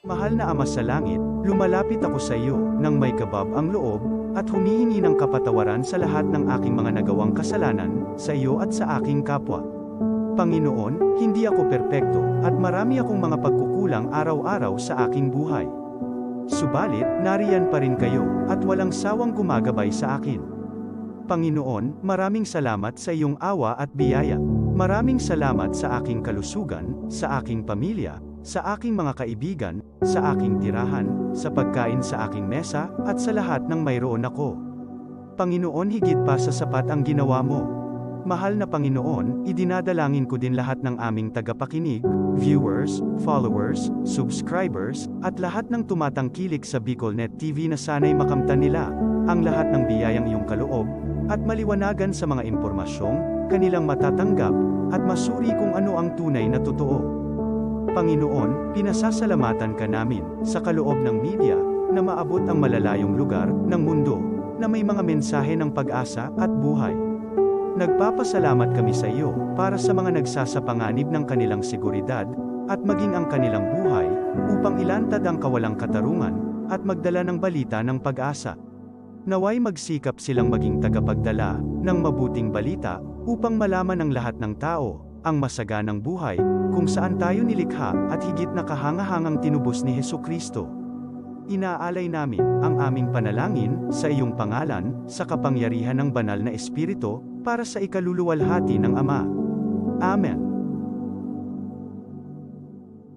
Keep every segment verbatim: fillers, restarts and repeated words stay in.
Mahal na Ama sa Langit, lumalapit ako sa iyo nang may kabab ang loob at humihingi ng kapatawaran sa lahat ng aking mga nagawang kasalanan sa iyo at sa aking kapwa. Panginoon, hindi ako perpekto at marami akong mga pagkukulang araw-araw sa aking buhay. Subalit, nariyan pa rin kayo at walang sawang gumagabay sa akin. Panginoon, maraming salamat sa iyong awa at biyaya. Maraming salamat sa aking kalusugan, sa aking pamilya, sa aking mga kaibigan, sa aking tirahan, sa pagkain sa aking mesa, at sa lahat ng mayroon ako. Panginoon, higit pa sa sapat ang ginawa mo. Mahal na Panginoon, idinadalangin ko din lahat ng aming tagapakinig, viewers, followers, subscribers, at lahat ng tumatangkilik sa BicolNet T V na sana'y makamtan nila ang lahat ng biyayang iyong kaloob at maliwanagan sa mga impormasyong kanilang matatanggap at masuri kung ano ang tunay na totoo. Panginoon, pinasasalamatan ka namin sa kaloob ng media na maabot ang malalayong lugar ng mundo na may mga mensahe ng pag-asa at buhay. Nagpapasalamat kami sa iyo para sa mga nagsasapanganib ng kanilang seguridad at maging ang kanilang buhay upang ilantad ang kawalang katarungan at magdala ng balita ng pag-asa. Naway magsikap silang maging tagapagdala ng mabuting balita upang malaman ng lahat ng tao ang masaganang buhay kung saan tayo nilikha at higit na kahangahangang tinubos ni Jesu-Cristo. Inaalay namin ang aming panalangin sa iyong pangalan, sa kapangyarihan ng Banal na Espiritu, para sa ikaluluwalhati ng Ama. Amen.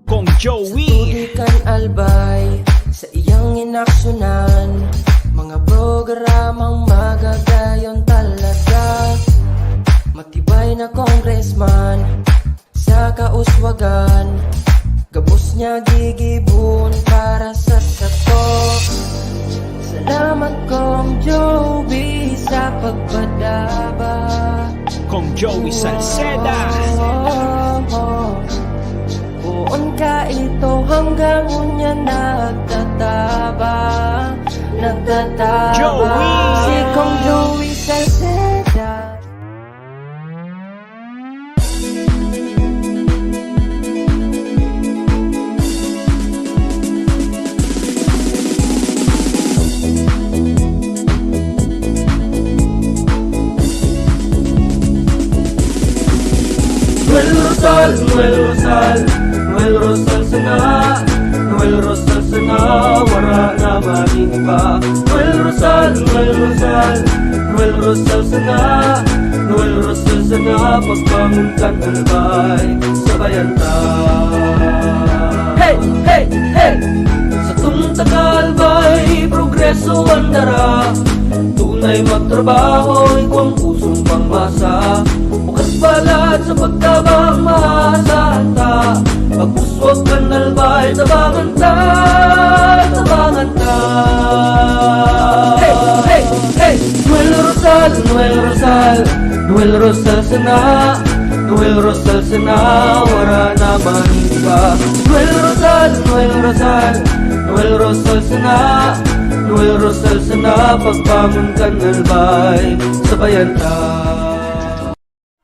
Kong Joey. Sa tubig kan Albay, sa iyang inaksyonan, mga programang magagayon talaga. Matibay na congressman, sa kauswagan, gabos niya gigibon para sa sato. Salamat, Kong Joey, sa pagpadaba. Kong Joey Salceda. Poon ka ito hanggang unya nagtataba, nagtataba. Joey! Si Kong Joey Salceda. Noel Rosal, Noel Rosal, Noel Rosal sana, Noel Rosal sana, wara na magin iba. Noel Rosal, Noel Rosal, Noel Rosal sana, Noel Rosal sana, pagbangon kan Albay, sabayan ta. Hey, hey, hey! Satong taga Albay, progreso an dara. Tunay magtrabaho, igwang pusong pangmasa. Bukas balat sa pagtabang, maasahan ta. Pag-uswag kan Albay, tabangan ta, tabangan ta. Hey, hey, hey! Noel Rosal, Noel Rosal, Noel Rosal sana, Noel Rosal sana, wara na man iba. Noel Rosal, Noel Rosal, Noel Rosal sana, Noel Rosal sana, pagbangon kan Albay, sabayan ta.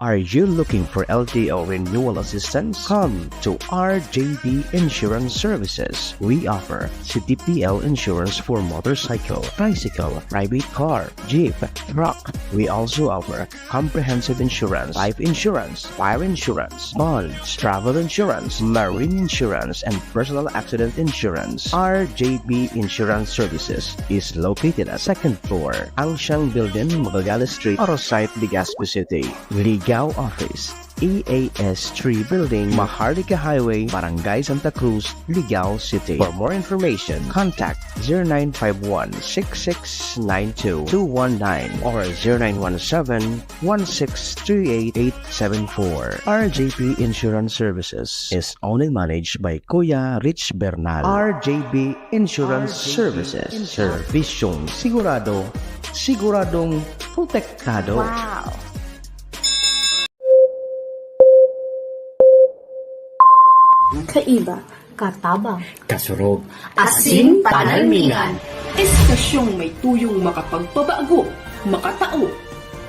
Are you looking for L T O renewal assistance? Come to R J B Insurance Services. We offer C T P L insurance for motorcycle, tricycle, private car, jeep, truck. We also offer comprehensive insurance, life insurance, fire insurance, bonds, travel insurance, marine insurance, and personal accident insurance. R J B Insurance Services is located at second floor, Angsiang Building, Magallanes Street, Arosite, Legazpi City. Ligao Office, E A S three Building, Maharlika Highway, Barangay Santa Cruz, Ligao City. For more information, contact zero nine five one, six six nine two, two one nine or zero nine one seven, one six three eight, eight seven four. R J P Insurance Services is owned and managed by Kuya Rich Bernal. R J P Insurance Services. Serbisyong sigurado, siguradong protektado. Wow! Kaiba, katabang, kasurog, asin panalmingan. Estasyong may tuyong makapagpabago, makatao,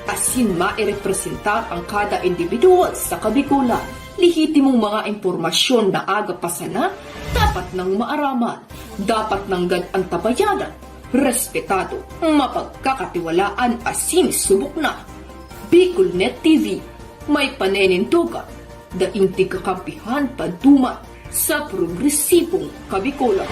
asin mairepresentar ang kada individual sa Kabikolan. Lehitimong mga impormasyon na aga pa sana, dapat nang maaraman, dapat nanggad antabayanan, respetado, mapagkakatiwalaan asin subok na. Bicolnet T V, may paninindogan, daing tigkakampihan paduman sa progresibong Kabicolan.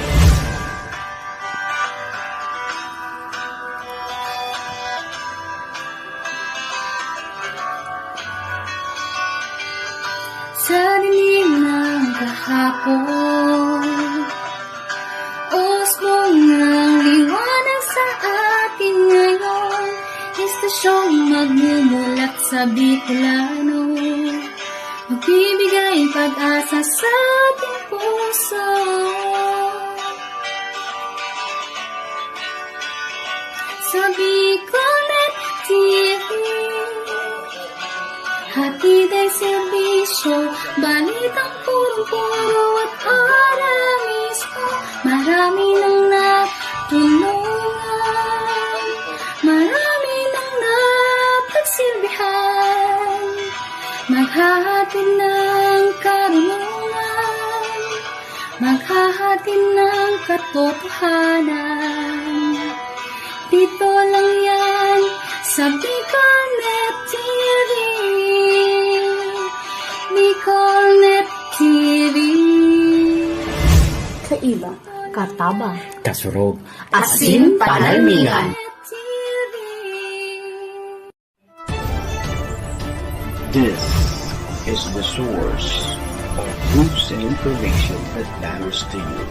Sa dilim ng kahapon, usbong ng liwanag sa atin ngayon. Estasyong magmumulat sa Bicolano, magbibigay pag-asa sa ating puso. Sa Bicolnet T V, hatid ang serbisyo, balitang purong-puro at para mismo. Marami nang natulungan, marami nang napagsilbihan. Maghahatid ng karunungan, maghahatid ng katotohanan. Dito lang yan sa Bicolnet T V. Bicolnet T V. Kaiba, katabang, kasurog, asin panalmingan. This is the source of news and information that matters to you.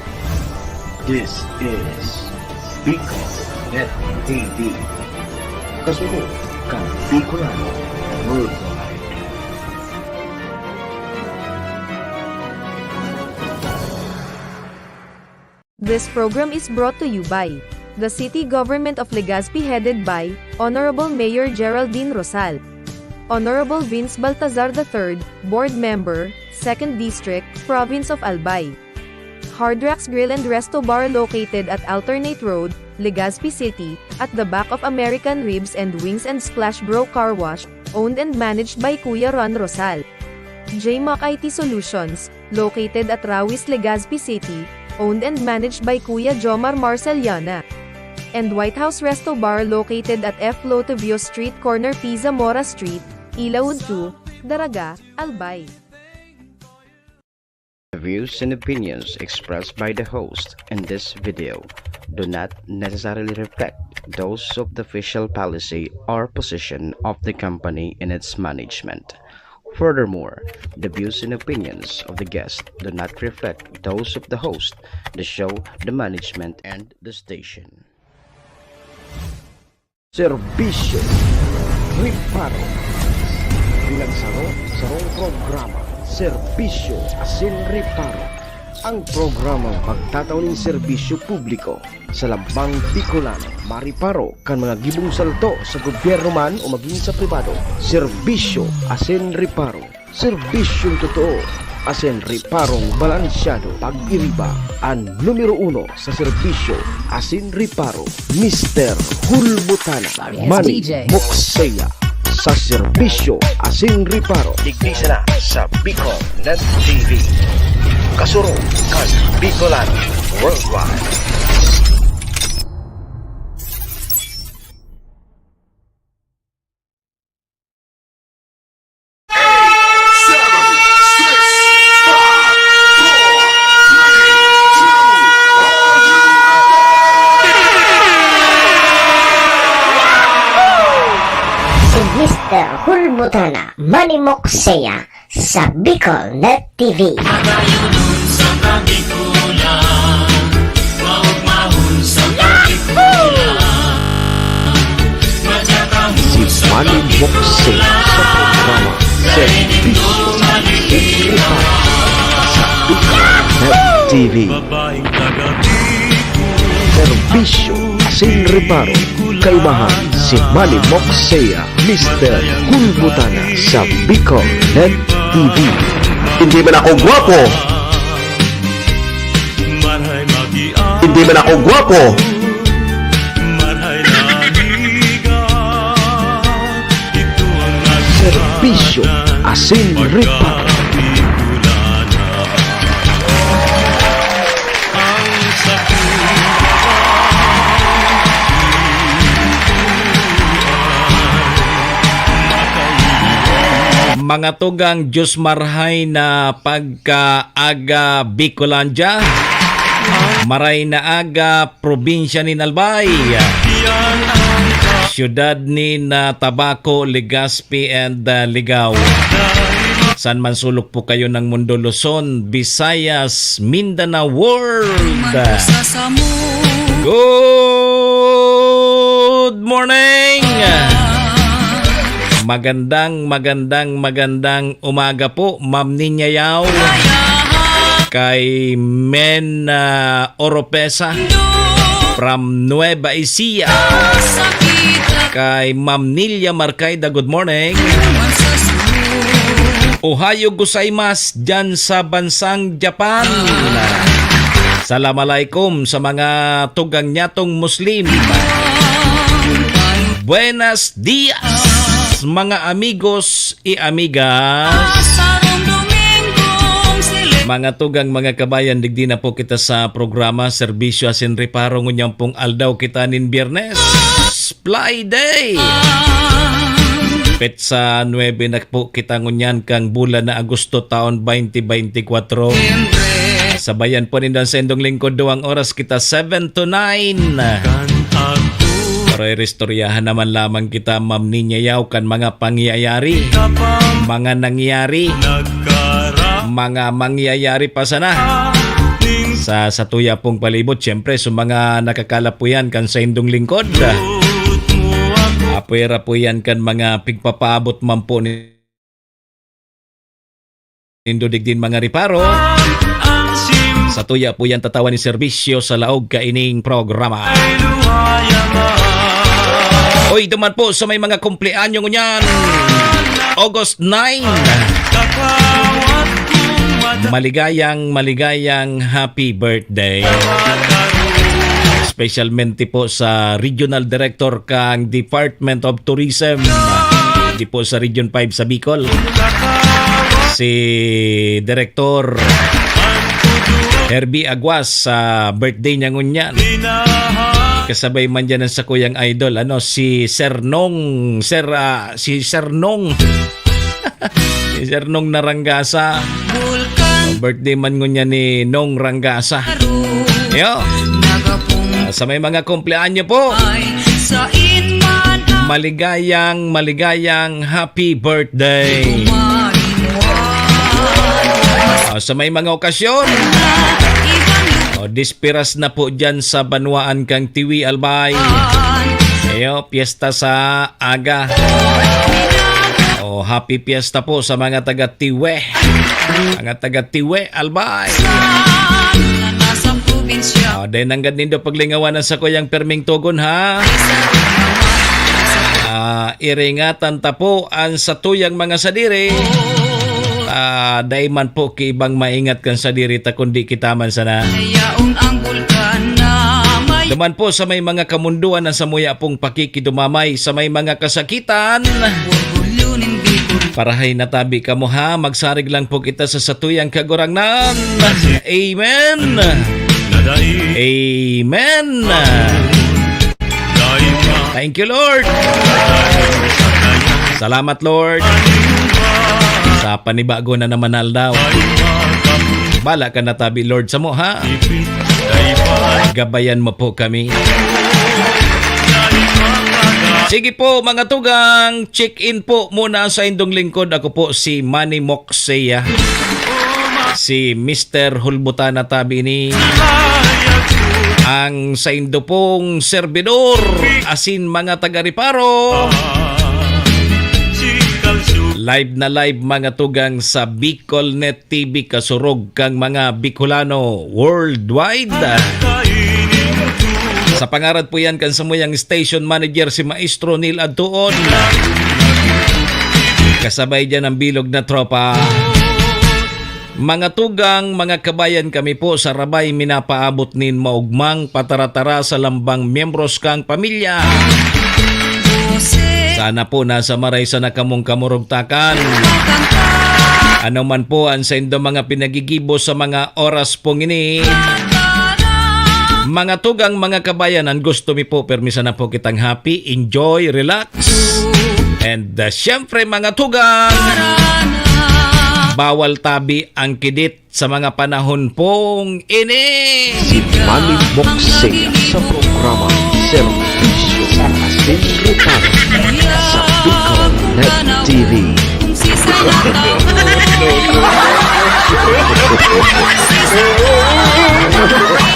This is Bicolnet T V. Kasunod kan Bicolano Worldwide. This program is brought to you by the City Government of Legazpi, headed by Honorable Mayor Geraldine Rosal. Honorable Vince Baltazar the third, Board Member, Second District, Province of Albay. Hard Rocks Grill and Resto Bar, located at Alternate Road, Legazpi City, at the back of American Ribs and Wings and Splash Bro Car Wash, owned and managed by Kuya Ron Rosal. J Mac I T Solutions, located at Rawis, Legazpi City, owned and managed by Kuya Jomar Marceliana. And White House Resto Bar, located at F Lotivio Street, corner P Zamora Street, Ilaud two, Daraga, Albay. The views and opinions expressed by the host in this video do not necessarily reflect those of the official policy or position of the company and its management. Furthermore, the views and opinions of the guest do not reflect those of the host, the show, the management, and the station. Serbisyo, reparo. Pinagsaro, sarong programa. Serbisyo asin reparo. Ang programang magtatao nin serbisyo publiko sa lambang Bicolano, mareparo kan mga gibong salto sa gobyerno man o magin sa pribado. Serbisyo asin reparo. Serbisyong totoo asin reparong balansyado. Pag-iriba, an numero uno sa serbisyo asin reparo, Mister Hulbutana, Manny Moksea. Sa serbisyo asin reparo, digdi sana sa Bicol Net T V. Kasurog kan Bicolano Worldwide. Si Mister Hulbutana, Manny Moksea, sa Bicol Net T V. Si Manny Moksea sa programa Serbisyo asin Reparo sa Bicol Net T V. Serbisyo asin reparo, kaibahan si Manny Moksea, Mister Hulbutana sa Bicol Net T V. Hindi man ako gwapo. Hindi man ako gwapo. Serbisyo asin reparo. Mga tugang, Diyos marhay na pagkaaga, Bicolandia. Maray na aga, probinsya nin Albay. Siyudad nin, ah, Tabaco, Legazpi, and, ah, Ligao. Saan man sulok po kayo ng mundo, Luzon, Visayas, Mindanao, World. Good morning! Magandang, magandang, magandang umaga po, Ma'am Ninya Yao. Kay Men, ah, Oropesa from Nueva Ecija. Kay Ma'am Nilia Marcaida, good morning. Ohayo gozaimasu dyan sa bansang Japan. Salam alaikum sa mga tugang nyatong Muslim. Buenas dias, mga amigos y amigas. Mga tugang, mga kabayan, digdi na po kita sa programa, serbisyo asin reparo ngunyan pong aldaw kita nin Biyernes, Fly Day. Petsa nuebe na po kita ngunyan kan bulan na Agosto, taon twenty twenty-four. Sabayan po ninda sa indong lingkod, duwang oras kita, seven to nine. Pero iristoryahan naman lamang kita, Ma'am Ninya Yao, kan mga pangyayari, mga nangyari, mga mangyayari pa sana sa, sa tuya pong palibot. Siyempre, sa mga nakakalapuyan kan sa indong lingkod, apwera po yan kan mga pigpapaabot man po ni nindo digdin mga reparo. Sa tuya po yan tatawan ni serbisyo sa laog kaining programa. Oy, duman po sa may mga kumpleanyo ngunyan, August nine. Maligayang, maligayang happy birthday. Specialmente po sa Regional Director kang Department of Tourism, di po sa Region five sa Bicol, si Director Herbie Aguas, sa birthday niya ngunyan. Kasabay man dyan ang sakuyang idol, ano, si Sir Nong, Sir, ah, si Sir Nong. Si Sir Nong Narangasa. Birthday man ngunyan ni Nong Rangasa. Yo. Ah, sa may mga kumpleanyo po, maligayang, maligayang happy birthday. Ah, sa may mga okasyon, o, dispiras na po dyan sa banwaan kang Tiwi, Albay. Ayo, piyesta sa aga. O, happy piyesta po sa mga taga Tiwi. Mga taga Tiwi, Albay. O, dahil nanggad nindo paglingawan ang sakuyang perming togon, ha? Ah, iringatan ta po ang satuyang mga sadiri. Ah, dai man po ki ibang maingat kan sadiri ta, kundi kita man sana. Yaon ang bulkan na may Duman po sa may mga kamunduan na samuya pong pakikidumamay sa may mga kasakitan. Orgulyo nin Bicol. Parahay na tabi kamo, ha. Magsarig lang po kita sa satuyang Kagurangnan. Amen. Amen. Thank you, Lord. Salamat, Lord, sa panibago na naman na aldaw. Bala ka na tabi, Lord, samo, ha? Gabayan mo po kami. Sige po, mga tugang, check-in po muna sa indong lingkod. Ako po si Manny Moxia. Si Mister Hulbutana tabi ni ang saindo pong serbidor, asin mga taga-reparo. Live na live, mga tugang, sa Bicolnet T V, kasurog kang mga Bicolano worldwide. Sa pangaran po yan kan samuyang station manager, si Maestro Neil Adtuon. Kasabay dyan ang bilog na tropa. Mga tugang, mga kabayan, kami po sa Rabay minapaabot nin maugmang pataratara sa lambang miyembros kang pamilya. Sana po nasa maray sana kamong kamurugtakan. Ano man po ang saindo mga pinagigibo sa mga oras pong ini, Mga tugang, mga kabayanan, gusto mi po, permi sana po kitang happy, enjoy, relax. And, uh, syempre, mga tugang, bawal tabi ang kidit sa mga panahon pong ini. Si Manny Boksea sa programa Serbisyo sa Asin Rupano sa Bicol Net T V.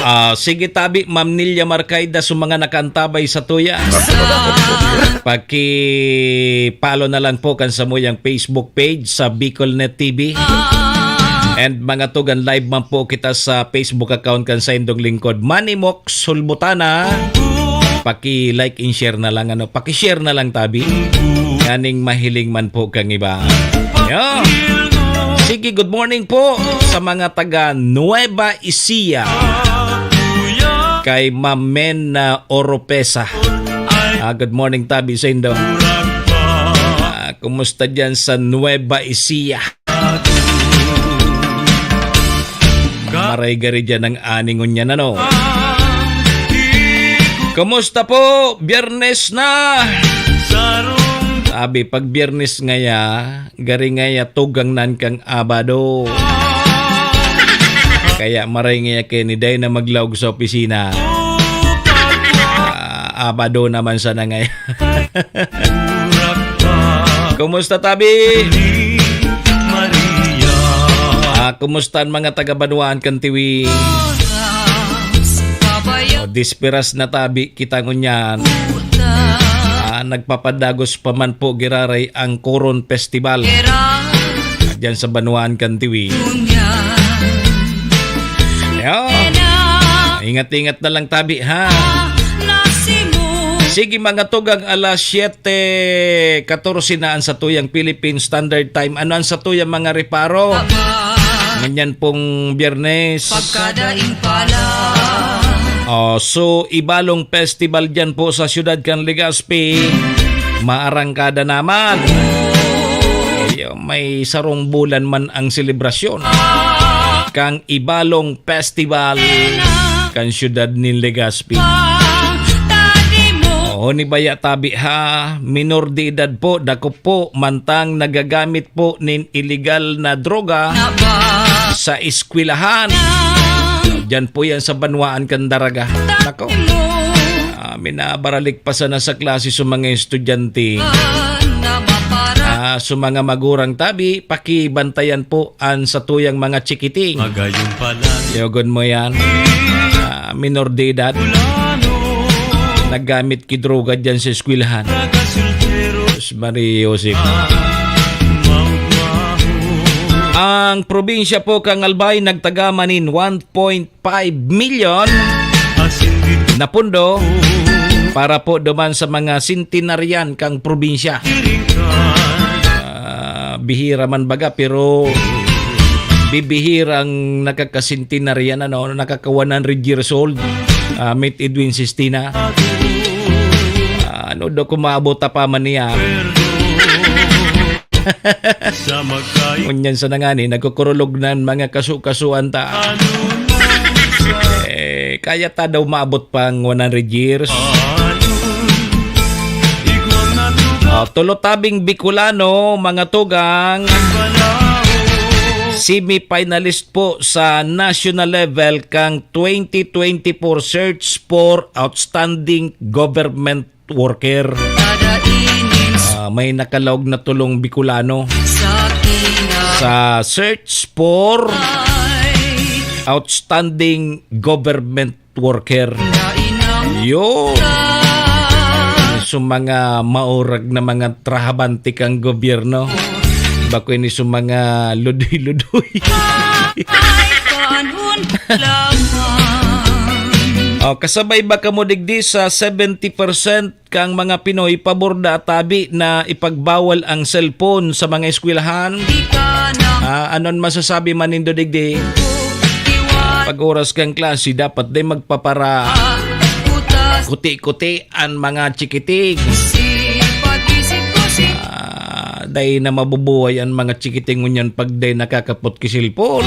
Ah, sige tabi, Ma'am Nilia Marcaida, sa mga nakaantabay sa tuya. Paki-follow na lang po kan samuyang Facebook page sa Bicol Net T V. And mga tugang, live man po kita sa Facebook account kan saindong lingkod, Manny Mox Sulbutana. Paki-like and share na lang, ano, paki-share na lang tabi. Nganing mahiling man po kang iba. Yo. Sige, good morning po sa mga taga Nueva Ecija. Kay Ma'am Men na Oropesa. Ah, good morning tabi saindo. Ah, kumusta diyan sa Nueva Ecija? Maray gari diyan ang ani ngunyan, ano? Kumusta po? Biyernes na! Abi, pag Biyernes ngaya, gari ngaya tugang nan kang Abado. Kaya maray ngaya kini, dai na maglaog sa opisina. Ah, Abado naman sana ngaya. Kumusta, tabi? Ah, kumusta an mga taga-banwaan kan Tiwi? O, desperas na tabi kita ngunyan. Ah, nagpapadagos pa man po giraray ang Coron Festival. Diyan sa banwaan kan Tiwi. Ayan. Ingat-ingat na lang tabi, ha? Sige, mga tugang, alas siyete katorse na an satuyang Philippine Standard Time. Ano an satuyang mga reparo? Ngunyan pong Biyernes. Pagkadaing pala. Oh, so, Ibalong Festival diyan po sa siyudad kan Legazpi. Maarangkada naman. Iyo, may sarong bulan man ang selebrasyon kang Ibalong Festival kan siyudad nin Legazpi. Oo, ni baya tabi ha, minor de edad po, dakop po, mantang nagagamit po nin iligal na droga sa eskwelahan. Diyan po yan sa banwaan kan Daraga. Nako. Ah, minabaralik pa sana sa klase sa mga estudyante. Ah, sa mga magurang tabi, pakibantayan po an satuyang mga chikiting. Magayon pala. Yogon mo yan. Ah, minor de edad. Naggamit ki droga dyan sa eskwelahan. Sus, Maria Joseph. Ang probinsya po kang Albay nagtagama nin one point five million na pundo para po duman sa mga centenarian kang probinsya. Ah, bihira man baga, pero bibihirang nakakasentenaryan, ano, nakaka one hundred years old. Ah, Met Edwin Sistina. Ah, ano daw kung maabot pa man niya? Ngunyan sa nangani, nagkukurulog na an mga kaso-kasuan ta. Eh, kaya ta daw maabot pang one hundred years. Ah, tulo tabing Bicolano, mga tugang, semi-finalist po sa national level kang twenty twenty-four Search for Outstanding Government Worker. Ah, may nakalaog na tulong Bicolano sa Search for Outstanding Government Worker. Yo. Sa mga maurag na mga trahabante kang gobyerno. Bako ini sa mga ludoy-ludoy. Oh, kasabay ba kamo digdi sa seventy percent kang mga Pinoy pabor da tabi na ipagbawal ang cellphone sa mga eskwelahan? Ah, anon masasabi man nindo digdi? Pag oras kang klase, dapat day magpapara kuti-kuti an mga chikiting. Ah, day na mabubuhay an mga chikiting ngunyan pag day nakakapot ki cellphone.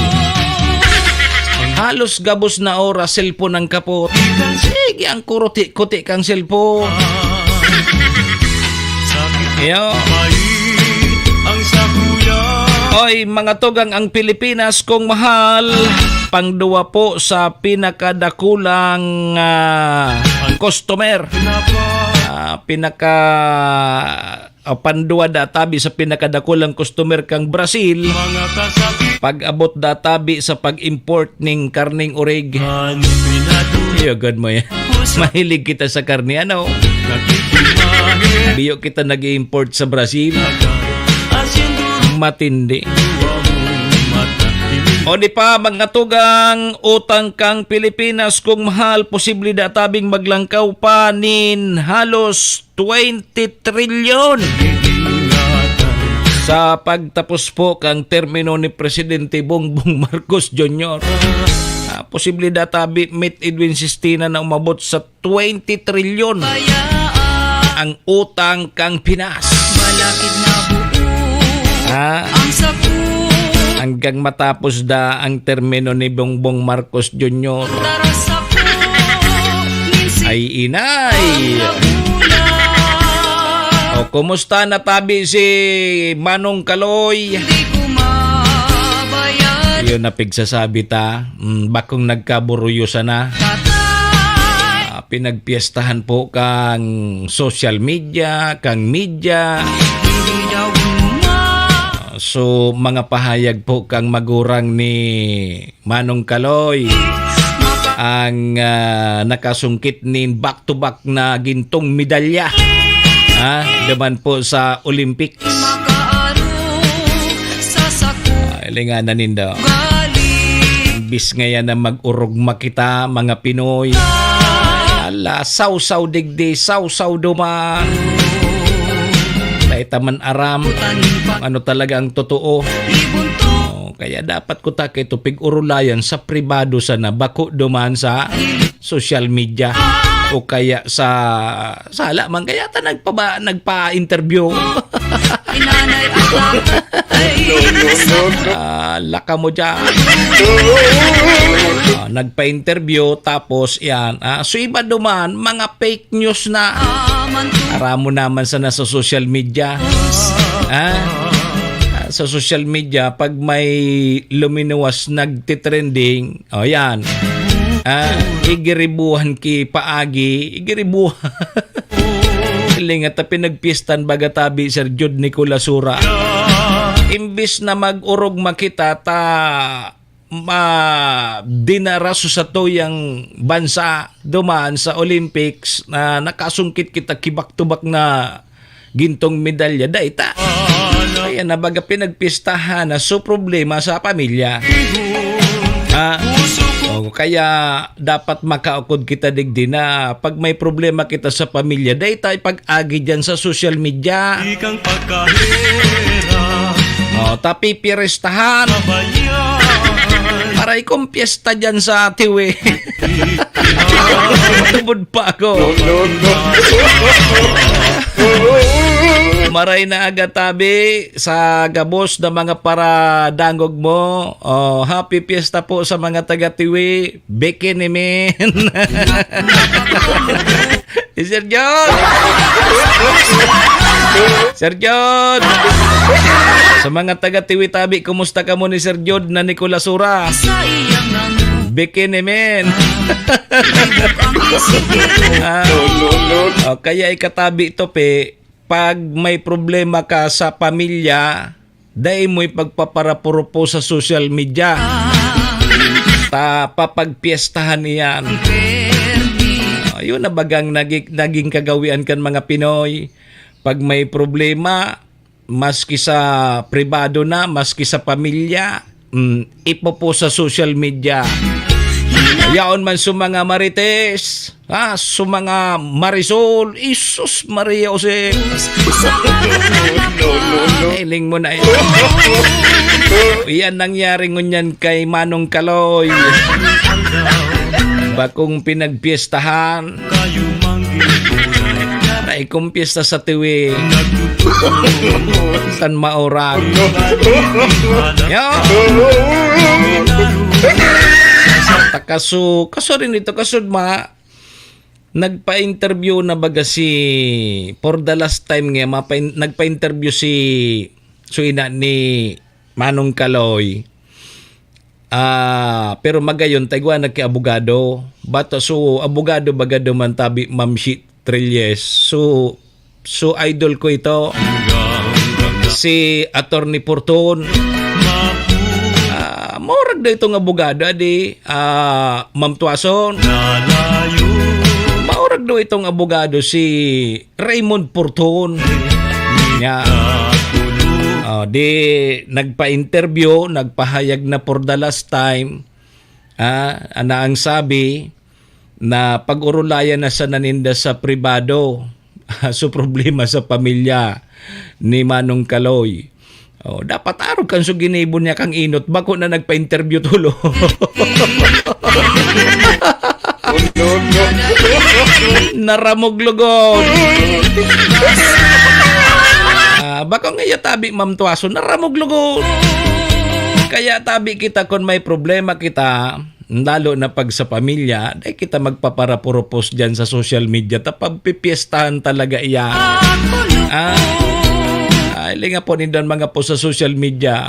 Halos gabos na oras, cellphone ang kapot. Sige, ang kuruti-kuti kang cellphone. Yo. Oy, mga tugang, ang Pilipinas kong mahal, pangduwa po sa pinakadakulang, ah, customer. Ah, pinaka, ah, panduwa da tabi sa pinakadakulang customer kang Brazil. Pag-abot da tabi sa pag-import ning karneng orig. Iyagad mo yan. Mahilig kita sa karne, ano? Biyo kita nag-i-import sa Brazil. Matindi. O di pa, mga tugang, utang kang Pilipinas, kung mahal, posible da tabing maglangkaw pa nin halos twenty trilyon. Sa pagtapos po kang termino ni Presidente Bongbong Marcos Junior, ah, posible da tabi, Met Edwin Sistina, na umabot sa twenty trilyon ang utang kang Pinas. Ha? Hanggang matapos da ang termino ni Bongbong Marcos Junior. Ay, inay! O, kumusta na tabi si Manong Kaloy? Yun na pigsasabi ta. Mm, bakong nagkaburuyo sana. Ah, pinagpiestahan po kang social media, kang media. Ah, so, mga pahayag po kang magurang ni Manong Kaloy ang, ah, nakasungkit nin back-to-back na gintong medalya, ha, duman po sa Olympics. Ah, linganan nindo. Imbis ngaya na mag-orog makita, mga Pinoy. Ala, sawsaw digdi, sawsaw duman. Dai ta man aram kung ano talaga ang totoo. Oh, kaya dapat ko ta kay tupig urulayan sa pribado sana, bako duman sa social media o kaya sa sala man kaya ta nagpaba-, nagpa-interview. Inanay ako. Ah, laka mo dyan. Ah, nagpa-interview, tapos yan. Ah, so iba duman, mga fake news na. Aram mo naman sana sa social media. Ah, sa social media, pag may luminuwas nagtitrending, o yan. Ah, igiribuhan ki paagi, igiribuhan. Lingat ta pinagpiestan baga tabi, Sir Jude Nicolasura. Imbis na mag-orog makita ta ma-, dinara sa satuyang bansa duman sa Olympics na nakasungkit kita ki back-to-back na gintong medalya, dai ta. Kaya na baga pinagpistahan na so problema sa pamilya. Ah, o kaya dapat makaukod kita digdi na pag may problema kita sa pamilya, dai ta ipag-agi dyan sa social media. Ikang pagkahera. O, tapi pirestahan. Aray kong piyesta dyan sa Tiwi. Tubod pa ako. No, no, no. Maray na aga tabi sa gabos na mga paradangog mo. Oh, happy fiesta po sa mga taga Tiwi. Bikini men. Si Sir John! Sir John! Sa mga taga Tiwi-Tabi, kumusta kamo ni Sir John na Nicolasura? Bikini men. Ah. O, kaya ikatabi to, pe, pag may problema ka sa pamilya, dai mo ipagpaparapurupo sa social media. Ta papagpiestahan iyan. Ayun na bagang nagi-, naging kagawian kan mga Pinoy. Pag may problema, maski sa pribado na, maski sa pamilya, mm, ipopost sa social media. Yaon man sa mga marites, ah, sa mga marisol, Isus Maria Jose. Iling mo na ito. Yan nangyari ngunyan kay Manong Kaloy. Bakong pinagpiestahan. Ay, Ikumpyesta sa tiwi. San maoran. Yo. Takaso, kaso rin ito, kasud ma, nagpa-interview na baga si, for the last time nga, mapa-, nagpa-interview si, so ina ni Manong Kaloy. Ah, pero magayon, ta igwa na ki abogado. Bato, so, abogado baga duman tabi, Ma'am Shi Trilles. So, so, idol ko ito. Si Attorney Porton. Ah, maurag daw itong abogado, adi, ah, Ma'am Tuason. Maurag daw itong abogado, si Raymond Porton. Nya, oh, di nagpa-interview, nagpahayag na for the last time. Ah, ana ang sabi na pag-urulayan na sana ninda sa pribado. So, problema sa pamilya ni Manong Kaloy. Oh, dapat arog kan so ginibo niya kang inot, bako na nagpa-interview tulo. Naramog lugod. Ah, bako nga iya tabi, Ma'am Tuaso, naramog lugod. Kaya tabi kita, kun may problema kita, lalo na pag sa pamilya, dai kita magpaparapurupos diyan sa social media, ta pagpipiestahan talaga iyan. Ah, ay, linga po nindon mga po sa social media.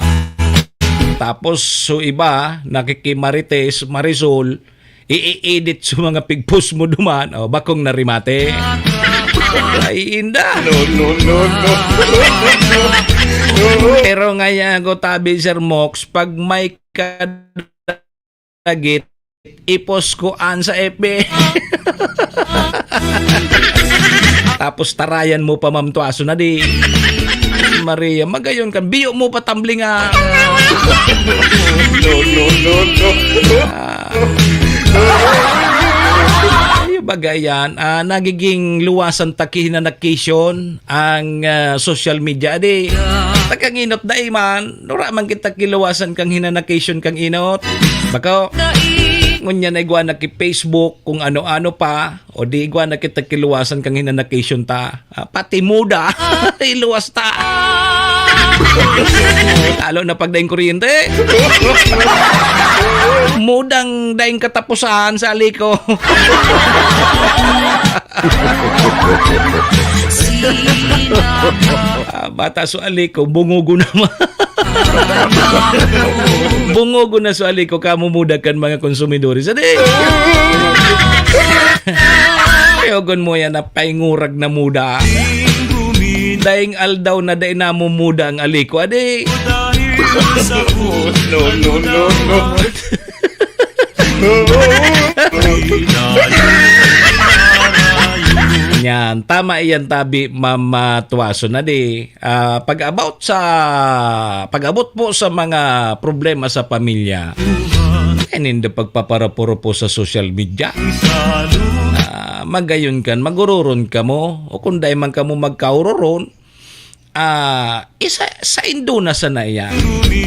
Tapos, so iba, nakikimarites, marisol, i-edit sa mga pigpost mo duman, o, bakong narimate. Ay, inda. No, no, no, no. Pero ngayon, ako tabi, Sir Mox, pag may kadagit, ipos ko an sa F B. Tapos tarayan mo pa, Ma'am Tuaso, na di. Maria, magayon kan, biyo mo pa tamblingan. No, no, no, no. Ah. Ayo, bagay yan. Ah, nagiging luwasan ta ki hinanakisyon ang, ah, social media. Adi, takanginot dai man. Nura man kita kiluwasan kang hinanakisyon kang inot. Bako, ngunyan na igwa na ki Facebook, kung ano-ano pa. O di igwa na kita kiluwasan kang hinanakisyon ta. Ah, pati muda. Iluwas ta. Lalo na pag daing kuryente. Mudang daing katapusan sa aliko. Ah, bata so aliko, bungogo naman. Bungogo na so aliko, kamumuda kan mga konsumidores. Adi! Yogon mo yan na paingurag na muda. Daing aldaw na dai namumuda ang aliko. Adi! No, no, no, no. Yan, tama iyan, tabi, Mama Tuaso na di. Ah, pag about sa, pag-abot po sa mga problema sa pamilya, ay nindo pagpaparapuro po sa social media. Ah, magayon kan, magururon ka mo, o kung dai man ka mo magkaururon, ah, isa, saindo na sana iyan.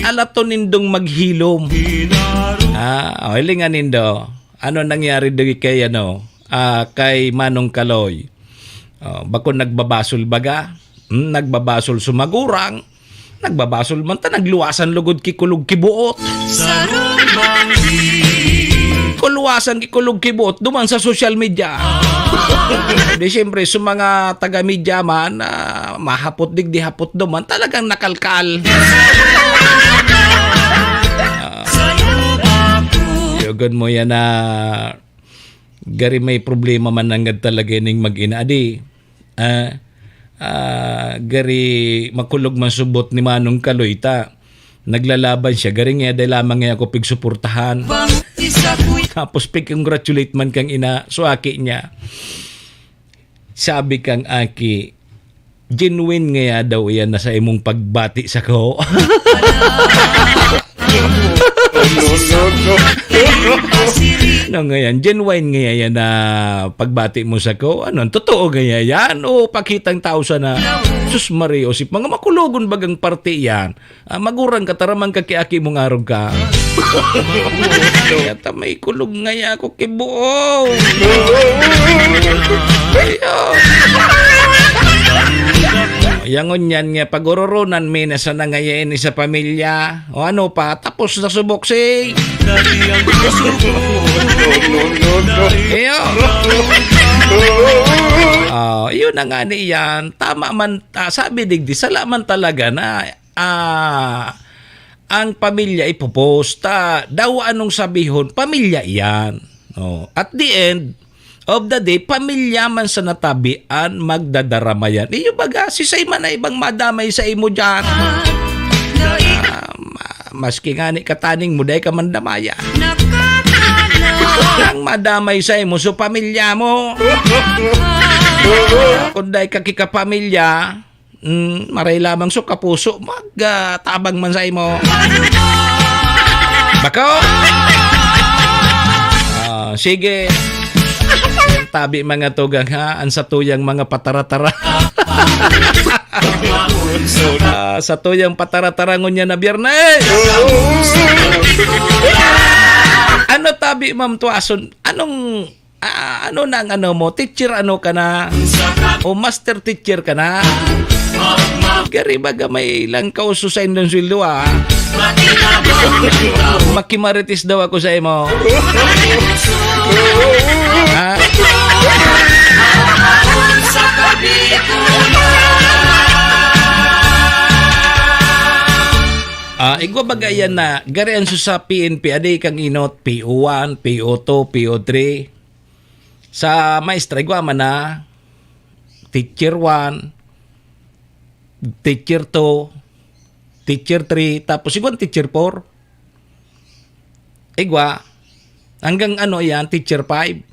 Alaton nindong maghilom. Ah, o, hilingan nindo. Ano nangyari di kay, ano, ah, kay Manong Kaloy? Oh, bako nagbabasol baga? Hmm, nagbabasol sumagurang. Nagbabasol man ta, nagluwasan lugod ki kulog ki buot. Sarong banggi. Kuluwasan ki kulog ki buot duman sa social media. Di siyempre, sa mga taga-media man, ah, mahapot digdi, hapot duman, talagang nakalkal. Ah, yogon mo yan na gari may problema man nanggad talaga ning mag-ina. Adi, ah, ah, gari makulog man subot ni Manong Kaloy ta naglalaban siya. Gari nga, dai lamang nga ako pigsuportahan. Tapos pig-congratulate man kang ina, so aki niya. Sabi kang aki, "Genuine ngaya daw iyan na sa imong pagbati sako?" No, ngayon, genuine ngaya yan na pagbati mo sako? Ano, totoo ngaya yan? O pakitang tao sana? Sus Maria, Josep, mga makulogon bagang parte yan. Ah, magurang ka, taraman ka ki aki mong arog ka. Kaya ta may kulog ngaya ako ki buo. Ayo. Yan ngunyan nga, pag-ororonan mi na sana ngayon sa pamilya. O ano pa, tapos na subok si... Iyo. Ah, yun na nga ni yan. Tama man, ah, sabi digdi, sala man talaga na, ah, ang pamilya ipoposta. Daw anong sabihon, pamilya yan. Oh, at the end, of the day, pamilya man sa natabi an magdadarama yan. Iyo baga, sisay man na ibang madamay sa imo dyan. Ah, ma-, maski nga ni kataning mo, dai ka mandamaya. Ang madamay sa imo, so pamilya mo. Kung dai ka kikapamilya, Mm, maray lamang so kapuso, mag, ah, tabang man sa imo. Bako! Ah, sige. Tabi mga tugang ha, ang satuyang mga patara-tara. Ah, satuyang patara-tara ngunyan na Biyernes. Ano tabi, Ma'am Tuason? Anong Ah, ano na ang ano mo? Teacher ano ka na? O master teacher ka na? Gari baga may lang kauso sa indong sweldo, ah. Makimarites daw ako sa imo. Ah. Ah, igwa baga yan na, gari ang su sa P N P, adi kang inot, P O one, P O two, P O three. Sa maestra, igwa man na teacher one, teacher two, teacher three, tapos igwa teacher four. Igwa, hanggang ano yan, teacher five.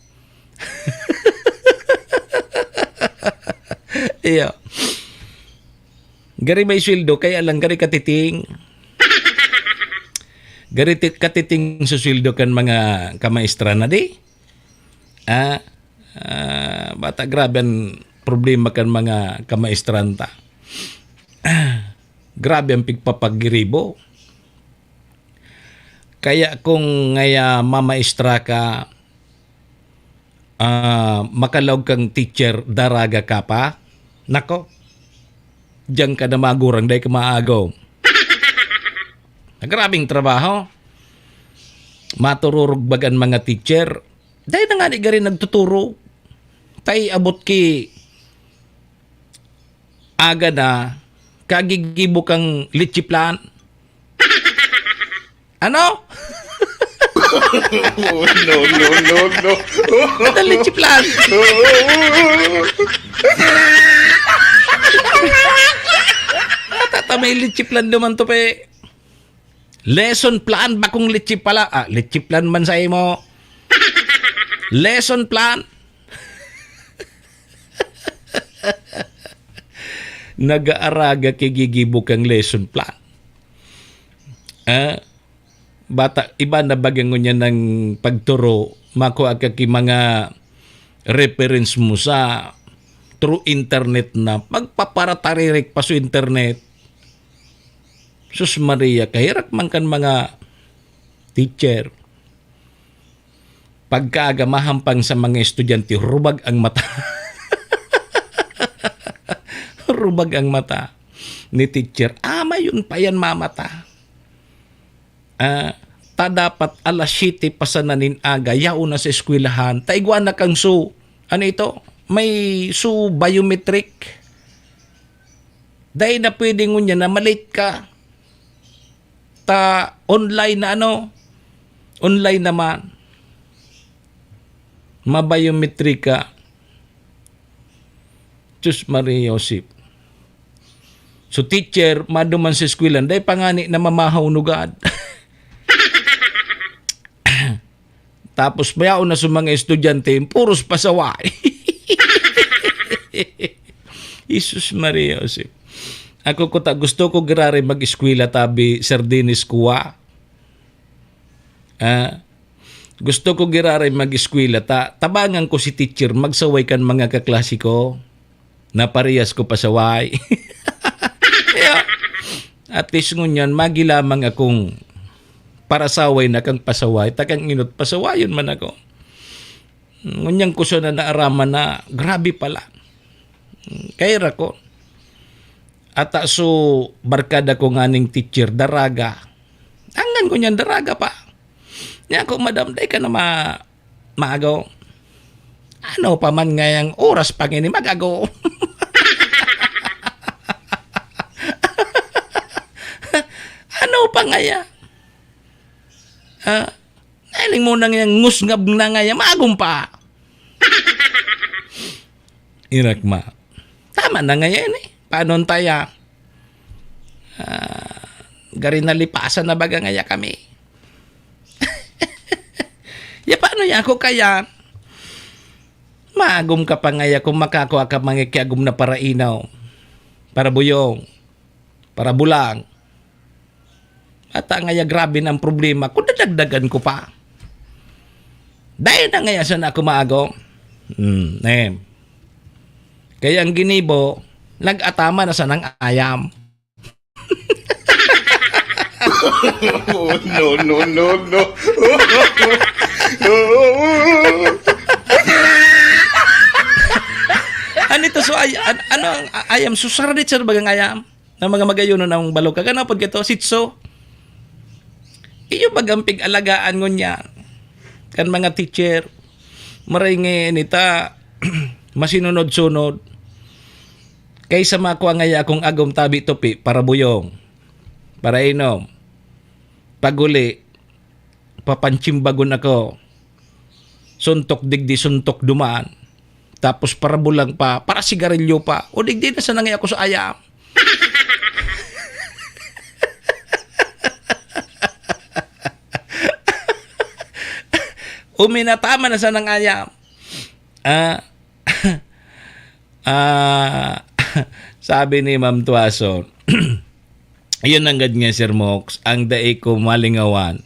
Iyo. Gari may sweldo, kaya lang gari katiting. Gari ti-, katiting sa sweldo kan mga kamaestra na di. Ah, ah, bata, grabe ang problema kan mga kamaestran ta. Grabe ang pigpapagiribo. Kaya kung ngaya mamaestra ka, ah, makalaog kang teacher, daraga ka pa, nako, diyan ka na magurang, dai ka maagaw. Grabing trabaho. Matururog bagan mga teacher. Dai na nga ni gari nagtuturo. Tay abot ki aga na, kagigibo kang leche flan. Ano? Oh, no, no, no, no. Ano leche flan? Tata, may leche flan naman to, pe. Lesson plan, bakong leche pala. Ah, leche plan man sa imo. Lesson plan. Nag-aaraga ki gigibo kang lesson plan. Ah, bata, iba na baga ngunyan ang pagturo, makua ka ki mga reference mo sa through internet na pagpaparataririk pa sa internet. Sus Maria, kahirak man kan mga teacher. Pagkaaga mahampang sa mga estudyante, rubag ang mata. Rubag ang mata ni teacher. Ah, mayon pa yan mamata. Ah, ta dapat alas siyete pa sana nin aga, yaon na sa eskwelahan. Ta igwa na kang su-, ano ito? May su biometric. Dai na pwede ngunyan na malate ka. Ta online na ano? Online naman. Mabiometric ka. Diyos Maria Joseph. So, teacher, maduman sa eskwelahan, dai pa ngani na mamahaw nugad. Tapos, bayaon na sa mga estudyante, puros pasaway. Jesus Maria Joseph. Ako ko ta, gusto ko giraray mag-eskwela tabi, Sir Dennis Kua. Ah, gusto ko giraray mag-eskwela ta, tabangan ko si teacher, magsaway kan mga kaklase ko. Naparehas ko pasaway. Kaya, at least ngunyan, magi lamang akong parasaway na kang pasaway, takang inot, pasawayon man ako. Ngunyan ko siya na naaraman na, grabe pala. Kaya ra ko, Ata so, barkada ko nganing teacher, daraga. Anggan ko niyan, daraga pa. Niya ako, "Madam, dai ka na ma-, maago?" "Ano pa man ngayang oras pa ngini mag-ago?" "Ano pa ngaya?" Ah, nailing mo na ngayang ngusngab na ngaya, maagom pa. Irak ma. Tama na ngaya ini. Paano taya? Ah, gari nalipasan na baga ngaya kami. Ya, paano ya ako kaya? Maagom ka pa ngaya kung makakua ka mangikiagom na parainaw, parabuyong, parabulang. Ata ngaya grabe na ang problema ko, dadagdagan ko pa. Dai na ngaya sana ako maago. Hmm, eh. Kaya ang ginibo, nag-atama na sanang ayam. No, no, no, no. Ano ito? So, ay, an-, ano ang a-, ayam? So, saradit sa bagang ayam? Ang mga magayonon ang balog. Kagana pod kito, sitso. Iyo bagang pig-alagaan ngunyan. Kan mga teacher, maray nga nita, masinunod-sunod. Kaysa makua ngaya akong agom tabi tupi, parabuyong, parainom, paguli, papanchimbagon ako. Suntok digdi, suntok duman. Tapos parabulang pa, parasigarilyo pa. O digdi na sana ngaya ako sa ayam. Uminatama na sanang ayam. Ah, ah, sabi ni Ma'am Tuason, "Yun nanggad nga, Sir Mox, ang dai ko malingawan,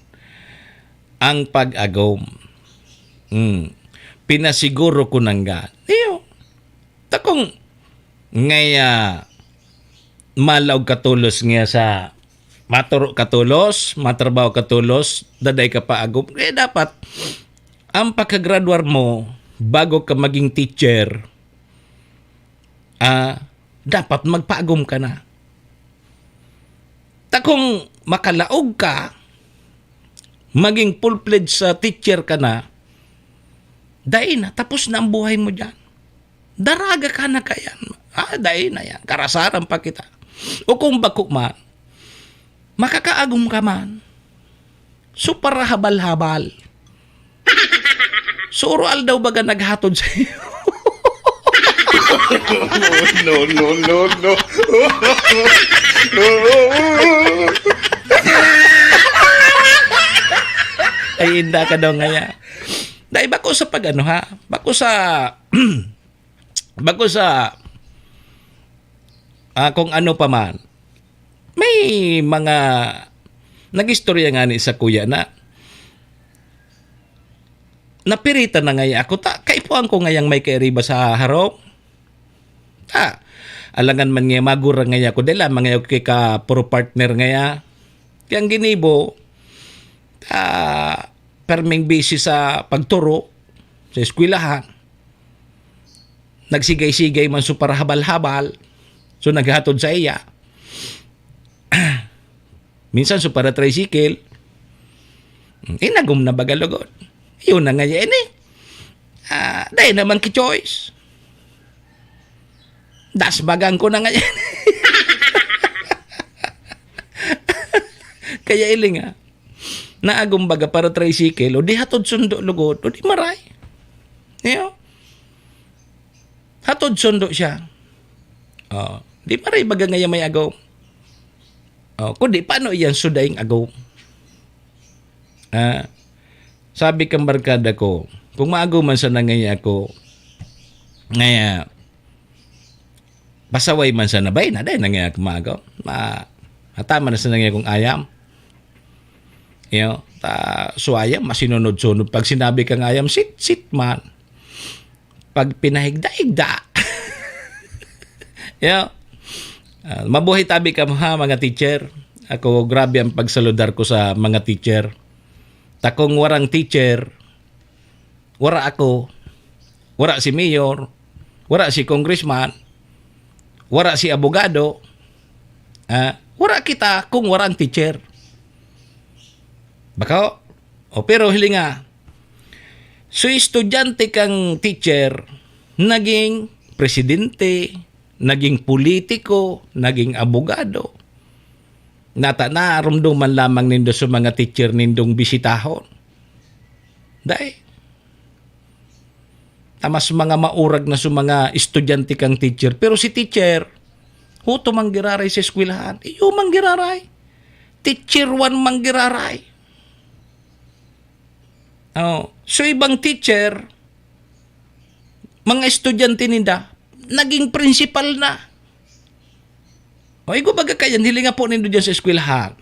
ang pag-agom." Hmm. Pinasiguro ko nanggad. Iyo. Takong ngaya malaog ka tolos ngaya sa maturo ka tolos, matrabaho ka tolos, daday ka pa agom. Kaya dapat, ang pagkagraduar mo, bago ka maging teacher, ah, dapat magpaagom ka na. Ta kung makalaog ka, maging full-fledged sa teacher ka na, dai na, tapos na ang buhay mo diyan. Daraga ka na kayan. Ah, dai na yan. Karasaran pa kita. O kung bako man, makakaagom ka man. So, para habal-habal. Suro aldaw baga naghatod sa iyo. No, no, no, no. Ay, inda ka daw ngaya. Dai, bako sa pag-ano, ha? Bako sa, bako sa, ah, kung ano pa man. May mga nag-istorya nga ni sa kuya na napiritan na ngaya ako, ta kaipuhan ko ngayang may kairiba sa harong. Ta alangan man ngaya magurang ngaya ako, dai lamang ngaya ako kay ka puro partner ngaya. Kaya ang ginibo, ah, perming busy sa pagturo sa eskwelahan. Nagsigay-sigay man so parahabal-habal, so naghatod sa iya. Minsan so para tricycle, inagom na baga lugod. Yun na nga yan eh. Ah, dahil naman ki choice. Das bagang ko na nga yan. Kaya iling ah. Naagom baga para tricycle, o di hatod sundo lugod, o di maray. Iyo. Hatod sundo siya. Oh, di maray baga ngaya may agom. Oh, kundi paano iyan sudaing agom? Ah, sabi kang barkada ko, kung maago man sana ngaya ako, ngaya, pasaway man sana, bay na, dahil na ngaya ako maago. Ma, hatama na sana ngaya kong ayam. Iyo, ta, so ayam, masinunod-sunod. Pag sinabi kang ayam, sit, sit man. Pag pinahigda-higda. Iyo. Ah, mabuhay tabi kamo ha, mga teacher. Ako, grabe ang pagsaludar ko sa mga teacher. Takong warang teacher, wara ako, wara si mayor, wara si congressman, wara si abogado, Ah, wara kita kung wara ang teacher. Bako? O, pero hilinga, so estudyante kang teacher, naging presidente, naging politiko, naging abogado. Nata, narumduman lamang nindo sa mga teacher nindong bisitahon. Dai. Tamas mga maurag na sa mga estudyante kang teacher. Pero si teacher, huto man giraray sa eskwelahan. Iyo man giraray. Teacher one man giraray. Oh, so ibang teacher, mga estudyante ninda, naging principal na. O, igwa baga kayan, hilinga po nindo dyan sa eskwelahan.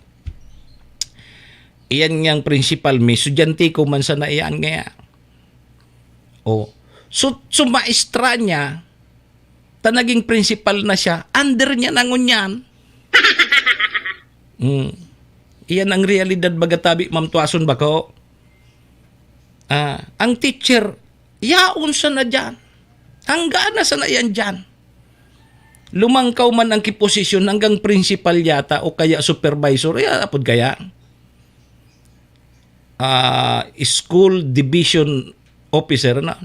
Iyan ngang principal, may estudyante ko man sana iyan ngaya. O, so, so maestra niya, ta naging principal na siya, under niya na ngunyan. Mm. Iyan ang realidad baga tabi, Ma'am Tuason, bako? Ah, ang teacher, yaon sana diyan. Hanggaana sana yan diyan. Lumangkaw man ang kiposisyon hanggang principal yata o kaya supervisor. Ay, apod kaya? Ah, school division officer na.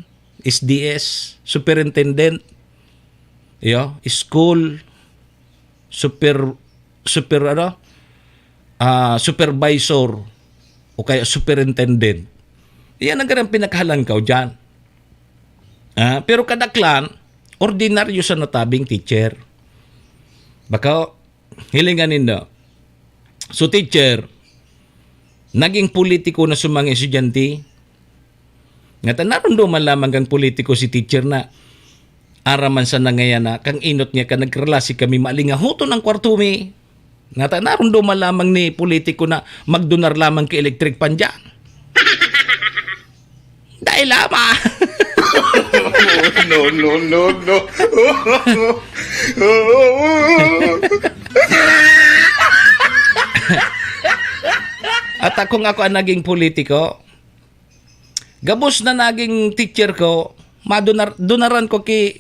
S D S, superintendent. Iyo, school super, super ano? Ah, supervisor o kaya superintendent. Iyan ang ganang pinakahalangkaw diyan. Ah, pero kadaklan, ordinaryo sa natabing teacher. Baka hilingan nindo. So, teacher, naging politiko na sa mga estudyante. Ngata, narumduman lamang kang politiko si teacher na araman sa nangayan na kang inot niya ka nagkalasi kami malingahuton ang kwarto mi. Ngata, narumduman lamang ni politiko na magdunar lamang ki electric pan diyan. Dai lama. No, no, no, no. At akong ako ang naging politiko, gabos na naging teacher ko, madunar-, dunaran ko ki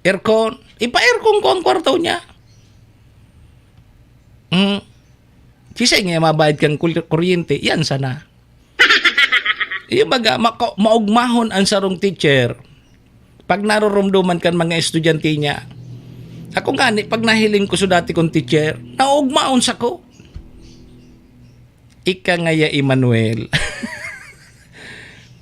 aircon. Ipa-aircon ko ang kwarto niya. Hmm. Sisay nga mabayad kang kul-, kuryente, yan sana. Yung baga, mako-, maugmahon ang sarong teacher pag narurumduman kan mga estudyante niya. Ako ngani, pag nahiling ko sa dati kong teacher, naugmahon sa ko. Ika ngaya, Emmanuel.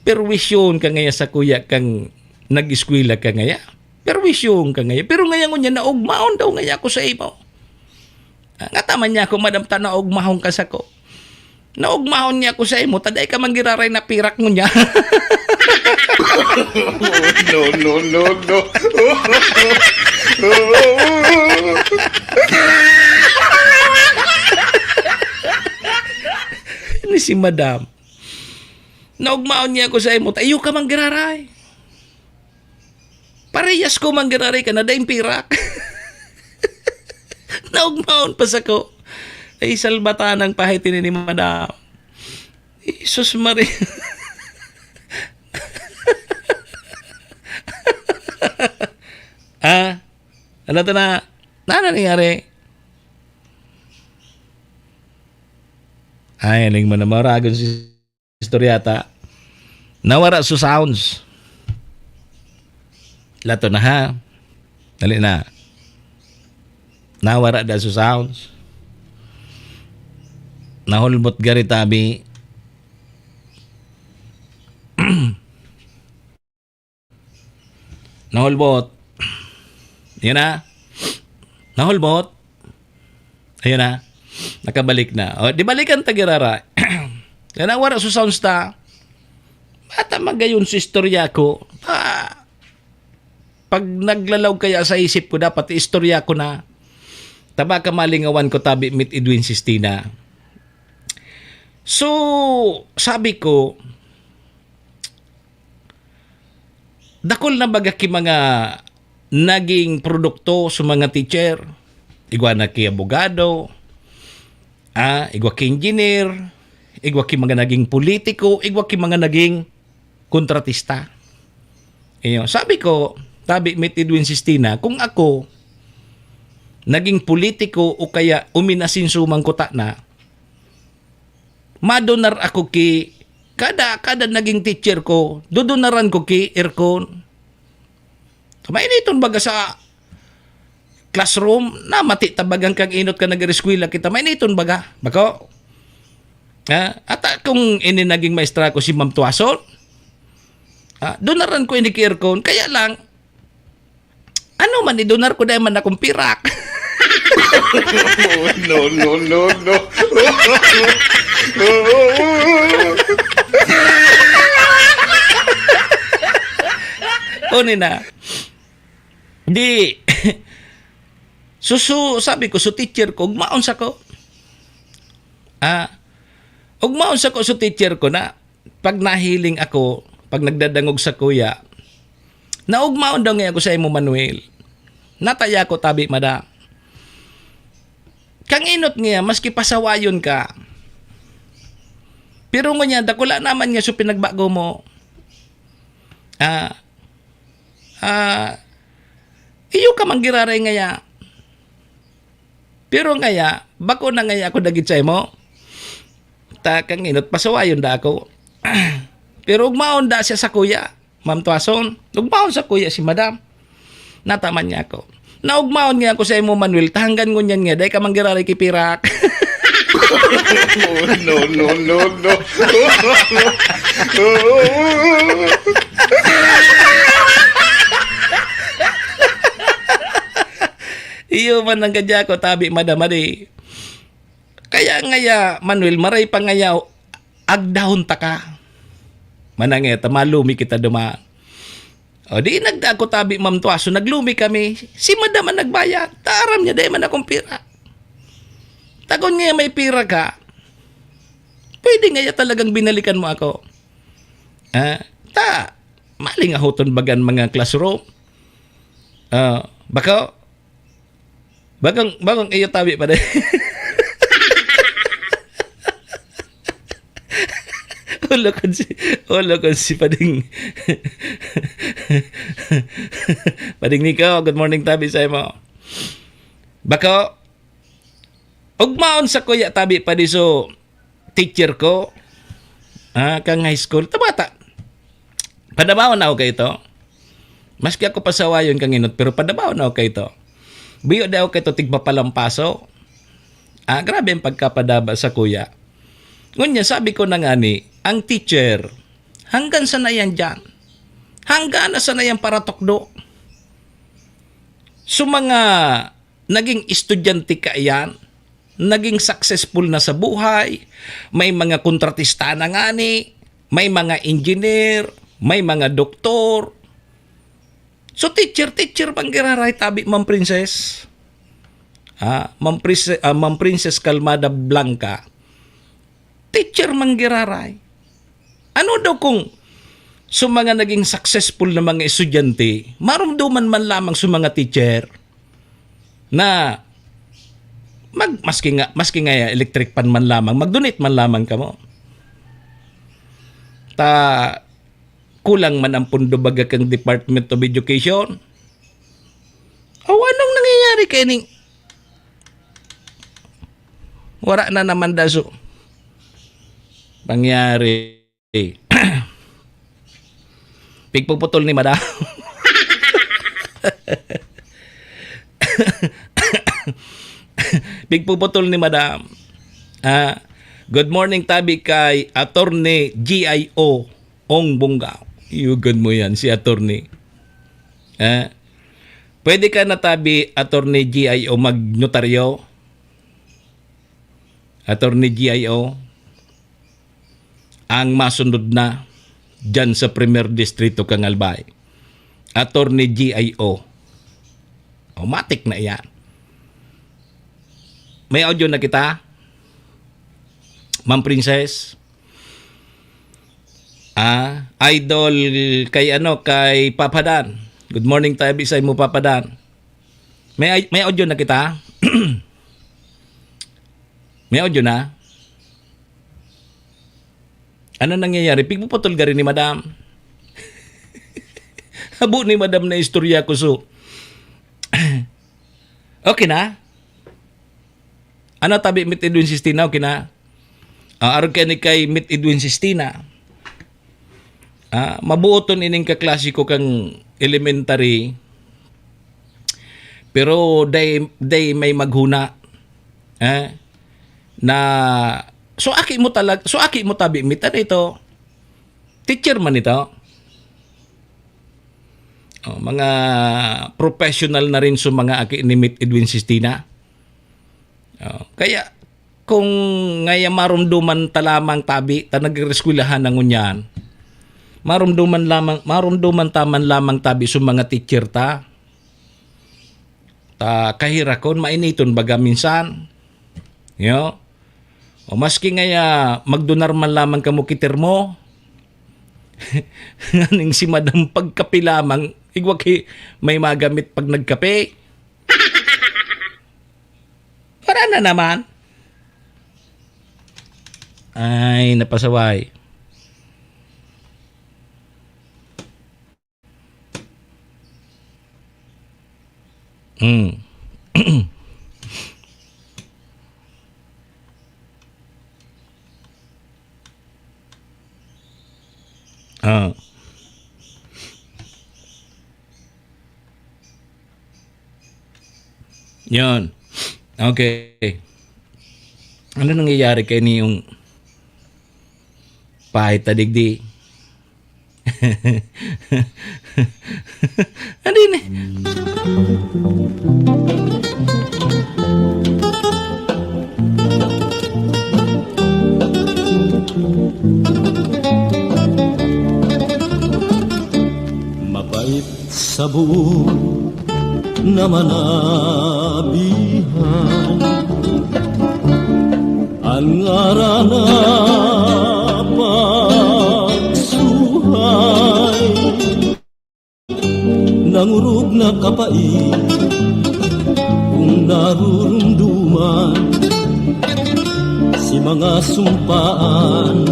Perwisyon ka ngaya sa kuya kang nag-eskwela ka ngaya. Perwisyon ka ngaya. Pero ngaya ngunyan, naugmaon daw ngaya ako sa imo. Ah, ngata man niya ako, madam, ta naugmahon ka sa ko. Naugmahon niya ako sa imo, ta dai ka man giraray na pirak mo niya. No, no, no, no. Ni si madam. Naugmaon niya ako sa imo, ta iyo ka man giraray. Parehas ko man giraray ka na daing pirak. Naugmaon pa sa ko. Ay, salbatanang pahit ini ni madam. Jesus Maria. Ah, ano to na? Na nangyari? Ay, aling mo na maragon si istorya ta. Nawara so sounds. Lato na ha. Dali na. Nawara da so sounds. Nahulbot gari tabi. Nahulbot. Yan na. Nahulbot. Ayun na. Nakabalik na. O, di balikan ta girara. Yan na, wara so sounds ta. Bata magayon sa istorya ko. Ah, pag naglalaw kaya sa isip ko, dapat istorya ko na. Taba ka malingawan ko, tabi mit Edwin Sistina. So, sabi ko, dakul na baga ki mga naging produkto sa mga teacher. Igwa na ki abogado, ah, igwa ki engineer, igwa ki mga naging politiko, igwa ki mga naging kontratista. Iyo, sabi ko, tabi mit Edwin Sistina, kung ako, naging politiko o kaya uminasinso man kuta na, madonar ako ki, kada, kada naging teacher ko, dodonaran ko ki aircon. Mainiton baga sa classroom, namati ta bagang kang inot ka nag-eskwela kita, mainiton baga. Bako? Ah, ata kung ini naging maestra ko si Ma'am Tuason, ah, donaran ko ini ki aircon. Kaya lang, ano man, idonar ko dahil man akong pirak. No, no, no, no. Kunin na. Di, susu, sabi ko, so teacher ko, ugmaon sa ko. Ah, ugmaon sa ko, so teacher ko na, pag nahiling ako, pag nagdadangog sa kuya, naugmaon daw nga ako sa imo, Manuel. Nataya ko, tabi, madam. Kang inot niya, maski pasawayon ka. Pero ngunyan, dakula naman niya so pinagbago mo. Ah, ah, iyo ka manggiraray ngaya. Pero ngaya, bako na ngaya ako dagit sa imo. Ta kang inot pasawayon da ako. Pero ugmaon da siya sa kuya, Ma'am Tuason. Ugmaon sa kuya si Madam. Nataman niya ako. Naugmaon nga ako sa imo, Manuel, ta hanggan ngunyan nga, dai ka manggiraray ki pirak. No, no, no, no. Iyo man ang kadya ko, tabi, Madam, adi. Kaya ngaya, Manuel, maray pa ngaya, agdahon ta ka. Manangeta, malumi kita duman. O, di nagda ako tabi, Ma'am Tuaso, naglumi kami. Si Madam ang nagbayad. Taaram niya, dai man akong pira. Tagon niya, may pira ka. Pwede ngaya talagang binalikan mo ako. Ah, ta, maling ahoton bagan mga classroom. Ah, bako, bagang, bagang iyo tabi pa dai. Ulo ko si, ulo ko si Pading. Pading Nico, good morning tabi sa imo. Bako, ugmaon sa kuya tabi pa di so teacher ko. Ah, kang high school. Tabata. Padabawon na ako kaito. Maski ako pasawayon kang inot, pero padabawon na ako kaito. Biyo di ako kaito tigpapalampaso. Ah, grabe ang pagkapadaba sa kuya. Ngunyan, sabi ko na nga ni, ang teacher, hanggang sana yan dyan? Hanggang na sana yan paratukdo? So, mga naging estudyante ka iyan, naging successful na sa buhay, may mga kontratista na ngani, may mga engineer, may mga doktor. So, teacher, teacher, bang giraray tabi, Ma'am Princess? Ah, Ma'am Princess, ah, Ma'am Princess Calmada Blanca. Teacher, manggiraray. Ano daw kung sa mga naging successful na mga estudyante, marumduman man lamang sa mga teacher na mag, maski nga, maski nga electric fan man lamang, mag-donate man lamang kamo. Ta, kulang man ang pundo baga kang Department of Education. O, anong nangyayari kay ning wara na naman daso? Pangyari. Pigpuputol ni Madam. Pigpuputol ni Madam. Ah, good morning, tabi kay Attorney G I O Ong Bungga. Yugon mo yan, si Attorney. Ah, pwede ka na tabi, Attorney G I O, magnotaryo? Attorney G I O, ang masunod na dyan sa Primer Distrito kang Albay. Attorney G I O. O, matik na iyan. May audio na kita? Ma'am Princess? Ah, idol kay ano, kay Papa Dan. Good morning tabi sa imo, Papa Dan. May, may audio na kita? May audio na? Ano nangyayari? Pigpuputol gari ni Madam. Habo ni Madam na istorya ko, so. Okay na? Ano tabi, Mit Edwin Sistina, okay na? Ah, arog kani kay Mit Edwin Sistina. Ah, mabuoton ining kaklase ko kang elementary. Pero day, day may maghuna. Eh? Na, so aki mo talag-, so aki mo tabi, Mit, ano ito? Teacher man ito. Oh, mga professional na rin sa mga aki ni Mit Edwin Sistina. Oh, kaya, kung ngaya marumduman ta lamang tabi, ta nag-eskwelahan na ngunyan, marumduman lamang, marumduman ta man lamang tabi sa mga teacher ta. Ta kahirakon, mainiton baga minsan. Yo. O maski ngaya magdunar man lamang kamo ki termo. Nganing si madam pagkape lamang, igwa ki may magamit pag nagkape. Para na naman. Ay, napasaway. Hmm. Ah. Yun. Okay. Ano nangyayari kay niyong pahit na digdi? Ano yun eh? Mabait sa buo na manabihan. An ngaran na pagsuhay, nangurog na kapait, kung narurumduman si mga sumpaan,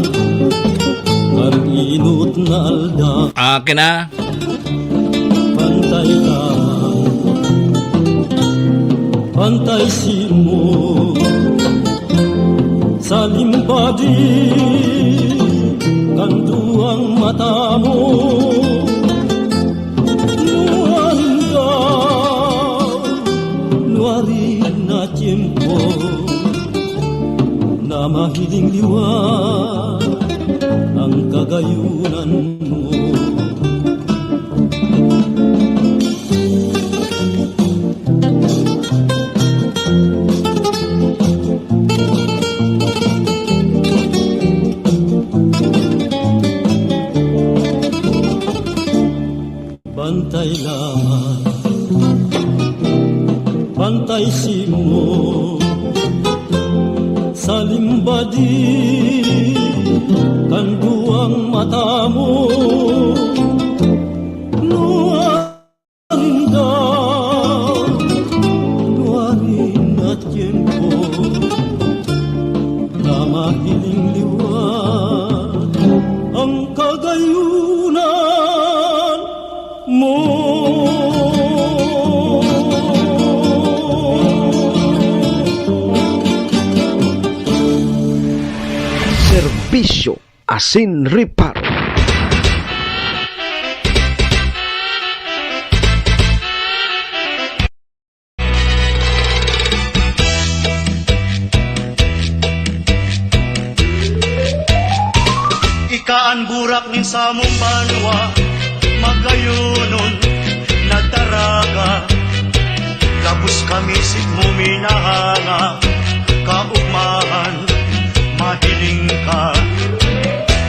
kan inot na aldaw. Akin na. Pantay lamang, pantay simo, sa limbadi kan duwang mata mo. Nuarin daw, nuarin na tiyempo, na mahiling liwat ang kagayunan mo. Bantay lamang, bantay simo, sa limbadi kan duwang mata mo. Nuarin daw, nuarin na tiyempo, na mahiling liwat ang kagayunan mo. Serbisyo asin reparo. Ika an burak nin samong banwa, magayonon na daraga. Gabos kami simo minahanga, kaogmahan, mahiling ka.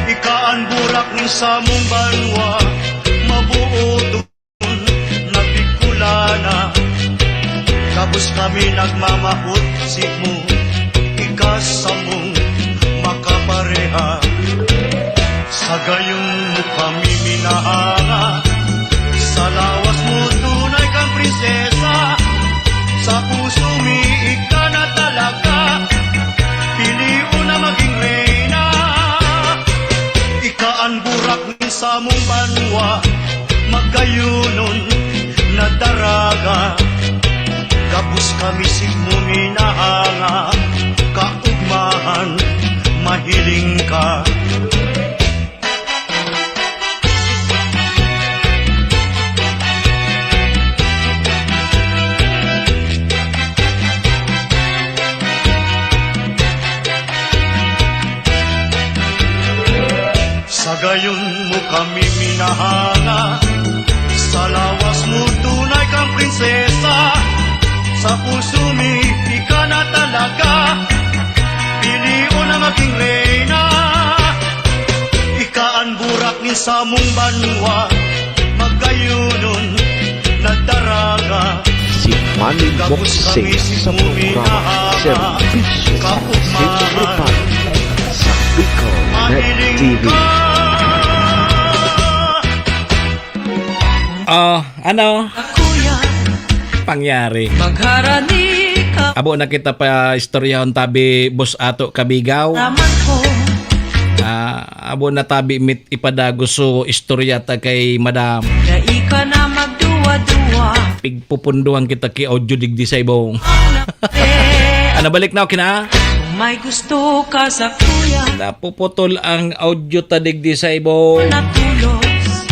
Ika an burak nin samong banwa, mabuot na Bicolana. Gabos kami nagmamahot simo, ika samong makapareha. Sa gayon mo kami minahanga, sa lawas mo tunay kang prinsesa, sa puso mi ika na talaga, pilion na maging reyna. Ika an burak nin samong banwa, magayonon na daraga. Bus kami sigmo minahanga, kaugmahan, mahiling ka. Sa gayon mo kami minahanga, sa lawas mo tunay kang prinsesa, sa puso mi ika na talaga, pilion na maging reyna. Ika an burak nin samong banwa, magayonon na daraga. Si Manny Boxing sa programa Serbisyo sa Kaugmahan. Sentro Paro sa Bicol Net T V. Ah, ano? Pangyari. Magharani ka. Abo na kita pa istoryahon tabi, Boss Ato Kabigaw. Raman ko. Ah, abo na tabi mit ipadagos so istorya ta kay Madam. Dai ka na magduwa-duwa. Pigpupunduhan kita ki audio digdi sa ibong. Ang labi. Ano, balik na, okay na? Kung may gusto ka sa kuya. Napuputol ang audio ta digdi sa ibong. Natulos.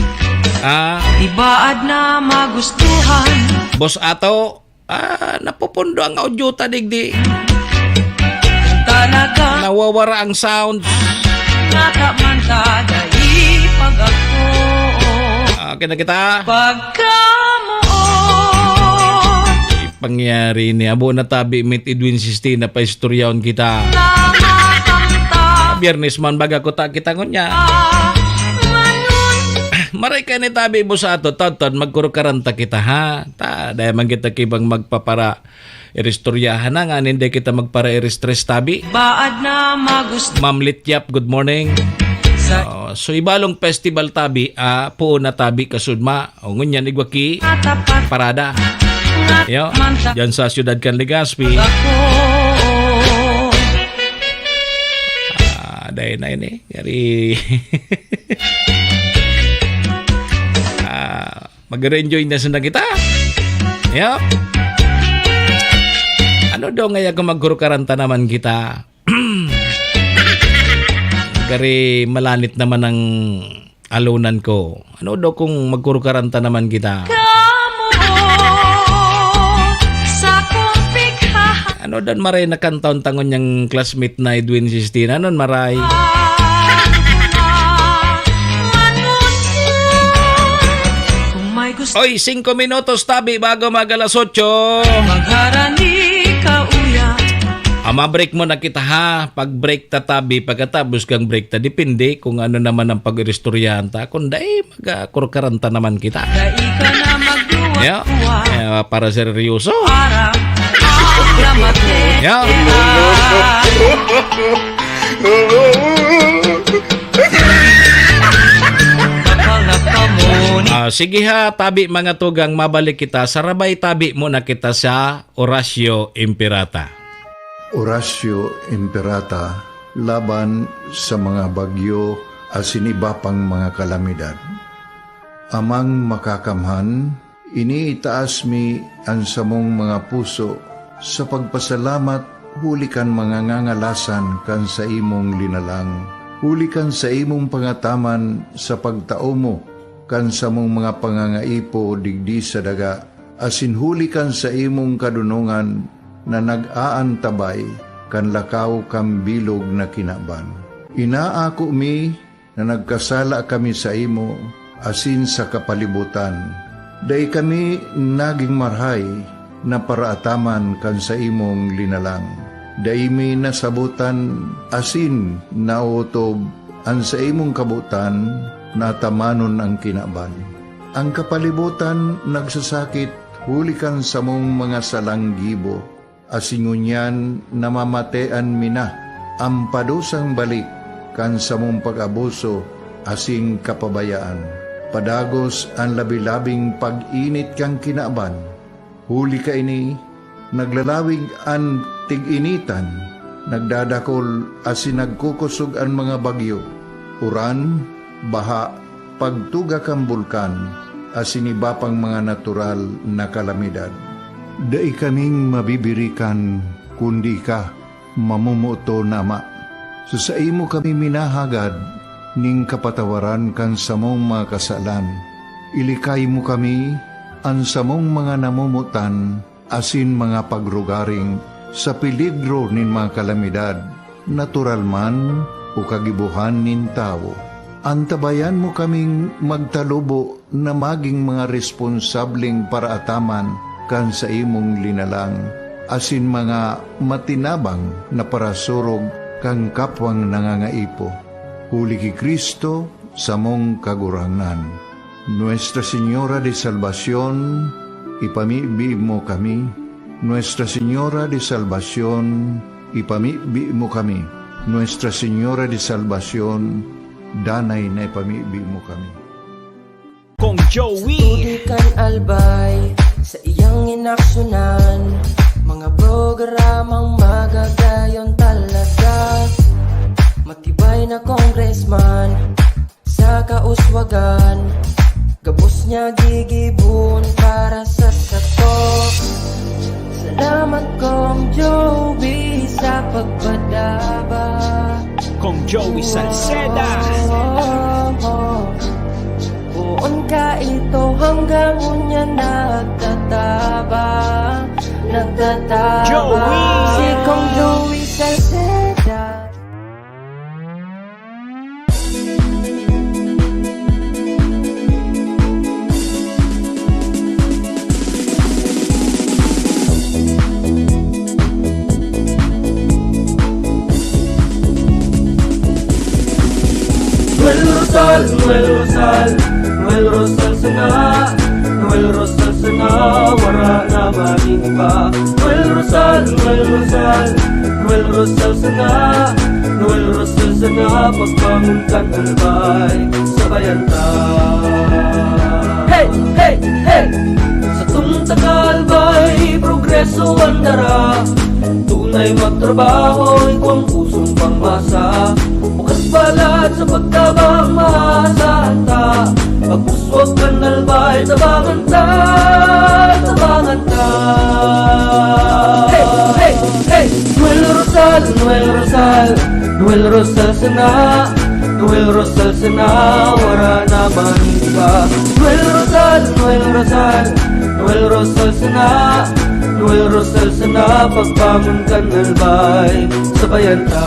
Ah. Ibaad na magustuhan. Boss Ato, ah, napupundo ang audio ta digdi. Talaga. Nawawara ang sound. Nataman ta, dai pag-ako. Okay na kita. Pagkamoon. Pangyari ni abo na tabi mit Edwin Sistina pa istoryaon kita. Namakamta. Biyernes man baga ko ta kita ngunya. Maray ka ni tabi mo sa ato, tawtawd magkurukaranta kita, ha? Ta, dai man kita kibang magpapara iristoryahan na nga, hindi kita magpara-iristres tabi. Baad na magusto. Ma'am Lityap, good morning. Sa Oh, so, Ibalong Festival tabi, ah, puon na tabi, kasudma. O, ngunyan, igwa ki Matapat. Parada. Nga Yo, manta. Diyan sa siyudad kan Legazpi. Ako. Ah, dahil na ini. Yari. Ah, mag-enjoy na sana kita. Yo. Ano daw ngaya kung magkurukaranta naman kita? Gari malanit naman ang alonan ko. Ano daw kung magkurukaranta naman kita? Kamo sa kong pighaha- Ano dan maray na kantaon tangon niyang classmate na Edwin Sistina? Anon maray? Kung may gusto Oy, singko minutos tabi bago mag alas otso. Magharani ka, uya. Ah, ma-break muna kita, ha? Pag-break ta tabi, pagkatapos kang break ta, depende kung ano naman ang pag-iristoryahan ta. Kung dai, mag-akurkaranta naman kita. Dai ka na magduwa-duwa. Yeah. Yeah, para seryoso. Para ang lamat Yeah. Kapal na kamuni. Ah, sige ha, tabi mga tugang, mabalik kita. Sarabay tabi muna kita sa Horacio Imperata. Horacio Imperata laban sa mga bagyo asin iba pang mga kalamidad. Amang Makakamhan, iniitaas mi an samong mga puso sa pagpasalamat huli kan mga ngangalasan kan saimong linalang, huli kan saimong pangataman sa pagtao mo kan samong mga pangangaipo digdi sa daga, asin huli kan saimong kadonongan na nag-aantabay kan lakaw kan bilog na kinaban. Inaako mi na nagkasala kami saimo asin sa kapalibotan. Dai kami nagin marahay na paraataman kan saimong linalang. Dai mi nasabotan asin naotob an saimong kabotan na atamanon an kinaban. An kapalibotan nagsasakit huli kan samong mga salang gibo, asin ngunyan namamatean mi na an padusang balik kan samong pag-abuso asin kapabayaan. Padagos an labi-labing pag-init kan kinaban. Huli kaini, naglalawig an tig-initan, nagdadakol asin nagkukosog an mga bagyo, uran, baha, pagtuga kan bulkan, asin iba pang mga natural na kalamidad. Dai kaming mabibirikan, kundi ika, mamomoton na Ama. Sa saimo kami minahagad ning kapatawaran kan samong mga kasalan. Ilikay mo kami, an samong mga namomotan, asin mga pagrugaring sa peligro nin mga kalamidad, natural man o kagibohan nin tawo. Antabayan mo kaming magtalubo na magin mga responsableng paraataman kan saimong linalang, asin mga matinabang na parasurog kan kapwang nangangaipo. Huli ki Cristo, samong Kagurangnan. Nuestra Señora de Salvacion, ipamibi mo kami. Nuestra Señora de Salvacion, ipamibi mo kami. Nuestra Señora de Salvacion, danay na ipamibi mo kami. Kong Joey. Sa tubig kan Albay, sa iyang inaksyonan, mga programang magagayon talaga. Matibay na congressman, sa kauswagan, gabos niya gigibon para sa sato. Salamat, Kong Joey, sa pagpadaba. Kong Joey Salceda. Poon ka ito hanggang unya nagtatabang, nagtatabang. Joey! Si Kong Joey Salceda. Noel Rosal, Noel Rosal, Noel Rosal sana, Noel Rosal sana, wara na man iba. Noel Rosal, Noel Rosal, Noel Rosal sana, Noel Rosal sana, pagbangon kan Albay, sabayan ta. Hey, hey, hey! Satong taga Albay, progreso an dara. Tunay magtrabaho, igwang pusong pangmasa. Bukas balat sa pagtabang, maasahan ta. Pag-uswag kan Albay, tabangan ta, tabangan ta. Hey, hey, hey! Noel Rosal, Noel Rosal, Noel Rosal sana, Noel Rosal sana, wara na man iba. Noel Rosal, Noel Rosal, Noel Rosal sana, Noel Rosal sana, pagbangon kan Albay, sabayan ta.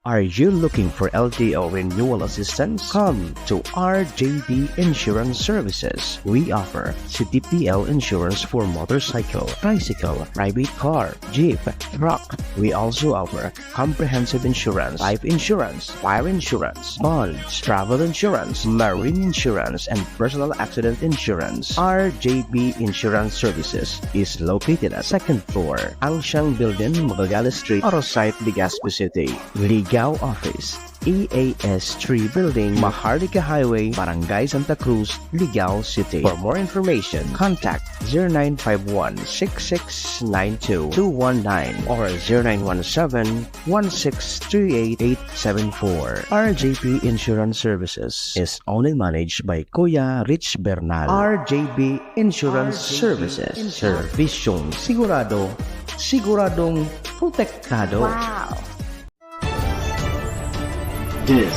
Are you looking for L T O renewal assistance? Come to R J B Insurance Services. We offer C T P L insurance for motorcycle, tricycle, private car, jeep, truck. We also offer comprehensive insurance, life insurance, fire insurance, bonds, travel insurance, marine insurance, and personal accident insurance. R J B Insurance Services is located at second floor, Ancang Building, Magallanes Street, Oro Site, Legazpi City. Ligao Office, E A S three Building, Maharlika Highway, Barangay Santa Cruz, Ligao City. For more information, contact zero nine five one, six six nine two, two one nine or zero nine one seven, one six three eight, eight seven four. R J P Insurance Services is only managed by Kuya Rich Bernal. R J B Insurance Services. Serbisyong sigurado, siguradong protektado. Wow! This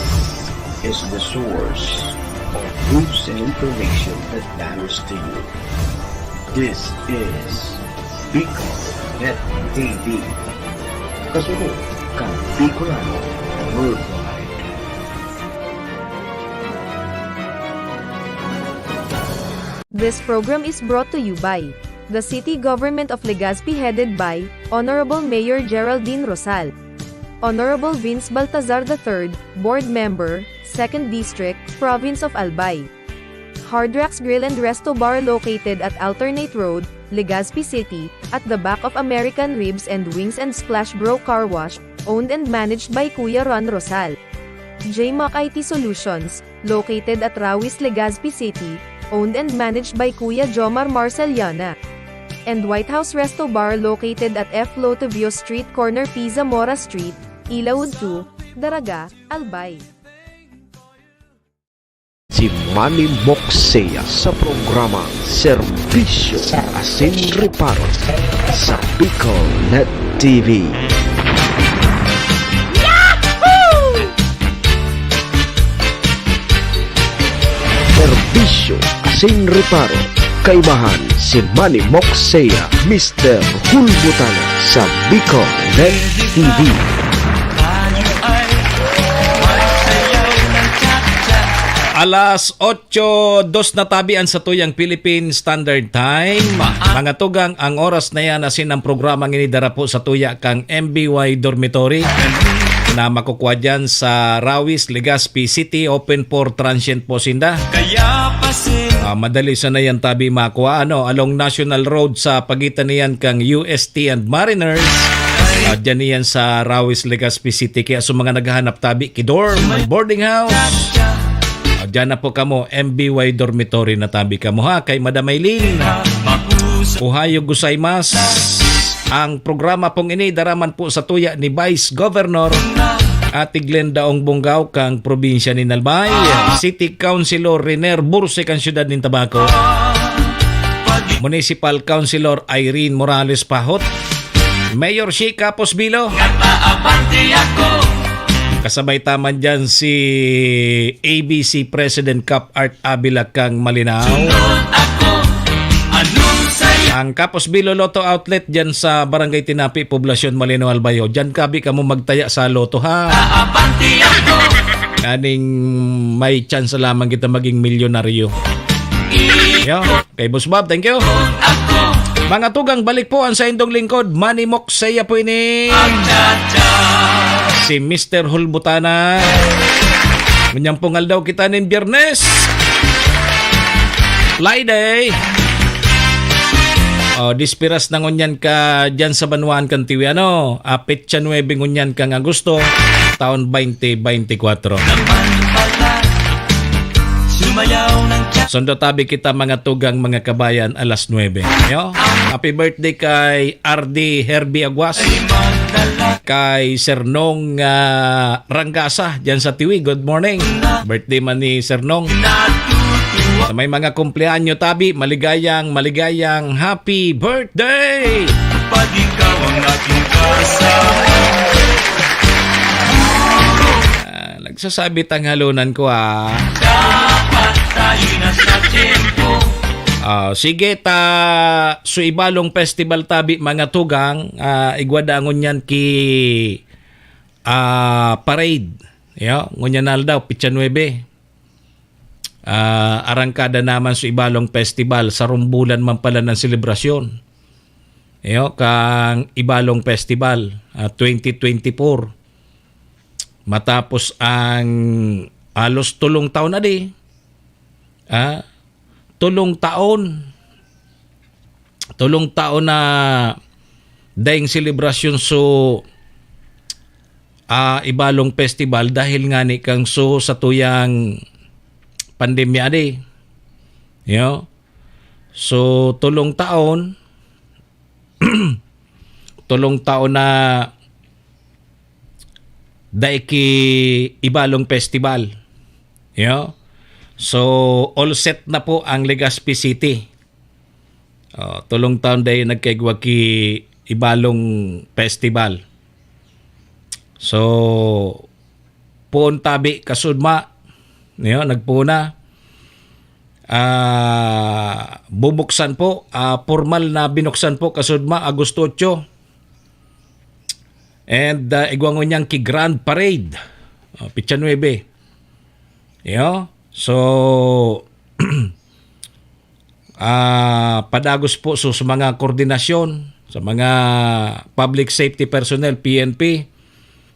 is the source of news and information that matters to you. This is Bicol Net T V. Kasunod kan Bicolano Worldwide. This program is brought to you by the City Government of Legazpi, headed by Honorable Mayor Geraldine Rosal, Honorable Vince Baltazar the third, Board Member, Second District, Province of Albay. Hard Rocks Grill and Resto Bar, located at Alternate Road, Legazpi City, at the back of American Ribs and Wings and Splash Bro Car Wash, owned and managed by Kuya Ron Rosal. J Mac I T Solutions, located at Rawis, Legazpi City, owned and managed by Kuya Jomar Marceliana. And White House Resto Bar, located at F Lotovio Street, corner P Zamora Street, Ilaud two, Daraga, Albay. si Manny Moksea sa programa Serbisyo asin Reparo sa Bicol Net T V. Serbisyo asin Reparo, kaibahan si Manny Moksea, Mister Hulbutana sa Bicol Net T V. Alas otso dos na tabi an satuyang Philippine Standard Time. Mga tugang, ang oras na yan asin ang programa ngini dara po sa tuya kang M B Y Dormitory na makukwa dyan sa Rawis, Legazpi City. Open for transient po sinda. Kaya pasin- Ah, madali sana yan tabi makwa, ano, along National Road sa pagitan niyan kang U S T and Mariners. Ah, dyan niyan sa Rawis, Legazpi City. Kaya sa mga naghahanap tabi, kidorm, boarding house, ah, dyan na po kamo, M B Y Dormitory na tabi kamo, ha, kay Madam Aileen. Ohayo gozaimasu. Ang programa pong ini dara man po sa tuya ni Vice Governor Ate Glenda Ong Bongao kang probinsya nin Albay, City Councilor Riner Burse kang siyudad nin Tabaco, Municipal Councilor Irene Morales Pahot, Mayor Shi Capos Bilo. Kasabay ta man dyan si A B C President Cap Art Avila kang Malinao. Ang Capos Bilo Lotto Outlet dyan sa Barangay Tinapi, Poblacion Malinao, Albay. Dyan kabi kamo magtaya sa lotto, ha? Kaning may chance lamang kita maging milyonaryo. Yo, kay Boss Bob, thank you. Mga tugang, balik po ang saindong lingkod, Manny Moksea po ini. Si Mister Hulbutana. Ngunyan pong aldaw kita nin Biyernes. Friday. Oh, dispiras na ngunyan ka dyan sa banwaan kan Tiwi, ano? Ah, petsa nuebe ngunyan kang Agosto, taon twenty twenty-four. Sumayaw ng tsa- Sundo tabi kita, mga tugang, mga kabayan, alas nuebe. Yo? Happy birthday kay R D Herbie Aguas, kay Sir Nong, ah, Rangasa, dyan sa Tiwi. Good morning. Birthday man ni Sir Nong. Sa may mga kumpleanyo tabi, maligayang, maligayang happy birthday! Pag ikaw ang aking kasama. Ah, nagsasabi tanghalonan ko, ah. Dapat tayo na sa tempo. Ah, sige, ta, so Ibalong Festival tabi, mga tugang, ah, igwa dangon yan ki, ah, parade. Yo, ngunyan na aldaw, petsa nuebe. Ah, arangkada naman sa Ibalong Festival, sa rumbulan man pala ng selebrasyon. Iyo, kang Ibalong Festival, ah, twenty twenty-four. Matapos ang halos tulong taon na di, ah, tulong taon, tulong taon na daing selebrasyon so, ah, Ibalong Festival dahil nga ni kang so sa tuyang pandemya di. Yo. So, tulong taon, tulong taon na dai ki Ibalong Festival. Yo. So, all set na po ang Legazpi City. Oh, tulong taon dai nagkaigwa ki Ibalong Festival. So, poon tabi kasudma, niyo, nagpuna. Ah, bubuksan po, ah, formal na binuksan po kasudma, Agosto otso. And, ah, igwa ngunyan ki Grand Parade, ah, petsa nuebe. Yo, so, ah, padagos po so, sa mga koordinasyon, sa mga public safety personnel, P N P,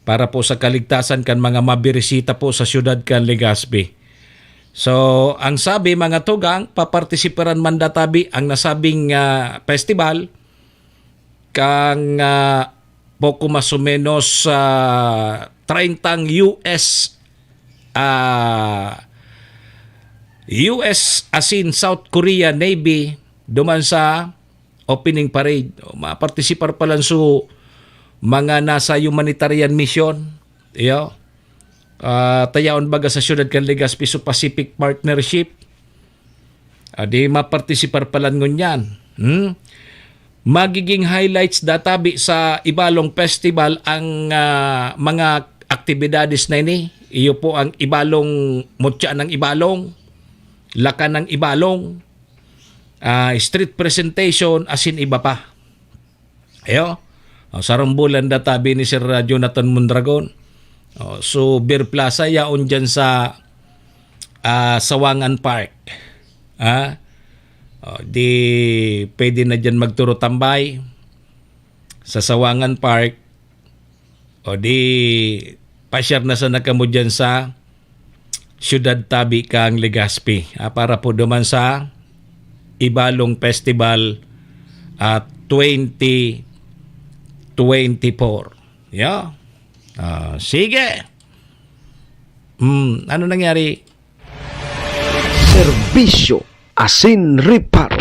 para po sa kaligtasan kan mga mabirisita po sa siyudad kan Legazpi. So, ang sabi, mga tugang, papartisiparan man databi ang nasabing, ah, festival kang, ah, poko mas o menos, ah, treyntang U S, ah, U S asin South Korea Navy duman sa opening parade. O, mapartisipar pa lang so mga nasa humanitarian mission. Iyo. ah, tayaon baga sa siyudad kan Legazpi so Pacific Partnership. Ah, di mapartisipar palan ngunyan. Hmm? Magiging highlights databi sa Ibalong Festival ang, ah, mga aktibidades na ini. Iyo po ang Ibalong, mutya ng Ibalong, laka ng Ibalong, ah, street presentation, asin iba pa. Ayo, oh, sarong bulan databi ni Sir, ah, Jonathan Mondragon. Oh, so, Beer Plaza, yaon dyan sa, ah, Sawangan Park. Ha? Oh, di pwede na dyan magturo tambay sa Sawangan Park. O di, pasyar na sana kamo dyan sa siyudad tabi kang Legazpi, ah, para po duman sa Ibalong Festival at twenty twenty-four. Yeah. Ah, sige. Hmm, ano nangyari? Serbisyo asin reparo.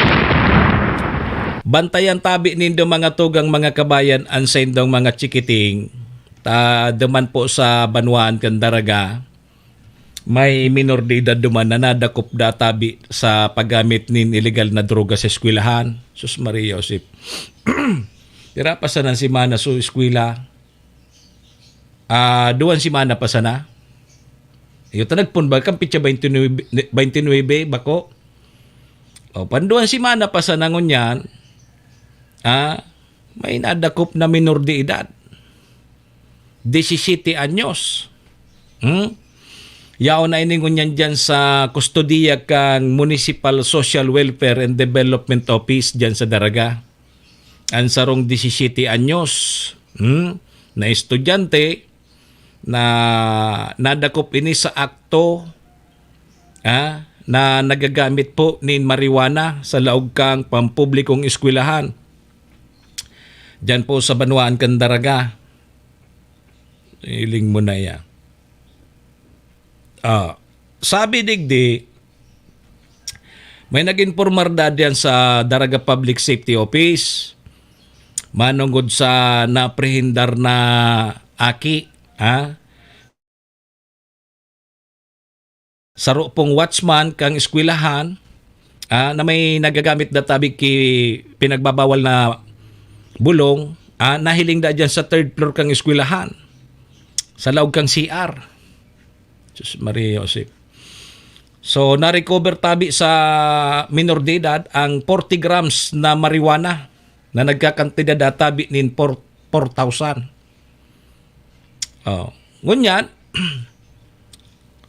Bantayan tabi nindo, mga tugang, mga kabayan, an saindong mga chikiting. Ta duman po sa banwaan kan Daraga, may minor de edad duman na nadakop da tabi sa paggamit nin iligal na droga sa eskwelahan. Sus Maria Josep. Pira pa sana semana so eskwela? Ah, duwang semana pa sana. Iyo ta nagpon ba kan petsa twenty-nine, twenty-nine, bako? O, panduwang semana pa sana ngunyan, ah, may nadakop na minor de edad. Disisiyete anyos. Hmm? Yaon na ini ngunyan dyan sa kustodiya kan Municipal Social Welfare and Development Office dyan sa Daraga. An sarong disisiyete anyos, hmm, na estudyante na nadakop ini sa akto, ah, na nagagamit po nin marijuana sa laog kan pampublikong eskwelahan. Diyan po sa banwaan kan Daraga. Hiling mo na iya. Ah, sabi digdi, may nag-informar da diyan sa Daraga Public Safety Office, manongod sa naprehindar na aki, ha? Saro pong watchman kang eskwelahan, ah, na may nagagamit da tabi ki pinagbabawal na bulong, ah, nahiling da diyan sa third floor kang eskwelahan, sa laog kang C R. Sus Maria Josep. So, na-recover tabi sa minor de edad ang forty grams na marijuana na nagkakantidad tabi nin four, four thousand. Oh. Ngunyan,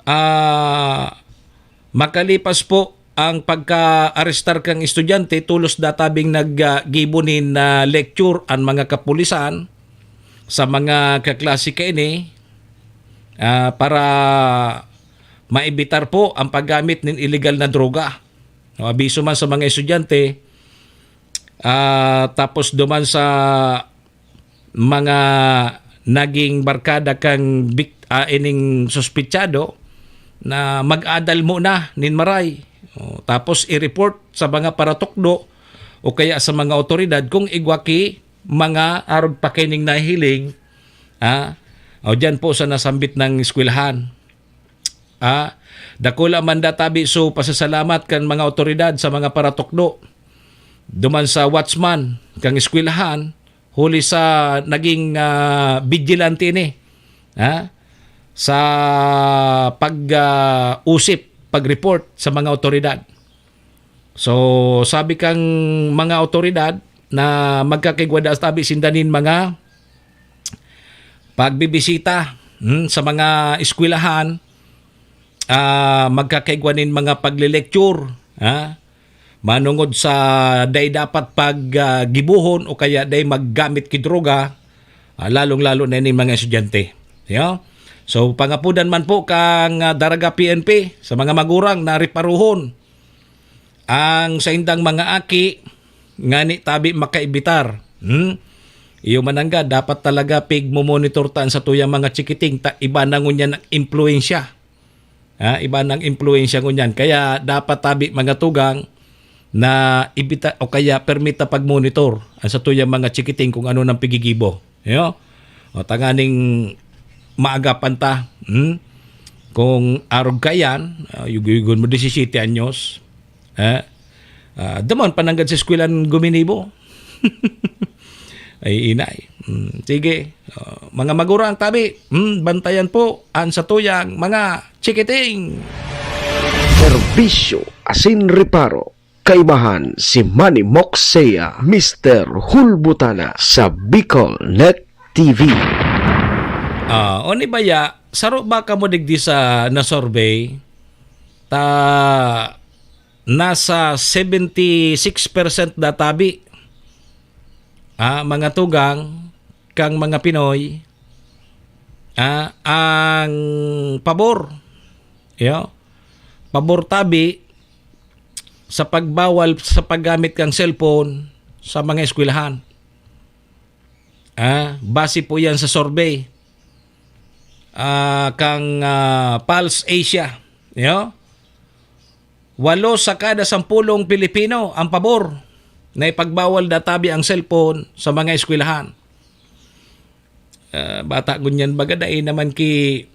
ah, makalipas po ang pagka-arestar kang estudyante, tolos da tabing nag, ah, gibo nin, ah, lecture an mga kapulisan sa mga kaklase kaini, ah, para maebitar po ang paggamit nin iligal na droga. No, abiso man sa mga estudyante, ah, tapos duman sa mga naging barkada kan bik-, ah, ining suspetsado na mag-adal muna nin maray. O, tapos i-report sa mga paratukdo o kaya sa mga awtoridad kung igwa ki mga arog pa kaining nahiling, ah, o diyan po sa nasambit ng eskwelahan. Ah, dakula man da tabi so pasasalamat kan mga awtoridad sa mga paratukdo, duman sa watchman kang eskwelahan, huli sa naging, ah, vigilante ini, ha, sa pag, ah, usip, pag-report sa mga awtoridad. So, sabi kang mga awtoridad na magkakaigwa da tabi sinda nin mga pagbibisita, hmm, sa mga eskwelahan, ah, magkakaigwa nin mga pagle-lecture, ha? Manongod sa dai dapat pag, ah, gibohon o kaya dai maggamit ki droga, ah, lalong-lalo na ining mga estudyante. Yeah? So, pangapodan man po kang, ah, Daraga P N P sa mga magurang na reparuhon ang saindang mga aki ngani tabi makaibitar. Hmm? Iyo mananggad, dapat talaga pigmo-monitor ta an satuyang mga chikiting ta iba na ngunyan ang impluwensya. Ha, iba nang impluwensya ngunyan. Kaya dapat tabi, mga tugang, na ibita o kaya permita pag-monitor ang satuyang mga chikiting kung ano nang pigigibo. Yo? O, tanganing maagapan ta. Hmm? Kung arog ka yan, ah, yugo-yugon mo, disisiyete anyos. Eh? Ah, duman pa nanggad sa eskwelahan guminibo. Ay, inay. Mm, sige. Ah, mga magurang tabi, mm, bantayan po ang satuyang mga chikiting. Serbisyo asin reparo. Kaibahan si Manny Moksea, Mister Hulbutana sa Bicol Net T V. Ah, o ni baya, saro ba kamo digdi sa na-survey? Ta, nasa seventy six percent natabi, ah, mga tugang kang mga Pinoy, ah, ang pabor, yo, pabor tabi sa pagbawal sa paggamit kang cellphone sa mga eskwelahan. Ah, base po yan sa survey, ah, kang, ah, Pulse Asia. Yo? Walo sa kada sampulong Pilipino ang pabor na ipagbawal databi ang cellphone sa mga eskwelahan. Ah, bata ngunyan baga, dai naman ki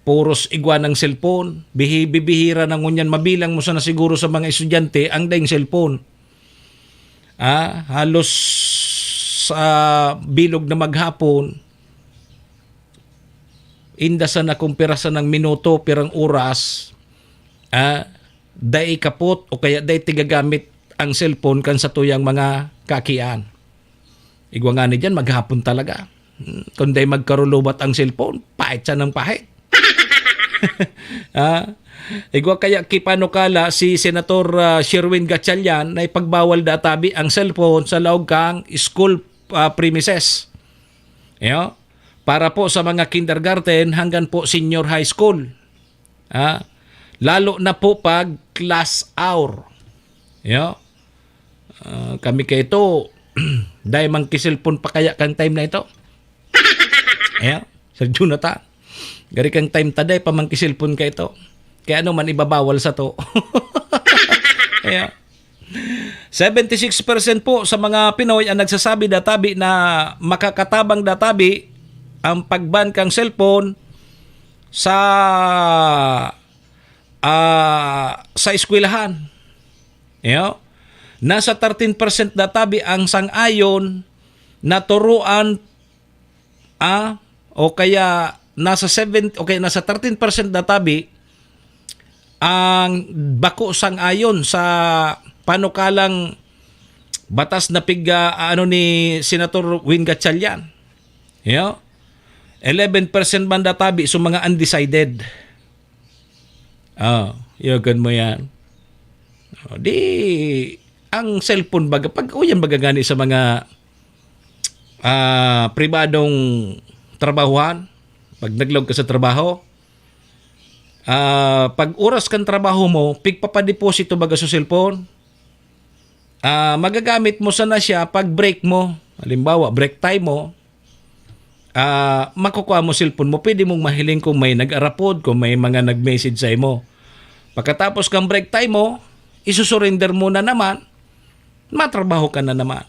puros igwa ng cellphone. Bihi-, bibihira na ngunyan, mabilang mo sana siguro sa mga estudyante ang daing cellphone. Ah, halos sa bilog na maghapon, inda sana kung pira sanang minuto, pirang oras, ah, dai kapot o kaya dai tigagamit ang cellphone kan satuyang mga kakian. Igwa ngani diyan, maghapon talaga. Hmm, kung dai magkarulubat ang cellphone, pahit siya ng pahit. Ah, igwa kaya ki panukala si Senator, ah, Sherwin Gatchalian na ipagbawal databi ang cellphone sa laog kang school, ah, premises. Yo? Para po sa mga kindergarten hanggang po senior high school. Ah, lalo na po pag class hour. Yo? Ah, kami kay ito, dai man ki cellphone pa kaya kang time na ito. Ayan, Sir Jonathan. Gari kang time ta, dai pa man ki cellphone kay ito. Kaya ano man, ibabawal sa to. Ayan. Seventy six percent po sa mga Pinoy ang nagsasabi databi na makakatabang databi ang pag-ban kang cellphone sa, ah, sa eskwelahan. Yo? Nasa thirteen percent databi ang sang-ayon na turuan, ah, o kaya nasa seven, o kaya nasa thirteen percent databi ang bako sang-ayon sa panukalang batas na pig-, ah, ano ni Senator Win Gatchalian. Yo? Eleven percent man databi, so mga undecided. Oh, yagan mo yan. Oh, di, ang cellphone baga, pag uyan baga gani sa mga, ah, pribadong trabahuhan, pag naglaog ka sa trabaho, ah, pag oras kan trabaho mo, pigpapadeposito baga sa cellphone, ah, magagamit mo sana siya pag break mo. Halimbawa, break time mo, ah, makukuha mo cellphone mo, pwede mong mahiling kung may nag-arapod, kung may mga nag-message sa imo. Pagkatapos kang break time mo, isusurrender mo na naman, matrabaho ka na naman.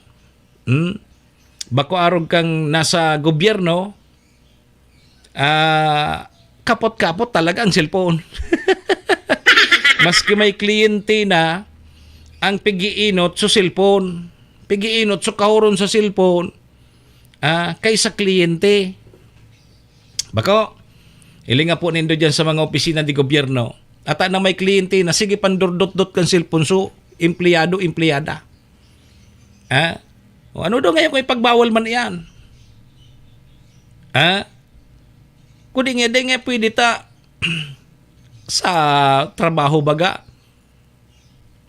Hmm? Bako arog kang nasa gobyerno, ah, kapot-kapot talaga ang cellphone. Maski may kliyente na, ang pigiinot sa cellphone. Pigiinot sa kahuron sa cellphone, ah, kaysa kliyente. Bako, ilinga po nindo dyan sa mga opisina de gobyerno. Ata na may kliyente na sige pandurdot-dot kan cellphone, so, empleyado, empleyada. Ah? O ano daw ngayon kung ipagbawal man iyan? Ah? Kung di nga, di nga pwede ta sa trabaho baga.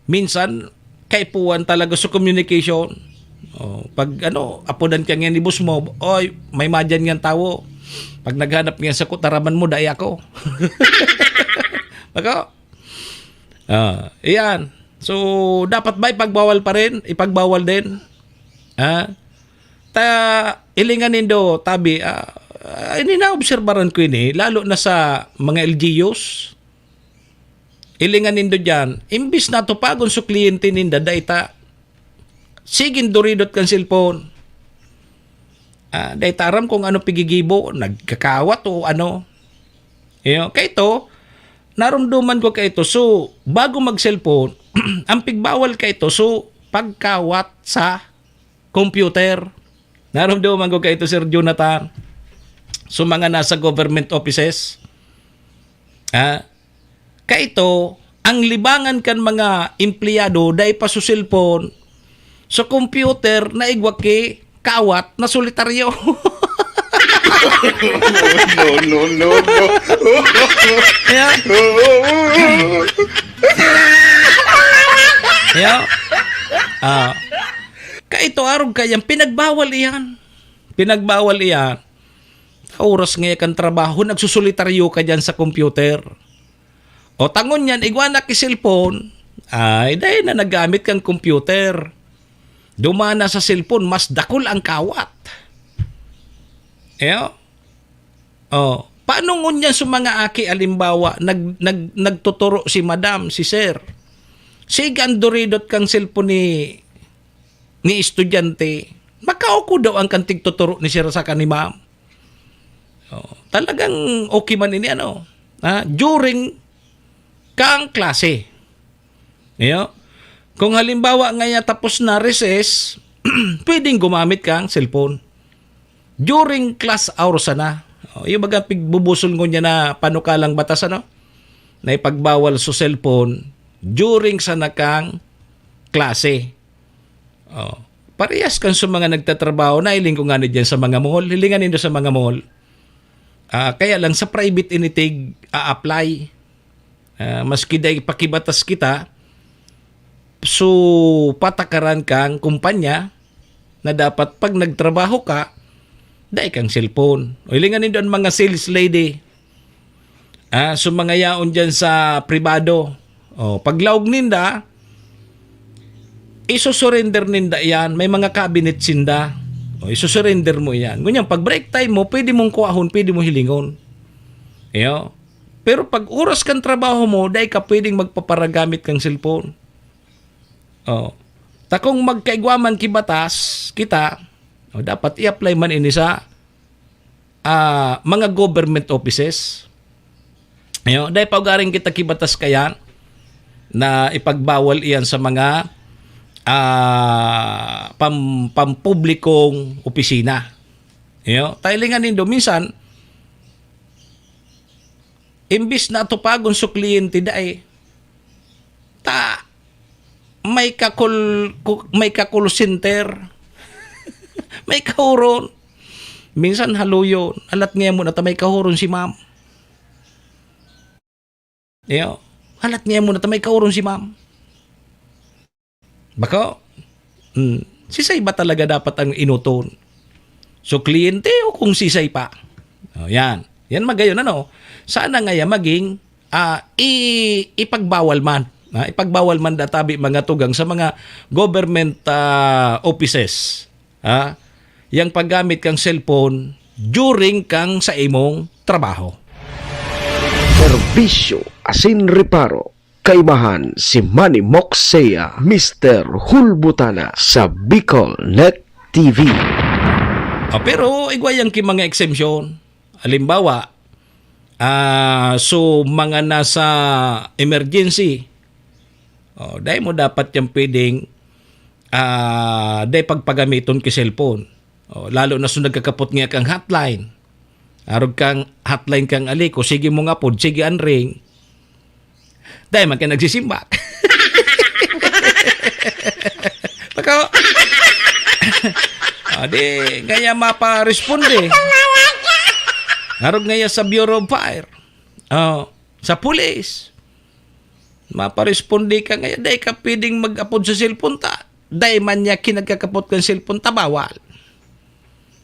Minsan, kaipuhan talaga sa communication. Oh, pag ano, apodan ka nga ni boss mo, "Oy, may madyan nga tawo." Pag naghanap nga sa kutaraman mo, dai ako. Ako? Ah, iyan. So, dapat ba ipagbawal pa rin? Ipagbawal din? Ah? Ta, ilingan nindo, tabi, ah, ah, ini naobserbaran ko ini, lalo na sa mga L G Us. Ilingan nindo diyan, imbis na tupagon sa kliyente ninda, dai ta, sigin duridot kan cellphone. Ah, dai ta aram kung ano pigigibo, nagkakawat o ano. Iyo, kaito, narumduman ko kaito. So, bago mag-cellphone, ang pigbawal kaito, so, pagkawat sa computer. Narumduman ko kaito, Sir Jonathan. So, mga nasa government offices, ah, kaito, ang libangan kan mga empleyado dai pa su cellphone, su computer na igwa ki kawat na solitaryo. No, no, no, no. Yeah. Yeah. Ah. Kaito arog kayang pinagbawal iyan. Pinagbawal iyan. Sa oras nga kan trabaho, nagsusulitaryo ka diyan sa computer. O tangon yan, igwa na ki cellphone, ay, dai na nagamit kang computer. Dumana sa cellphone, mas dakul ang kawat. Iyo? O, paano ngunyan sa mga aki, alimbawa, nag, nag, nagtuturo si madam, si sir? Sigan duridot kang cellphone ni, ni estudyante, makauko daw ang kantig tuturo ni sir sa ni ma'am. Oh, talagang okay man ini, ano, ha? During kang klase. Iyo? Kung halimbawa ngaya tapos na recess, pwedeng gumamit kang cellphone. During class hour sana. Oh, yung baga pigbubusol ngunyan na panukalang batas, ano? Na ipagbawal sa cellphone during sana kang klase. Oh. Parehas kan sa mga nagtatrabaho, nailing ko nga ni dyan sa mga mall. Hilingan nindo sa mga mall. Ah, kaya lang sa private initig a-apply. Ah, maski dai pakibatas kita, so patakaran kang kumpanya na dapat pag nagtrabaho ka, dai kang cellphone. O hilingan nindo ang mga sales lady. Ah, so mga yaon dyan sa pribado. Oh, paglaog ninda, isusurrender ninda yan. May mga cabinet sinda. O, isusurrender mo yan. Ngunyan, pag break time mo, pwede mong kuahon, pwede mo hilingon. Iyo. Pero pag oras kang trabaho mo, dai ka pwedeng magpaparagamit kang cellphone. Oh. Takong magkaigwa man ki batas, kita, oh, dapat i-apply man ini sa ah, mga government offices. Yo, dai pa ugaring kita kibatas kayan na ipagbawal iyan sa mga ah, pam, pampublikong opisina. Yo, tailingan nindo minsan imbis na atupagon su kliyente dai ta may kakul ku- may kakul center. May kahuron. Minsan haluyon. Halat niya mo na ta may kahuron si ma'am. Iyo. Halat niya mo na ta may kahuron si ma'am. Bako, mm, sisay ba talaga dapat ang inuton? So, kliyente o kung sisay pa? O, yan. Yan magayon, ano? Sana nga yan maging ah, i, ipagbawal man. Ah, ipagbawal man databi mga tugang sa mga government ah, offices. Ah, yang paggamit kang cellphone during kang sa imong trabaho. Serbisyo asin reparo. Kaibahan si Manny Moxea, Mister Hulbutana sa Bicol Net T V. Ah, pero igwa yang ki mga exemption. Halimbawa, ah, so mga nasa emergency, oh, dai mo dapat yang pwedeng ah, dai pagpagamiton ki cellphone. Oh, lalo na so nagkakapot nga kang hotline. Arog kang hotline kang aliko, sige mo nga pod, sige an ring. Dai man ka nagsisimbak. Bako, ah, di, ngaya maparesponde. Arog ngaya sa Bureau of Fire. Oh, sa police. Maparesponde ka ngaya, dai ka pwedeng mag-apod sa cellphone ta. Dai man niya kinagkakapot kan cellphone ta, bawal.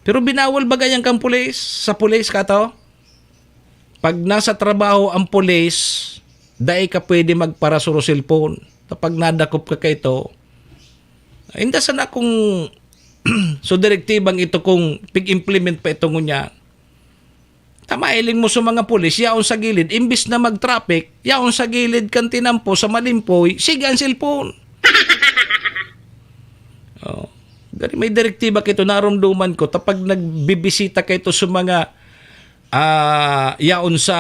Pero binawal ba gayan kan pulis? Sa pulis ka to? Pag nasa trabaho ang pulis, dai ka pwede magparasuro cellphone. Kapag nadakop ka kaito, inda sana kung so direktibang ito kung pig-implement pa ito ngunyan. Tamailing mo sa mga pulis, yaon sa gilid, imbis na mag-traffic, yaon sa gilid kan tinampo sa malimpoy, sige ang cellphone. Oh. Gani may direktiba kaito, narumduman ko, ta pag nagbibisita kaito sa mga, ah, yaon sa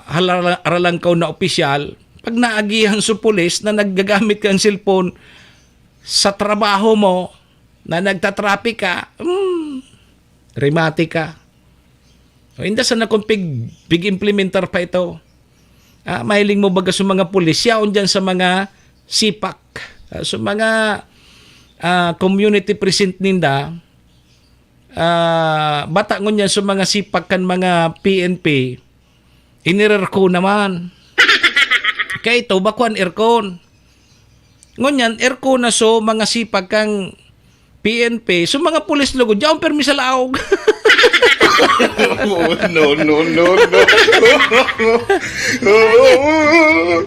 halala-, haralangkaw na opisyal, pag naagihan sa pulis na naggagamit kang cellphone sa trabaho mo, na nagtatraffic ka, hmm, remate ka. O, inda sana kung pig-, pig-implementar pa ito. Ah, mahiling mo baga sa mga pulis, yaon dyan sa mga sipak, ah, sa mga, ah, community precinct ninda, ah, bata ngunyan sa mga sipak kan mga P N P, inirerko naman. Kaya ito, bakuan aircon. Ngunyan, aircon na so, mga sipak kang P N P. So, mga pulis lugod, yaon permi sa laog. Oh, no, no, no, no.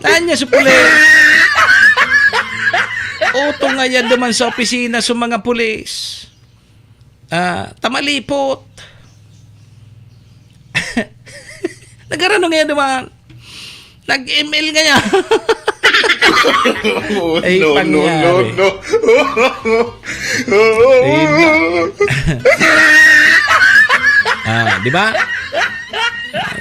Tanya sa pulis. Uto nga yan duman sa opisina sa mga pulis. Ah, tamalipot. Nagarano nga yan duman? Nag-M L nga yan. Oh, Ay, no, no, no, pangyari. No. Ay, ba- ah, di ba?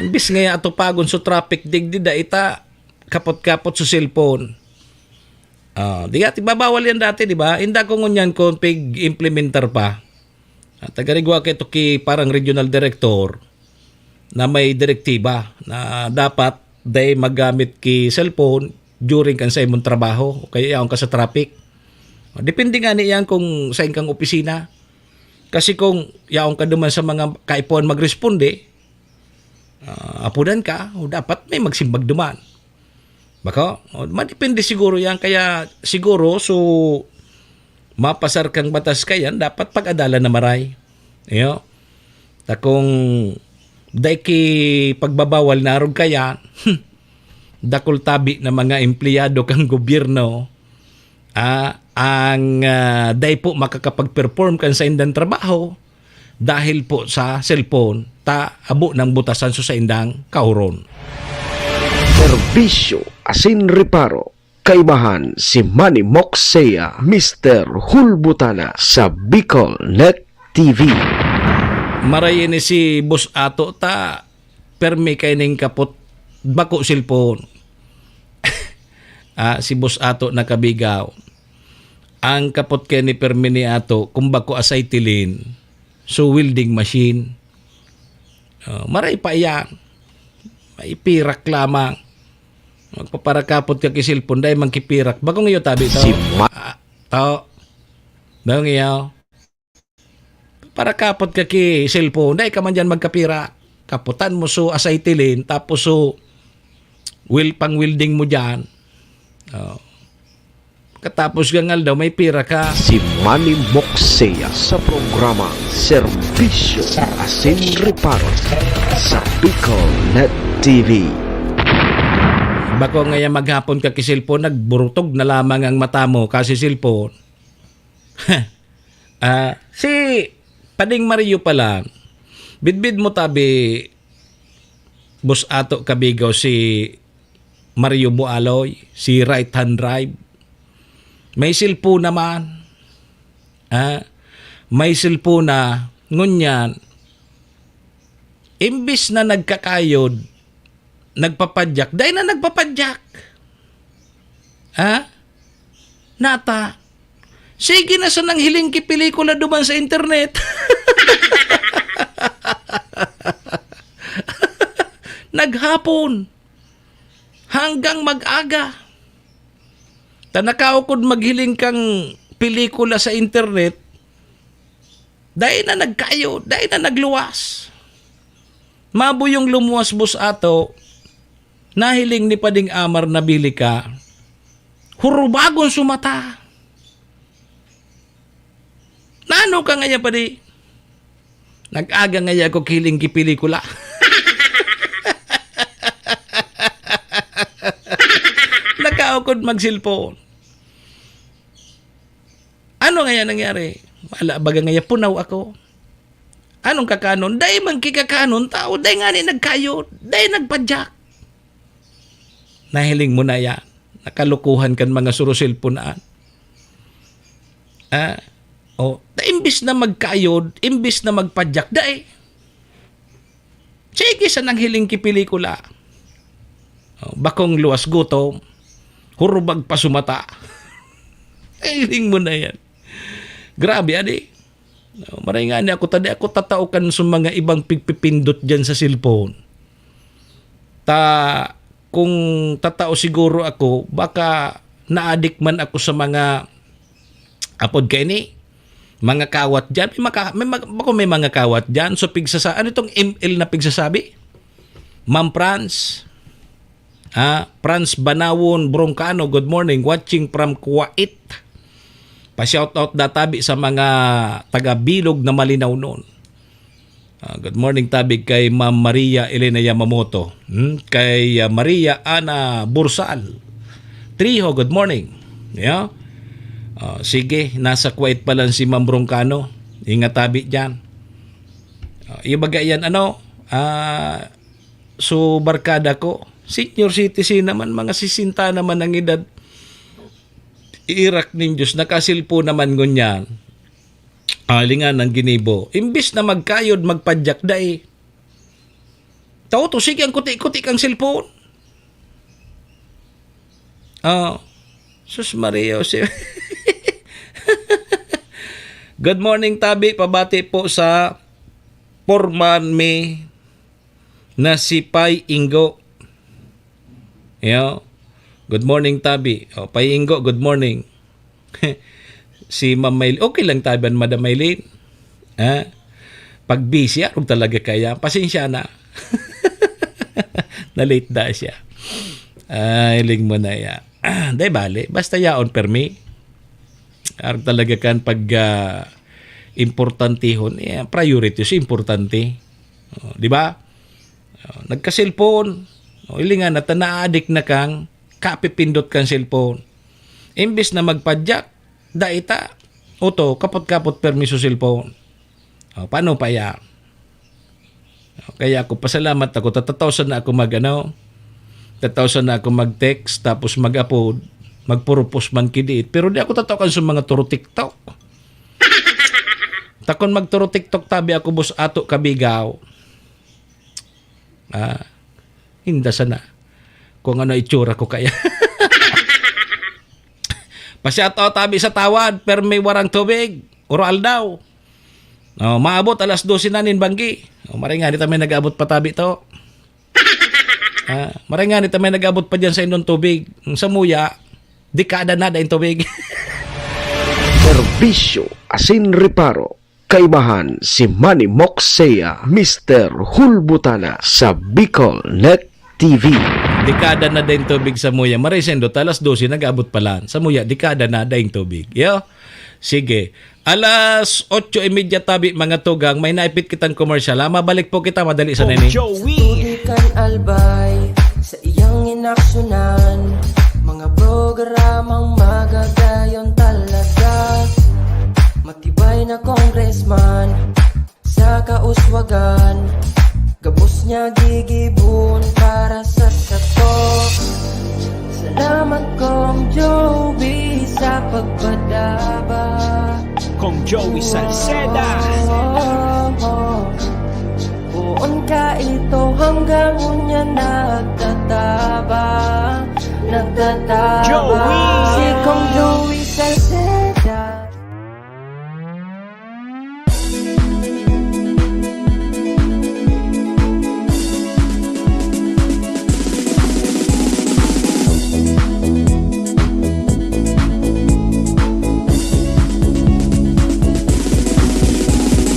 Imbis nga atupagon sa traffic, digdi da ita, kapot-kapot sa cellphone. Ah, di nga, tigbabawal yan dati, di ba? Inda ko ngunyan kung pig-implementar pa. At tagarigwa kayo ki parang regional director na may direktiba na dapat dai magamit ki cellphone during kan sa imong trabaho o kaya yaon ka sa traffic. Ah, depende nga niyan kung saan kang opisina. Kasi kung yaon ka duman sa mga kaipuhan magresponde, ah, apudan ka, o dapat may magsimbag duman. Bako, o, madepende siguro yan. Kaya siguro, so, mapasar kang batas kayan, dapat pag-adalan na maray. Iyo. Ta kung dai ki pagbabawal na arog kayan, dakul tabi na mga empleyado kang gobyerno, ah, ang, ah, dai po makakapag-perform kan saindang trabaho dahil po sa cellphone, ta abo nang butasan sa saindang kahuron. Serbisyo asin reparo. Kaibahan si Manny Moksea, Mister Hulbutana sa Bicol Net T V. Maray ini si Boss Ato ta permi kay ning kapot bako cellphone. Ah, si Boss Ato nakabigaw. Ang kapot kay ni permi ni Ato kung bako acetylene, so welding machine. Oh, maray pa iyan. May pirak lamang. Magpaparakapot ka ki cellphone, dai man ki pirak. Bakong iyo tabi to? Si Ma- Ah, to. Bakong iyo. Parakapot ka ki cellphone, dai ka man dyan magkapira. Kaputan mo so acetylene, tapos so will, pang welding mo dyan. Oh. Katapos kang aldaw, may pira ka. Si Manny Moksea sa programa Serbisyo asin Reparo sa Bicol Net T V. Bako ngaya maghapon ka ki cellphone, nagburutog na lamang ang mata mo kasi cellphone. Ah, si Pading Mario pala, bidbid mo tabi, Boss Ato Kabigaw, si Mario Bualoy, si right hand drive. May cellphone naman. Ah, may cellphone na, ngunyan, imbis na nagkakayod, nagpapadyak, dai na nagpapadyak. Ha? Nata, sige na sanang hiling ki pelikula duman sa internet. Naghapon. Hanggang mag-aga. Ta nakaukod maghiling kang pelikula sa internet, dai na nagkayo, dai na nagluwas. Mabuyong lumuwas, Boss Ato, nahiling ni Pading Amar na bili ka. Hurubagon sumata. Nano ka ngaya, Padi? Nag-aga ngaya ako kiling ki pelikula. Nakaukod mag-cellphone. Ano ngaya nangyari? Wala baga ngaya punaw ako. Anong kakanon? Dai man kikakanon, tao. Dai nga ni nagkayo. Dai nagpadyak. Nahiling mo na yan. Nakalukuhan kan mga surusilpon na. Ah, Oh, ta imbis na magkayod, imbis na magpadyak, dai. Sige, sa nanghiling ki pelikula. Oh, bakong luwas gutom, hurubag pa sumata. Hiling mo na yan. Grabe, adi. Oh, maray nga ni ako, tadi ako tatao kan sa mga ibang pigpipindot dyan sa cellphone. Ta, kung tatao siguro ako, baka naadik man ako sa mga, apod kaini, mga kawat dyan. May maka-, may mag-, bako may mga kawat dyan. So, pigsasa-, ano itong M L na pigsasabi? Ma'am Franz? Ah, Franz Banawon Broncano, good morning. Watching from Kuwait. Pa-shoutout da tabi sa mga taga-Bilog na Malinao noon. Ah, good morning, tabi, kay Ma'am Maria Elena Yamamoto. Hmm? Kay, ah, Maria Ana Bursal Triho, good morning. Yeah? Ah, sige, nasa Kuwait pa lang si Ma'am Broncano. Ingat, tabi, dyan. Ah, yung baga yan, ano, ah, so barkada ko, senior citizen naman, mga sisenta naman ang edad. Iirak nin Diyos, nakasilpo naman ngunyan. Alingan ang ginibo. Imbis na magkayod, magpadyak, dai. Tao to, sige, ang kuti-kuti kang cellphone. Oh, sus Maria, si Good morning, tabi. Pabati po sa foreman mi na si Pay Ingo. Yo. Good morning, tabi. O, Pay Ingo, good morning. Si Ma'am Maylin, okay lang tabi an Madam Maylin? Ha? Pag busy, arog talaga kaya. Pasensya na. Na-late da siya. Ay, hiling mo na ya. Dai bale, basta yaon permi. Arog talaga kan pag, ah, importantehon, eh, priorities, importante. Oh, di ba? Oh, nagka-cellphone. Oh, hilingan na ta, naadik na kang kapipindot kan cellphone. Imbis na magpadyak, dai ta. Oto, kapot-kapot permi sa cellphone. Oh, paano pa ya? Oh, kaya ako, pasalamat ako, tatataw sana ako mag, ano, tatao sana ako mag-text, tapos mag-upload, magpurupos man kidiit. Pero di ako tatao kan sa mga turo TikTok. Takon magturo TikTok, tabi ako, boss, ato kabigaw. Ah, inda sana. Kung ano itsura ko kaya. Pa-shout out, tabi, sa Tawad, pero may warang tubig. Uro aldaw. Oh, maabot alas dose na nin banggi. Oh, maray nga, di ta may nag-abot pa, tabi, to. Ah, maray nga, di ta may nag-abot pa dyan sa indong tubig. Ang samuya, dekada na daing tubig. Serbisyo asin reparo. Kaibahan si Manny Moxea, Mister Hulbutana sa Bicol Net T V. Dekada na daing tubig samuya. Maray sa indo, alas dose, nag-abot pa lang. Samuya, dekada na daing tubig. Yo? Sige. Alas otso y media tabi, mga tugang, may naipit kitang komersyal, ha? Mabalik po kita, madali sa Kong nini. Joey. Sa tubig kan Albay, sa iyang inaksyonan, mga programang magagayon talaga. Matibay na congressman, sa kauswagan, gabos niya gigibon para sa sato. Salamat, Kong Joey, sa pagpadaba. Kong Joey Salceda. Poon ka ito hanggang unya nagtatabang, nagtatabang. Joey! Si Kong Joey Salceda.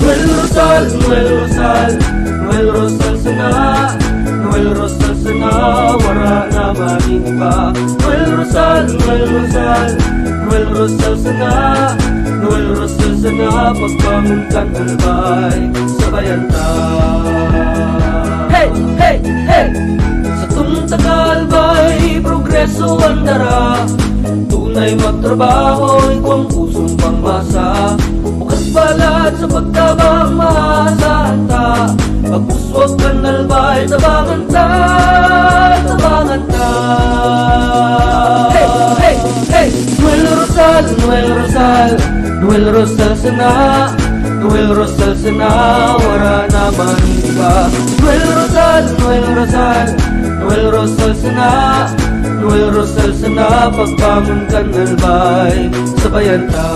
Noel Rosal, Noel Rosal, Noel Rosal sana, Noel Rosal sana, wara na magin iba. Noel Rosal, Noel Rosal, Noel Rosal sana, Noel Rosal sana, pagbangon kan Albay, sabayan ta. Hey, hey, hey! Satong taga Albay, progreso an dara. Tunay magtrabaho, igwang pusong pangmasa. Bukas palad sa pagtabang, maasahan ta. Pagpuswag kan Albay, tabangan ta, tabangan ta. Hey, hey, hey! Noel Rosal, Noel Rosal, Noel Rosal sana, Noel Rosal sana, wala naman iba. Noel Rosal, Noel Rosal, Noel Rosal sana, Noel Rosal sana, pagbangon kan Albay, sabayan ta.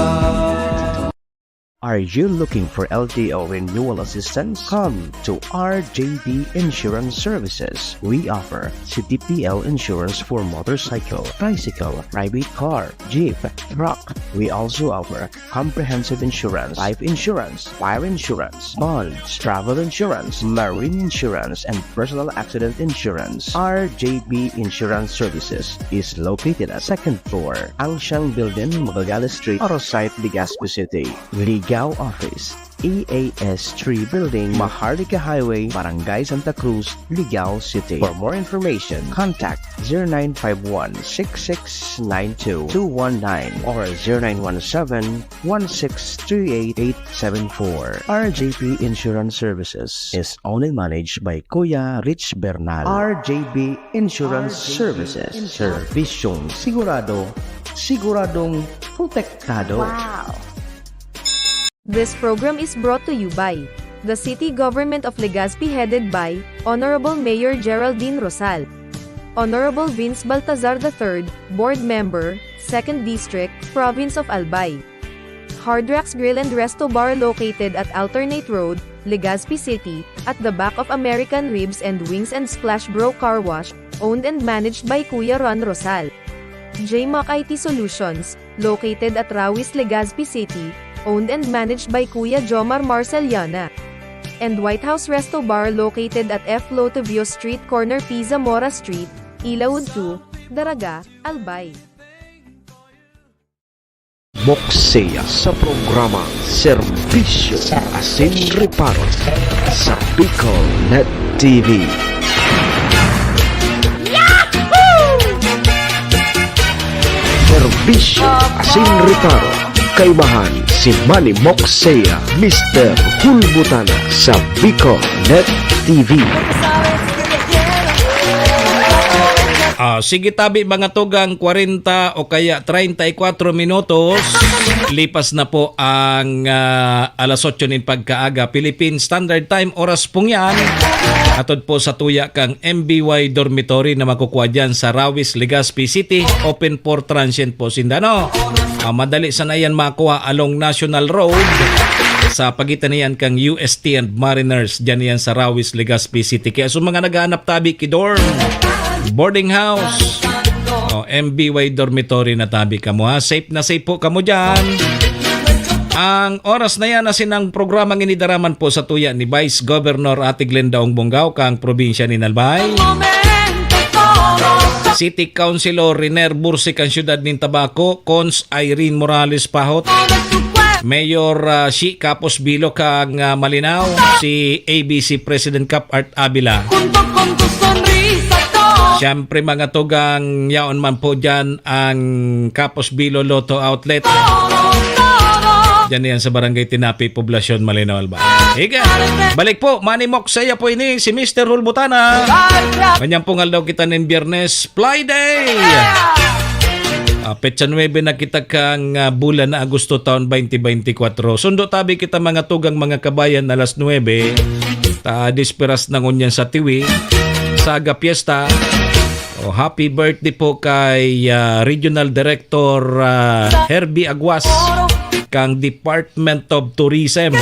Are you looking for L T O renewal assistance? Come to R J B Insurance Services. We offer C T P L insurance for motorcycle, tricycle, private car, jeep, truck. We also offer comprehensive insurance, life insurance, fire insurance, bonds, travel insurance, marine insurance, and personal accident insurance. R J B Insurance Services is located at second floor, Ancient Building, Magallanes Street, Arosite, Legazpi City. Ligao Office, E A S three Building, Maharlika Highway, Barangay Santa Cruz, Ligao City. For more information, contact zero nine five one six six nine two two one nine or zero nine one seven one six three eight eight seven four. R J P Insurance Services is only managed by Kuya Rich Bernal. R J B Insurance Services. Serbisyong sigurado, siguradong protektado. Wow! This program is brought to you by the City Government of Legazpi, headed by Honorable Mayor Geraldine Rosal, Honorable Vince Baltazar the third, Board Member, Second District, Province of Albay. Hard Rocks Grill and Resto Bar, located at Alternate Road, Legazpi City, at the back of American Ribs and Wings and Splash Bro Car Wash, owned and managed by Kuya Ron Rosal. J Mac I T Solutions, located at Rawis, Legazpi City, owned and managed by Kuya Jomar Marceliana. And White House Resto Bar, located at F Lotovio Street, corner P Zamora Street, Ilaud two, Daraga, Albay. Mokseya sa programa Serbisyo Asin Reparo sa Bicol Net T V. Serbisyo Asin Reparo, kaibahan si Manny Mokseya, Mister Hulbutana sa Bicol Net T V. Ah, sige tabi, mga tugang, kwarenta o kaya treinta y cuatro minutos. Lipas na po ang, ah, alas otso nin pagkaaga, Philippine Standard Time, oras pong yan. Atod po sa tuya kang M B Y Dormitory na makukuha dyan sa Rawis, Legazpi City. Open for transient po sinda, no? Ah, madali sana yan makuha along National Road sa pagitan niyan kang U S T and Mariners. Dyan yan sa Rawis, Legazpi City. Kaya sa mga naghahanap tabi ki dorm, boarding house, o M B Y dormitory na tabi kamo, ha. Safe na safe po kamo dyan. Ang oras na yan, asin ang programang inidaraman po sa tuya ni Vice Governor Ate Glenda Ong Bongao, kang probinsya ni Albay. City Councilor Riner Bursik, ang siyudad nin Tabaco, Cons Irene Morales Pahot, Mayor, ah, Shi Capos Bilo kang, ah, Malinao, si A B C President Cap Art Avila. Siyempre, mga tugang, yaon man po dyan ang Capos Bilo Lotto Outlet. Dyan yan sa Barangay Tinapi, Poblacion, Malinao, Albay. Higa. Balik po, Manny Mokseya po ini, si Mister Hulbutana. Kanyang pong aldaw kita nin Biyernes, Fly Day! Ah, petsa nuebe na kita kang, ah, bulan na Agosto, taon twenty twenty-four. Sundo tabi kita, mga tugang, mga kabayan, alas nuebe. Ta, disperas na ngunyan sa Tiwi. Saga Fiesta. Oh, happy birthday po kay, ah, Regional Director, ah, Herbie Aguas, kang Department of Tourism.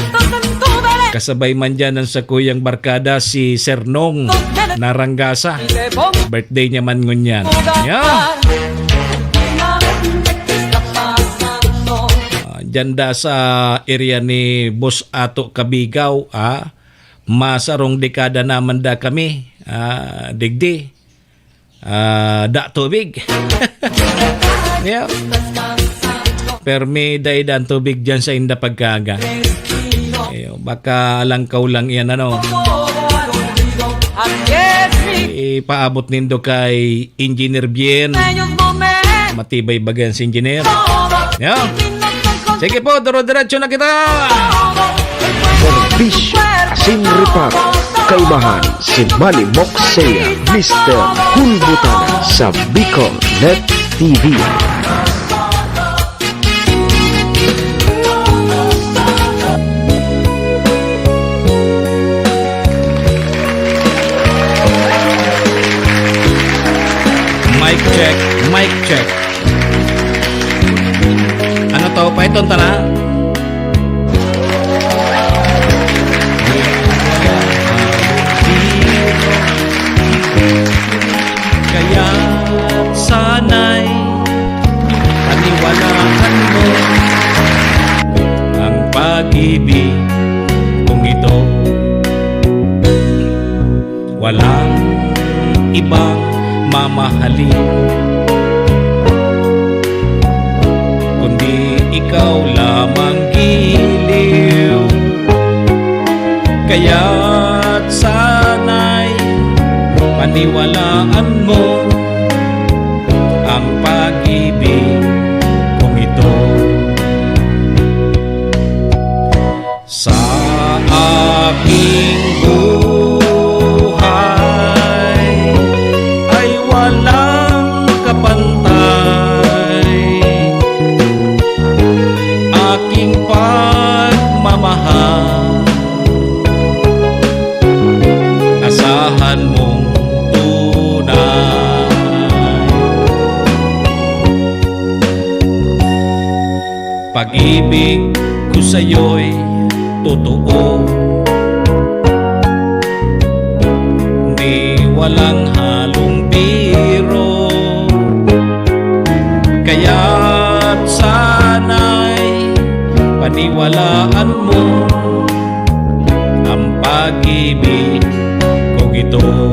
Kasabay man dyan ang sakuyang barkada, si Sir Nong Narangasa. Birthday niya man ngunyan. Yeah. Ah, dyan da sa area ni Boss Ato Kabigaw, ah, masarong dekada naman da kami, ah, digdi. Ah, da tubig. Yeah. Permi dai-da an tubig diyan sa inda pagkaga. Ayo, baka alangkaw lang iyan, ano. Ipaabot nindo kay Engineer Bien. Matibay baga yan si Engineer. Yeah. Sige po, duro-diretso na kita. Serbisyo asin reparo, kaibahan si Manny Moxea, Mister Hulbutana sa Bicol Net T V. Ano to? Paiton ta na? Kaya sana'y paniwalaan mo ang pag-ibig kong ito. Walang ibang mamahalin, kundi ikaw lamang, giliw. Kaya't sana'y paniwalaan mo ang pag-ibig kong ito. Sa aking buhay ay walang kapantay. Aking pagmamahal, asahan mong tunay. Pag-ibig ko sa'yo'y totoo, di walang halong biro. Kaya't sana'y paniwalaan mo ang pag-ibig kong ito.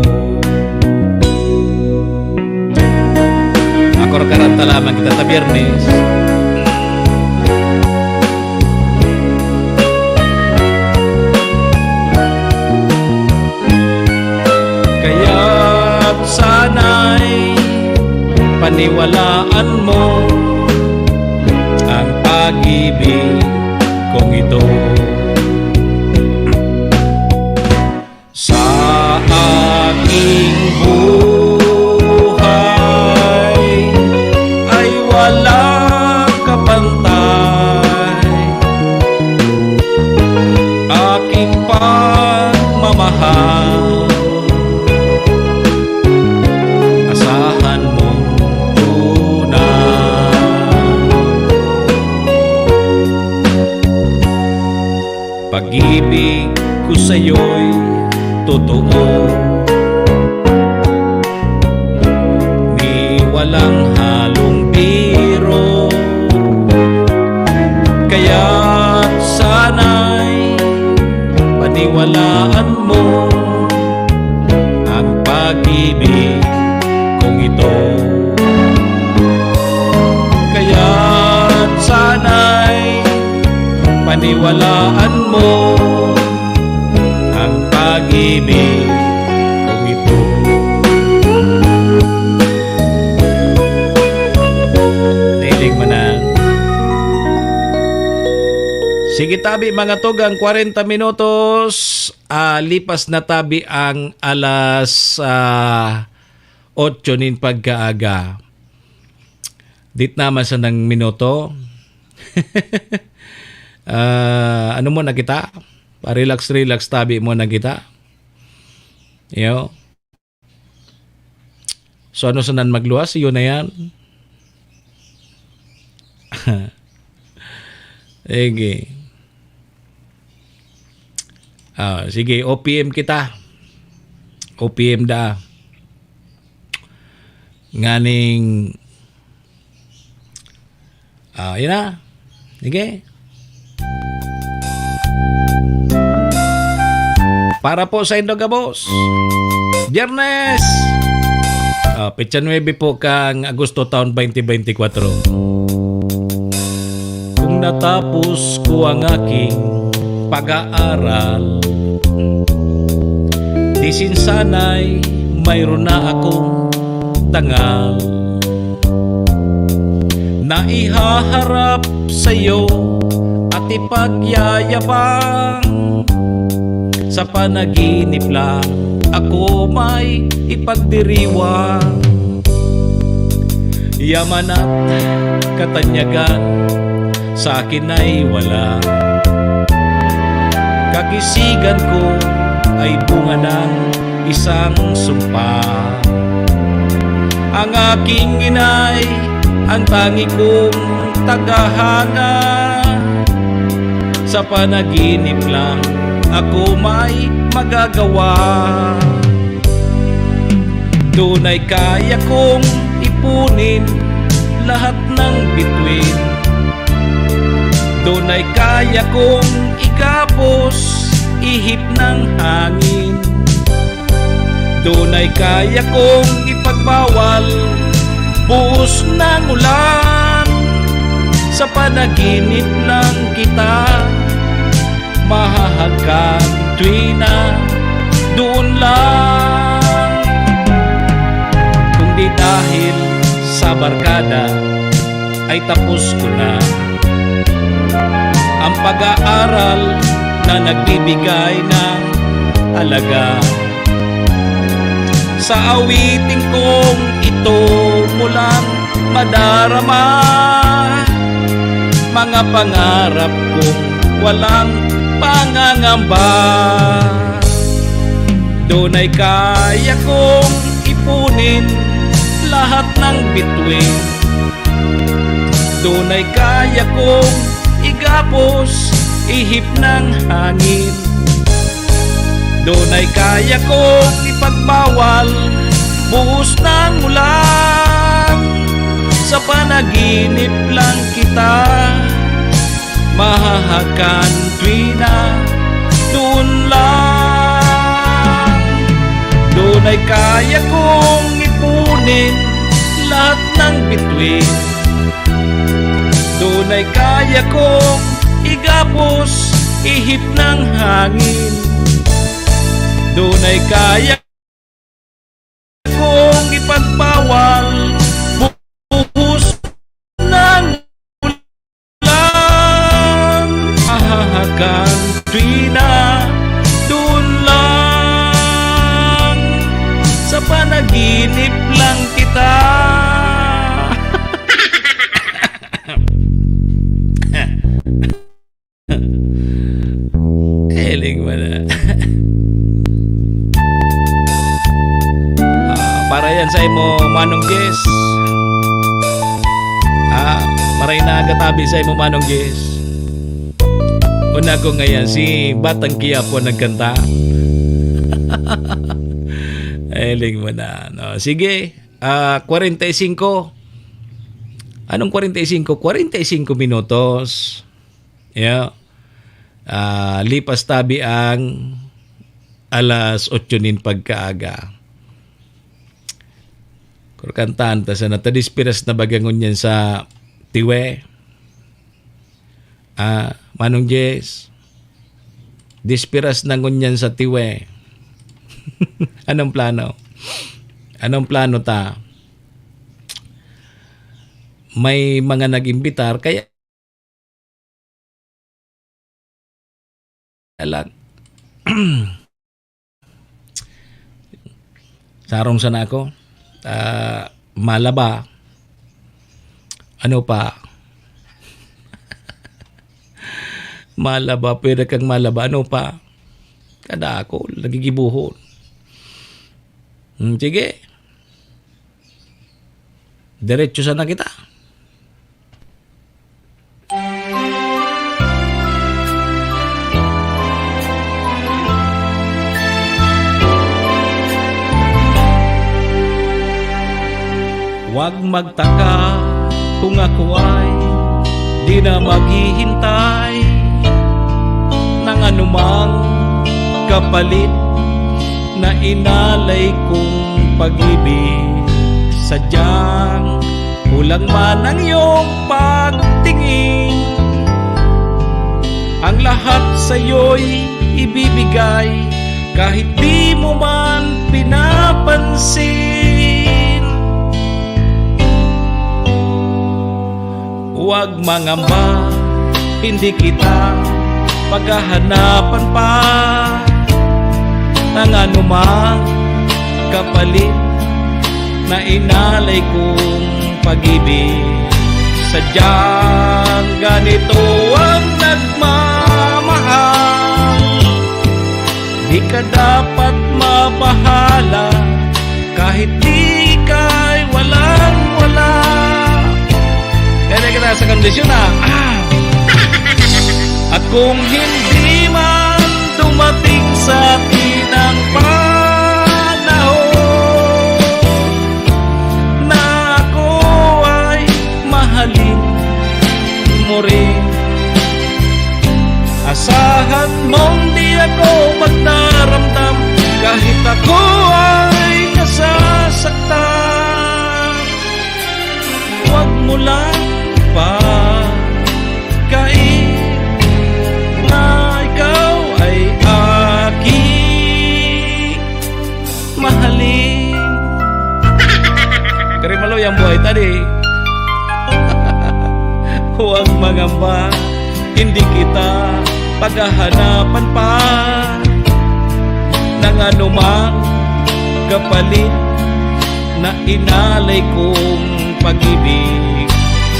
Akorkaranta lamang kita sa Biyernes. Kaya't sana'y paniwalaan mo ang pag-ibig kong ito. Sa aking buhay ay walang kapantay. Aking pagmamahal, asahan mong tunay. Pag-ibig ko sa'yo'y totoo, ni walang halong biro. Kaya't sana'y paniwalaan mo ang pag-ibig kong ito. Kaya't sana'y paniwalaan mo ang pag-ibig kong ito. Nailing mo na. Sige, tabi, mga tugang, kwarenta minutos. Ah, lipas na tabi ang alas, ah, otso nin pagkaaga. Dit naman sa nang minuto. Ah, ano mo na kita? Pa-relax-relax tabi mo na kita. Yo. So, ano sa nan magluwas? Yun na yan. Sige. Ah, sige, O P M kita. O P M da. Nganing, ah, yun na. Sige. Para po sa indo gabos, Biyernes! Ah, petsa nuebe po kang Agosto taon twenty twenty-four. Kung natapos ko ang aking pag-aaral, di sinsanay mayroon na akong dangal na ihaharap sa'yo at ipagyayabang. Sa panaginip lang ako may ipagdiriwang. Yaman at katanyagan sa akin ay wala. Kagisigan ko ay bunga ng isang sumpa. Ang aking inay Ang tangi kong tagahanga, sa panaginip lang ako may magagawa. Dunay kaya kong ipunin lahat ng bituin. Dunay kaya kong igapos ihip ng hangin. Dunay kaya kong ipagbawal buhos ng ulan. Sa panaginip lang kita mahahagkan, tuwina, doon lang. Kung di dahil sa barkada, ay tapos ko na ang pag-aaral na nagbibigay ng halaga. Sa awitin kong ito mo lang madarama, mga pangarap kong walang pangangamba. Dunay kaya kong ipunin lahat ng bituin. Dunay kaya kong igapos ihip ng hangin. Dunay kaya kong ipagbawal buhos ng ulan. Sa panaginip lang kita mahahagkan, tuwina, doon lang. Dunay kaya kong ipunin lahat ng bituin. Dunay kaya kong igapos ihip ng hangin. Dunay kaya kong ipagbawal buhos ng ulan. Mahahagkan, tuwina, doon lang. Sa panaginip lang kita. Hiling mo na. Ah, para yan sa imo, Manong Jess. Ah, maray na aga tabi sa imo, Manong Jess. Una ko ngayon, si Batang Quiapo nagkanta. Hiling mo na, no? Sige, ah, kwarenta y singko. Anong kwarenta y singko? Kwarenta y singko minutos. Yeah. Ah, lipas tabi ang alas otso nin pagkaaga. Kuro kantaan ta sana, ta dispiras na baga ngunyan sa tiwe. Ah, Manong Jess, dispiras na ngunyan sa tiwe. Anong plano? Anong plano ta? May mga nag-imbitar, kaya lang. Sarong sana ako. Ah, malaba. Ano pa? Malaba, pwede kang malaba. Ano pa? Kada ako, nagigibuhon. Hmm, sige. Diretso sana kita. Huwag magtaka kung ako ay di na maghihintay ng anumang kapalit na inalay kong pag-ibig. Sadyang kulang man ang iyong pagtingin, ang lahat sa'yo'y ibibigay kahit di mo man pinapansin. Huwag mangamba, hindi kita paghahanapan pa ng anumang kapalit na inalay kong pag-ibig. Sadyang ganito ang nagmamahal, di ka dapat mabahala kahit di ika'y walang-wala. Sa kondisyon na, ah. At kung hindi man dumating sa atin ang panahon na ako ay mahalin mo rin, asahan mong di ako magdaramdam kahit ako ay nasasaktan. Huwag mo lang pakain na ikaw ay aking mahalin. Kari malo yang buhay tadi. Huwag mangamba, hindi kita paghahanapan pa ng anumang kapalit na inalay kong pag-ibig.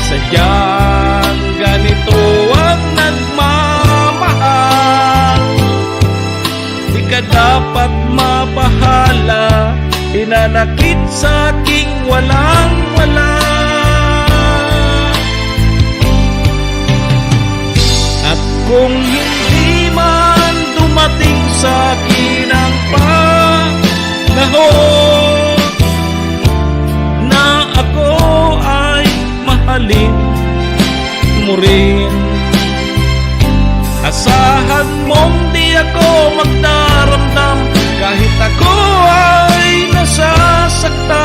Sadyang ganito ang nagmamahal, di ka dapat mapahala, hinanakit sa aking walang-wala. At kung hindi man dumating sa akin ang panahon na ako ay mahalin mo rin, asahan mong di ako magdaramdam kahit ako ay nasasaktan.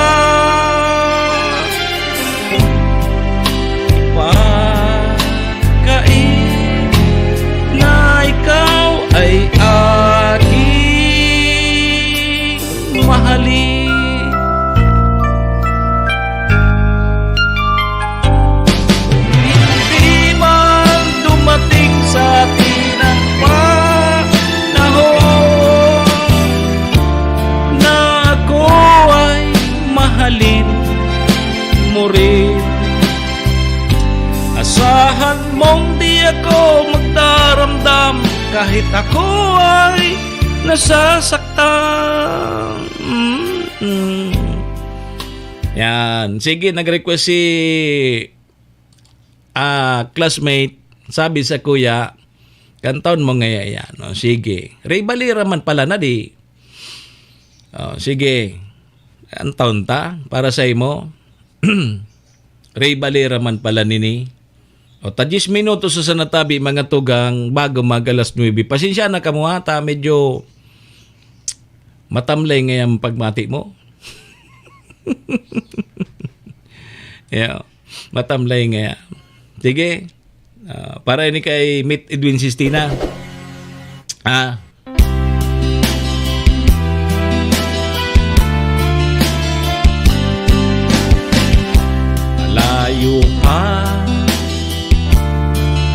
Pagkain na ikaw ay aking mahalin. Hindi man dumating sa atin ang panahon na ako ay mahalin mo rin, asahan mong di ako magdaramdam kahit ako ay nasasaktan. Mm-mm. Yan. Sige, nag-request si, ah, classmate. Sabi sa kuya, "Kantahon mo ngaya yan." O, sige. Ray Valera man pala na di. O, sige. Kantahon ta para sa imo. Ray Valera man pala nini. O, ta diyes minutos sa natabi, mga tugang, bago mag alas nuebe. Pasensya na kamo, ha, ta medyo matamlay ngayang pagmati mo. Yeah, matamlay ngaya. Sige. Ah, para ini kay Meet Edwin Sistina. Ah. Malayo pa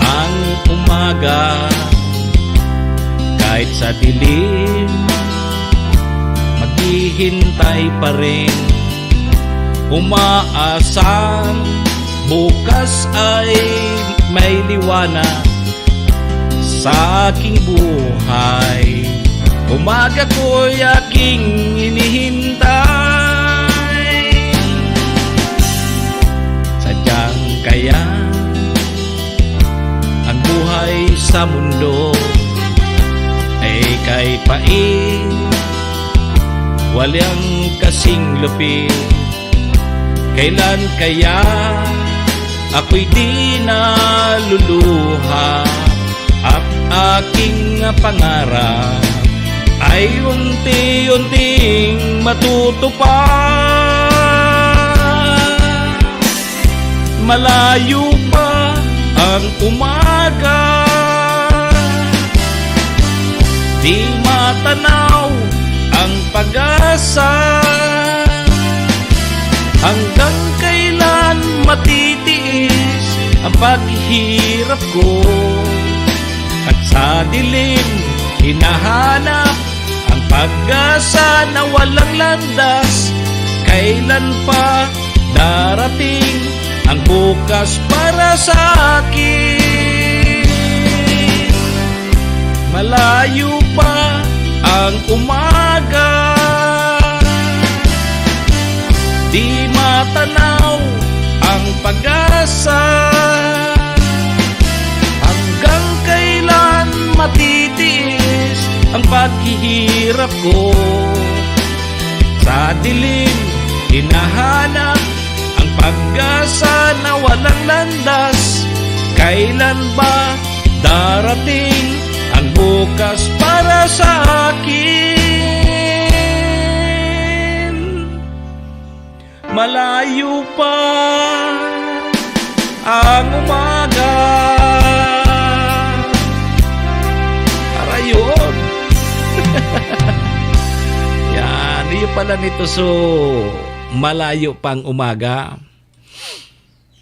ang umaga, kahit sa dilim, maghihintay pa rin. Umaasang bukas ay may liwanag sa aking buhay. Umaga ko'y aking hinihintay. Sadyang kaya ang buhay sa mundo ay kay pait, walang kasing lupit. Kailan kaya ako'y di naluluha? At aking pangarap ay unti-unting matutupad. Malayo pa ang umaga, di matanaw ang pag-asa. Hanggang kailan matitiis ang paghihirap ko? At sa dilim, hinahanap ang pag-asa na walang landas. Kailan pa darating ang bukas para sa akin? Malayo pa ang umaga, di matanaw ang pag-asa. Titiis ang paghihirap ko. Sa dilim, hinahanap ang pag-asa na walang landas. Kailan ba darating ang bukas para sa akin? Malayo pa ang umaga. Aray, yun. Yan, iyo pala nito. So, malayo pang umaga.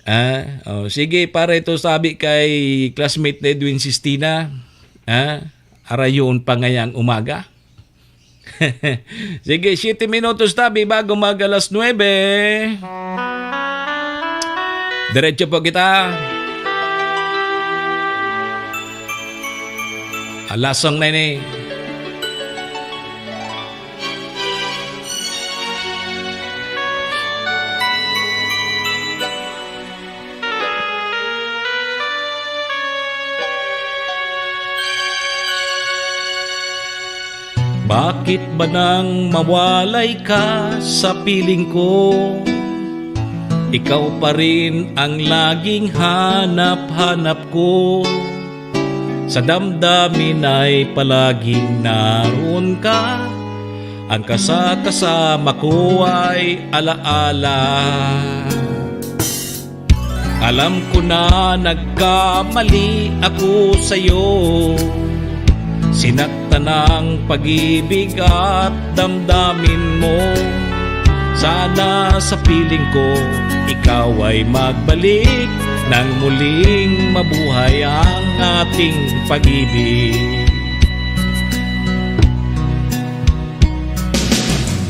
Ah, oh, sige, para ito sabi kay classmate na Edwin Sistina. Ah, arayon pa ngayang umaga. Sige, siyete minutos tabi bago mag alas nuebe. Diretso po kita. Alasong na ini. Bakit ba nang mawalay ka sa piling ko? Ikaw pa rin ang laging hanap-hanap ko. Sa damdamin ay palaging naroon ka. Ang kasa-kasama ko ay alaala. Alam ko na nagkamali ako sa'yo. Sinaktan ang pag-ibig at damdamin mo. Sana sa piling ko, ikaw ay magbalik nang muling mabuhay ang ating pag-ibig.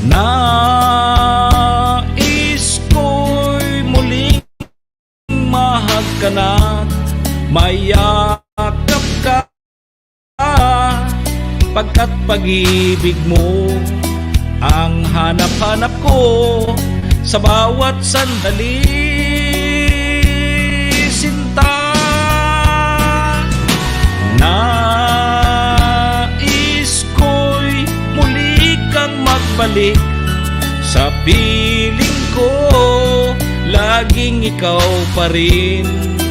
Nais ko'y muling mahagkan at mayakap ka, pagkat pag-ibig mo ang hanap-hanap ko sa bawat sandali, sinta. Nais ko'y muli kang magbalik sa piling ko. Laging ikaw pa rin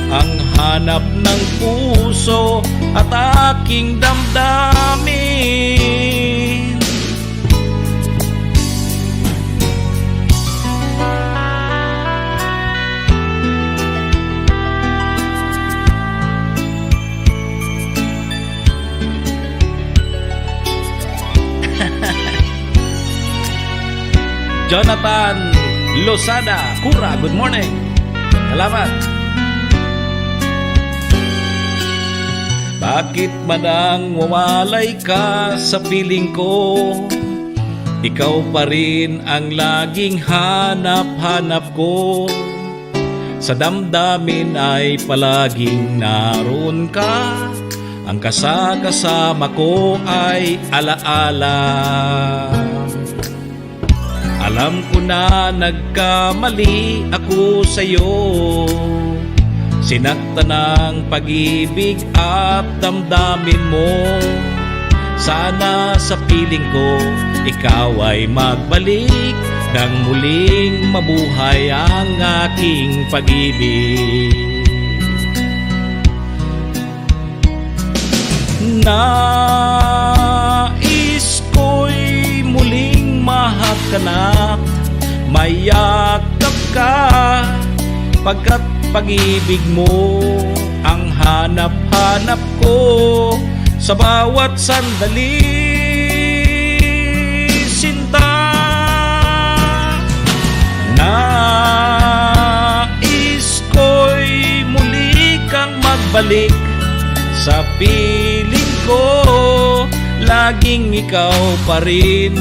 ang hanap ng puso at aking damdamin. Jonathan Losada, Kura, good morning. Salamat. Bakit man ang wawalay ka sa piling ko? Ikaw pa rin ang laging hanap-hanap ko. Sa damdamin ay palaging naroon ka. Ang kasa-kasama ko ay alaala. Alam ko na nagkamali ako sa'yo. Sinaktan ang pag-ibig at damdamin mo. Sana sa piling ko, ikaw ay magbalik nang muling mabuhay ang aking pag-ibig. Nais ko'y muling mahagkan at mayakap ka, pagkat pag-ibig mo ang hanap-hanap ko sa bawat sandali, sinta. Nais ko'y muli kang magbalik sa piling ko. Laging ikaw pa rin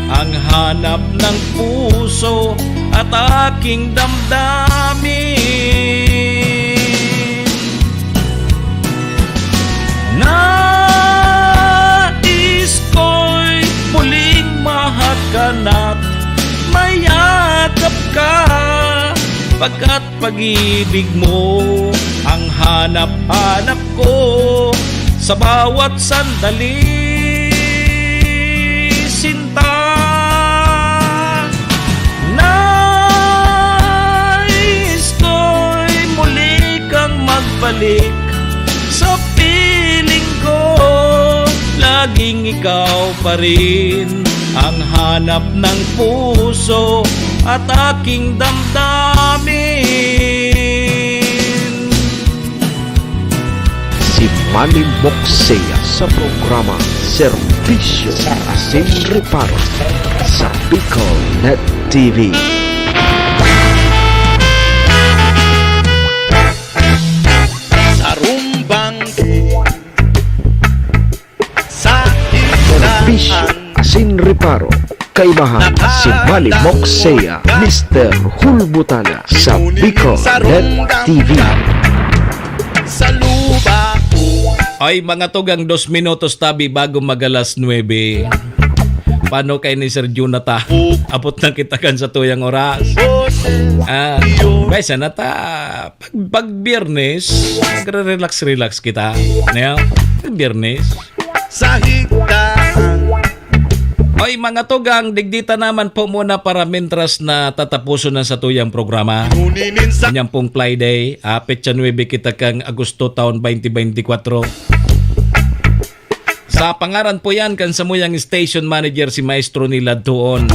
ang hanap ng puso at aking damdamin. Nais ko'y muling mahagkan at mayakap ka, pagkat pag-ibig mo ang hanap-hanap ko Sa bawat sandali, sinta, nais ko'y muli kang magbalik. Sa piling ko, laging ikaw pa rin ang hanap ng puso at aking damdamin. Si Manny Moxea sa programa Serbisyo Asin Reparo sa Bicol Net T V. Sa rumbang, sa Serbisyo Asin Reparo. Kaibahan si Manny Moxea, Mister Hulbutana sa Bicol Net T V. Sa luba. Ay, mga tugang, dos minutos tabi bago mag-alas nuebe. Paano kay ni Sir Jonathan? Abot na kita kan sa tuyang oras. Ah, bay, sana ta. Pag, pag Biyernes, nagre-relax-relax kita. Ano? Pag Biyernes. Sa higdaan. Oy, mga tugang, digdi ta naman po muna para mintras na tatapuson na sa tuyang programa. Nguninin sa Kanyang pong Friday, ah, petsa nuebe kita kang Agosto taon twenty twenty-four. Sa pangaran po yan kan samuyang station manager, si Maestro Nilad Tuon.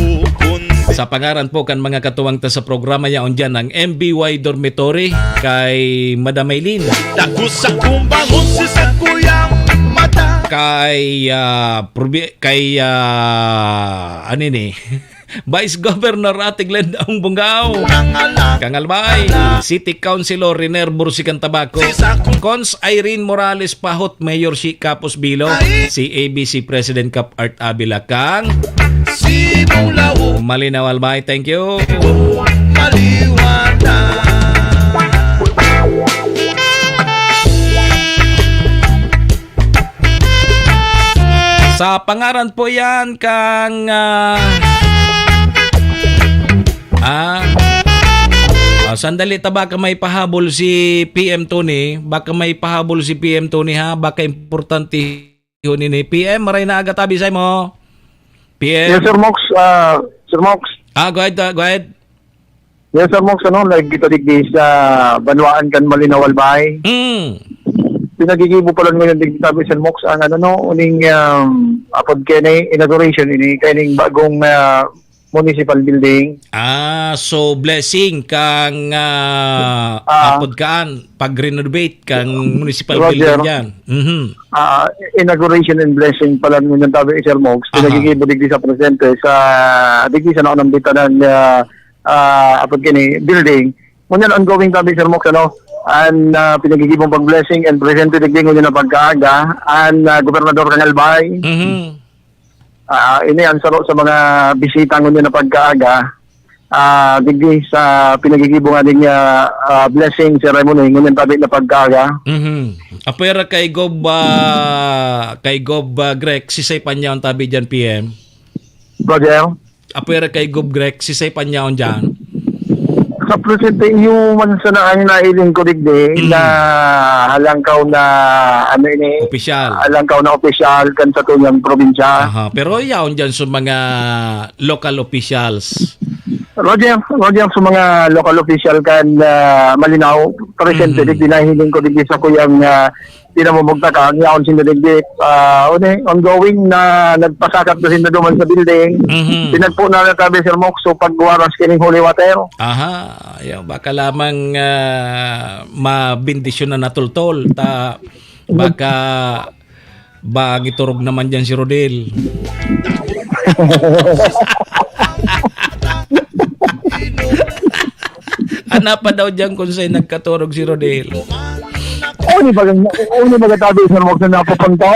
Sa pangaran po kan mga katuwang ta sa programa, yaon dyan ang M B Y Dormitory kay Madam Maylin. Dako sa kumbangon si sakuyang mata. Kay, ah, probi-, kay, ah, ano ini? Vice Governor Ate Glenda Ong Bungao. Kang Albay, City Councilor Riner Bursican Tabaco, Cons Irene Morales Pahot, Mayor si Capos Bilo, si A B C President Cap Art Abila kang Malinaw Albay, thank you. Sa pangaran po yan kang, ah, ah, ah, sandali ta, baka may pahabol si P M Tony. Baka may pahabol si P M Tony, ha? Baka importante yun ini. P M, maray na aga tabi sa mo. P M. Yes, Sir Mox. Ah, Sir Mox. Ah, go ahead, ah, go ahead. Yes, Sir Mox, ano, nagkita digdi sa banwaan kan Malinaw Albay. Mm. Pinagigibo pa lang ngayon digdi tabi, Sir Mox, ang ano, no, uning, um, apod kaya na inauguration ini, kaya ning bagong, ah, municipal building. Ah, so blessing kang, ah, Ah. apod kaan, pag-renovate kang municipal Roger. building dyan. Mhm. Ah, inauguration and blessing pa lang ngayon tabi, Sir Mox. Aha. Pinagigibo digdi sa presente sa, digdi sa naunang bitanan, ah, ah, apod kini, building. Ngunyan ongoing tabi, Sir Mox, ano? An, ah, pinagigibong pag-blessing and presente digdi ngunyan na pagkaaga, an, ah, Gobernador kang Albay. Mhm. Ah, ini ang saro sa mga bisita ngunyan na pagkaaga. Ah, digdi sa pinagigibong aning, ah, ah, blessing ceremony ngunyan tabi na pagkaaga. Mhm. Apwera kay Gob, ah, kay Gob, ah, Greg, si Say Panyaon tabi dyan, P M. Roger? Apwera kay Gob Greg, si Say Panyaon dyan. Sa presente, iyo man sana ang nailing ko digdi Mm. na halangkaw na, ano ini, Opisyal. halangkaw na opisyal kan sa tunyang probinsya. Aha, pero yaon dyan sa mga local officials. Roger, Roger, sa mga local official kan, ah, Malinaw, presente Mm. digdi nahiling ko digdi sa kuyang, ah, pinamumugtakan, yaon sinda digdi, ah, ano eh, ongoing na nagpasakat na sinda duman sa building. Mhm. Pinagpo na lang tabi, Sir Mox, so pagwaras kining holy water. Aha, yaw, baka lamang, ah, mabendisyon na natultol. Ta, baka, ba, giturog naman dyan si Rodel. Ana pa daw diyan kung sa'y nagkaturog si Rodel. O, ni bagang, o, ni baga tabi sa mga na napapunta.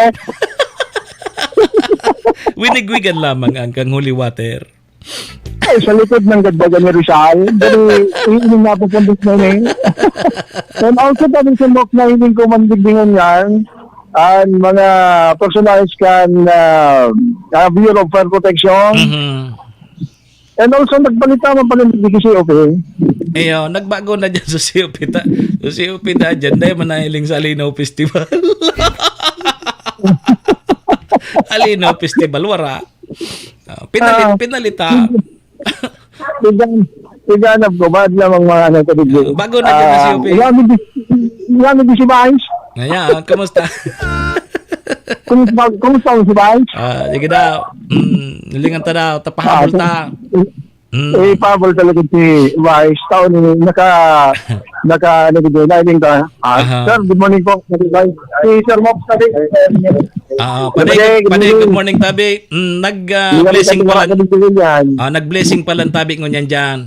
Winigwigan lamang ang kang holy water. Ay, sa likod ng gagbagan ni Rizal. Dali, iinom na po pundok na yun eh. And also, tabi sa mga nahiling ko mandigdingan yan, ang mga personages kan, ah, ah, Bureau of Fire Protection. Mhm. And also, nagbalita man pala ng C O P. Ayo, nagbago na dyan sa C O P ta-, sa C O P ta dyan, dahil man nahiling sa Linaw Festival. Alino Festival, wara. Ah, pinalit, Ah. pinalita. Tigan, tiganap ko, bad lamang mga ano ko digdi. Ah, bago na dyan na Ah, si Upi. Wala mi di, wala mi di si Vice. Ngaya, kamusta? Kumusta, kumusta mo si Vice? Ah, sige daw. Mm, hilingan ta daw, tapahabol Ah, ta. Mm. Eh, pabol talaga si Vice. Taon ni naka, naka, ano, digdi, lining ka. Ah, Aha. Sir, good morning po. Si Sir Mops, sabi. Ah, Good pwede, day, good pwede, good morning. Morning, tabi. Mm, nag, ah, Hindi kami blessing pala. Katulad ng civilian. Ah, nag-blessing pala ang tabi ngunyan dyan.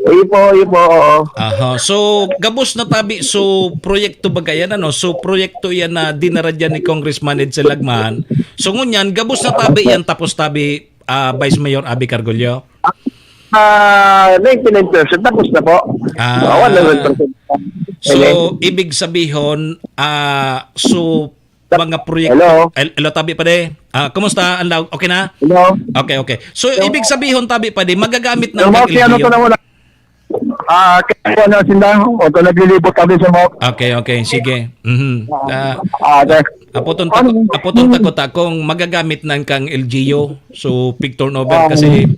Iyo po, iyo po, oo. Aha. So, gabos na tabi. So, proyekto ba yan, ano? So, proyekto yan na dinara dyan ni Congressman Edsel Lagman. So, ngunyan, gabos na tabi yan. Tapos tabi, ah, Vice Mayor Abby Cargollo? Ah, ninety-nine percent. Tapos na po. Ah. Ah, one hundred percent. So, Hello? Ibig sabihin, ah, so, Mga proyekto. Hello? Hel-, hello, tabi, padi. Ah, kumusta? Ang laog? Okay na? Hello? Okay, okay. So, Hello? Ibig sabihin, tabi, padi, magagamit na Hello, ang si ano L G U? To na muna? Ah, kaya po na sila, o to naglilibot kami sa mga Okay, okay. Sige. Mhm. Ah, Ah, there. apoton Ano? Tako-, apoton tako ta kung magagamit na kang L G U. So, pig turnover Um, kasi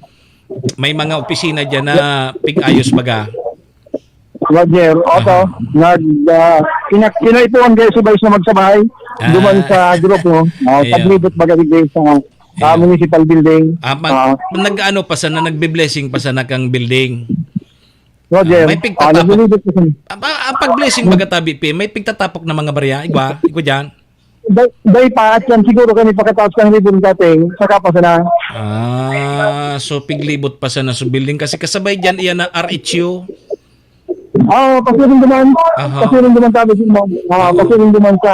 may mga opisina dyan na pig-ayos baga. Roger, oto, Ah. nag, ah, pina-, pinaipuan kayo si Vice na magsabay Ah. duman sa grupo. Ah, Ayun. Paglibot baga digdi sa, ah, Ayun. Municipal Building. Ah, mag-, Ah. nag-ano pa sana, nagbe-blessing pa sana kang building. Roger, Ah, may pigtatapok. Ah, naglilibot pa sana. Ah, pa-, ang pag-blessing baga tabi, Pi, may pigtatapok na mga barya. Igwa, igwa dyan. Day, day pa, at yan siguro kami pagkatapos ng ribbon cutting, saka pa sana. Ah, so piglibot pa sana sa building kasi kasabay diyan iyan na R H U. Ah, pasiring duman. Aha. Pasiring duman sa amin, ah, Mm. pasiring duman sa,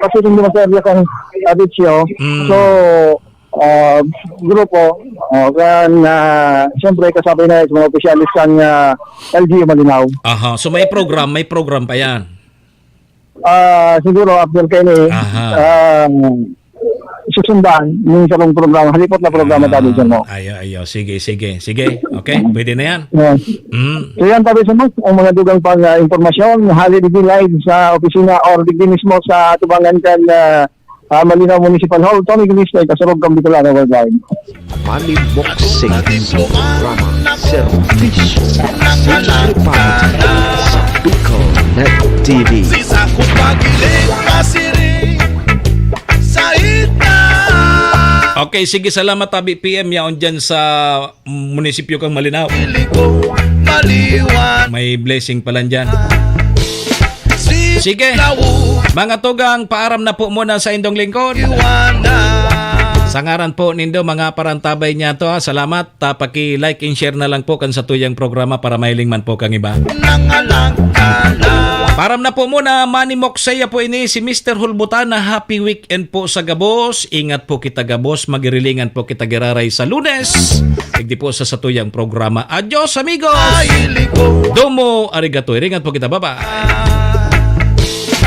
pasiring duman sa area kang R H U. Mm. So, ah, grupo, ah, kan, ah, siyempre kasabay na sa mga opisyalis kan, ah, L G U Malinao. Aha, so may program, may program pa yan. Ah, siguro after kaini, Aha. ah, susundan yung sarong programa, halipot na programa Ah, tabi sa mo. ayo, ayo. Sige, sige, sige. Okay, pwede na yan. Yeah. Mm. So yan, tabi sa mo, ang mga dugang pang, ah, impormasyon, hali digdi live sa opisina or digdi mismo sa tubangan kan, ah, ah, Malinao Municipal Hall, Tony Gilista, Kasurog, Kambicolano Worldwide. Maliboksing sa programa, serbisyo, simple pa sa Bicol Net T V. Si Sako Pagilid, Pasiring, Saita. Okay, sige, salamat, Tabi P M, yaon dyan sa munisipyo kang Malinao. Piling ko, maliwan. May blessing pa lang dyan. Sige. Mga tugang, paaram na po muna sa indong lingkod. Sa ngaran po nindo, mga parantabay niya to, ha. Salamat. Ta, paki-like and share na lang po kan satuyang programa para mahiling man po kang iba. Paaram na po muna, Manny Moksaya po ini, si Mister Hulbutana. Happy weekend po sa gabos. Ingat po kita gabos. Magirilingan po kita giraray sa Lunes. Igdi po sa satuyang programa. Adios, amigos! Domo arigato. Iringat po kita. Bye-bye.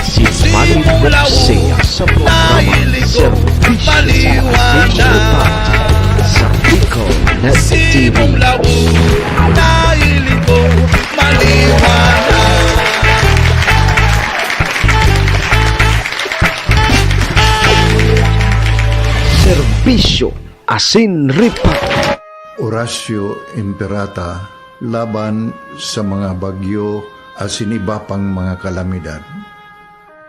Si Manny Moksaya sa programa, serbisyo sa ating grupo sa Bicol Net T V. Serbisyo asin ripa. Horacio Imperata laban sa mga bagyo asin iba pang mga kalamidad.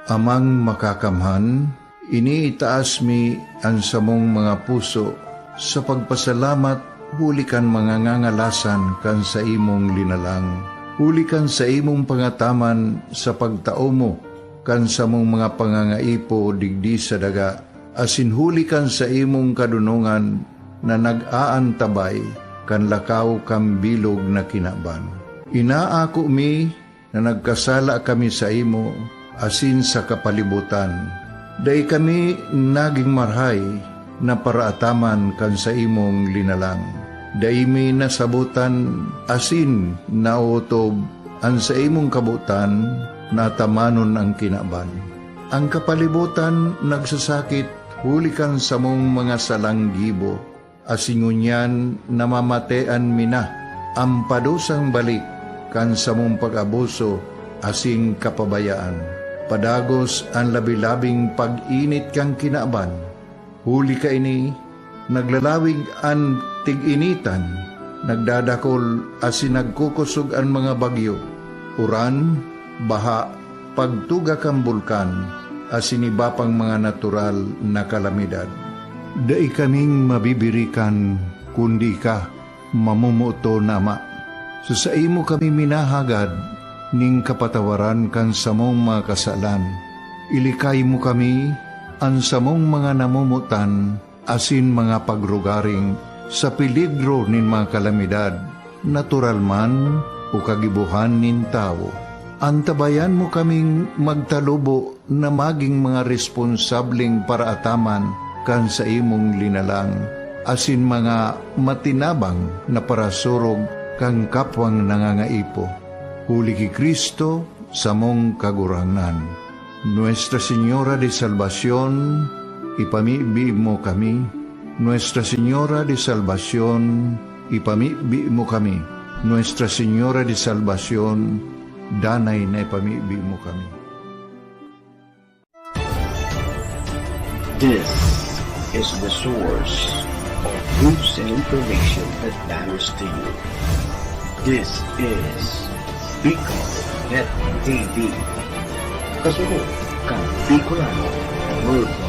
Amang Makakamhan, iniitaas mi an samong mga puso sa pagpasalamat huli kan mga ngangalasan kan saimong linalang, huli kan saimong pangataman sa pagtao mo kan samong mga pangangaipo digdi sa daga, asin huli kan saimong kadonongan na nag-aantabay kan lakaw kan bilog na kinaban. Inaako mi na nagkasala kami saimo asin sa kapalibotan. Dai kami nagin marahay na paraataman kan saimong linalang. Dai mi nasabotan asin naotob an saimong kabotan na atamanon an kinaban. An kapalibotan nagsasakit huli kan samong mga salang gibo, asin ngunyan namamatean mi na an padusang balik kan samong pag-abuso asin kapabayaan. Padagos an labi-labing pag-init kan kinaban, Huli kaini, naglalawig an tig-initan, nagdadakol asin nagkukosog an mga bagyo, uran, baha, pagtuga kan bulkan, asin iba pang mga natural na kalamidad. Dai kaming mabibirikan, kundi ika, mamomoton na Ama. Sa saimo kami minahagad ning kapatawaran kan samong mga kasalan. Ilikay mo kami, an samong mga namomotan, asin mga pagrugaring sa peligro nin mga kalamidad, natural man o kagibohan nin tawo. Antabayan mo kaming magtalubo na magin mga responsableng paraataman kan saimong linalang, asin mga matinabang na parasurog kan kapwang nangangaipo. Huli ki Cristo, samong Kagurangnan. Nuestra Señora de Salvacion, ipamibi mo kami. Nuestra Señora de Salvacion, ipamibi mo kami. Nuestra Señora de Salvacion, danay na ipamibi mo kami. This is the source of news and information that matters to you. This is Bicol Net T V. Kasunod kan Bicolano Worldwide.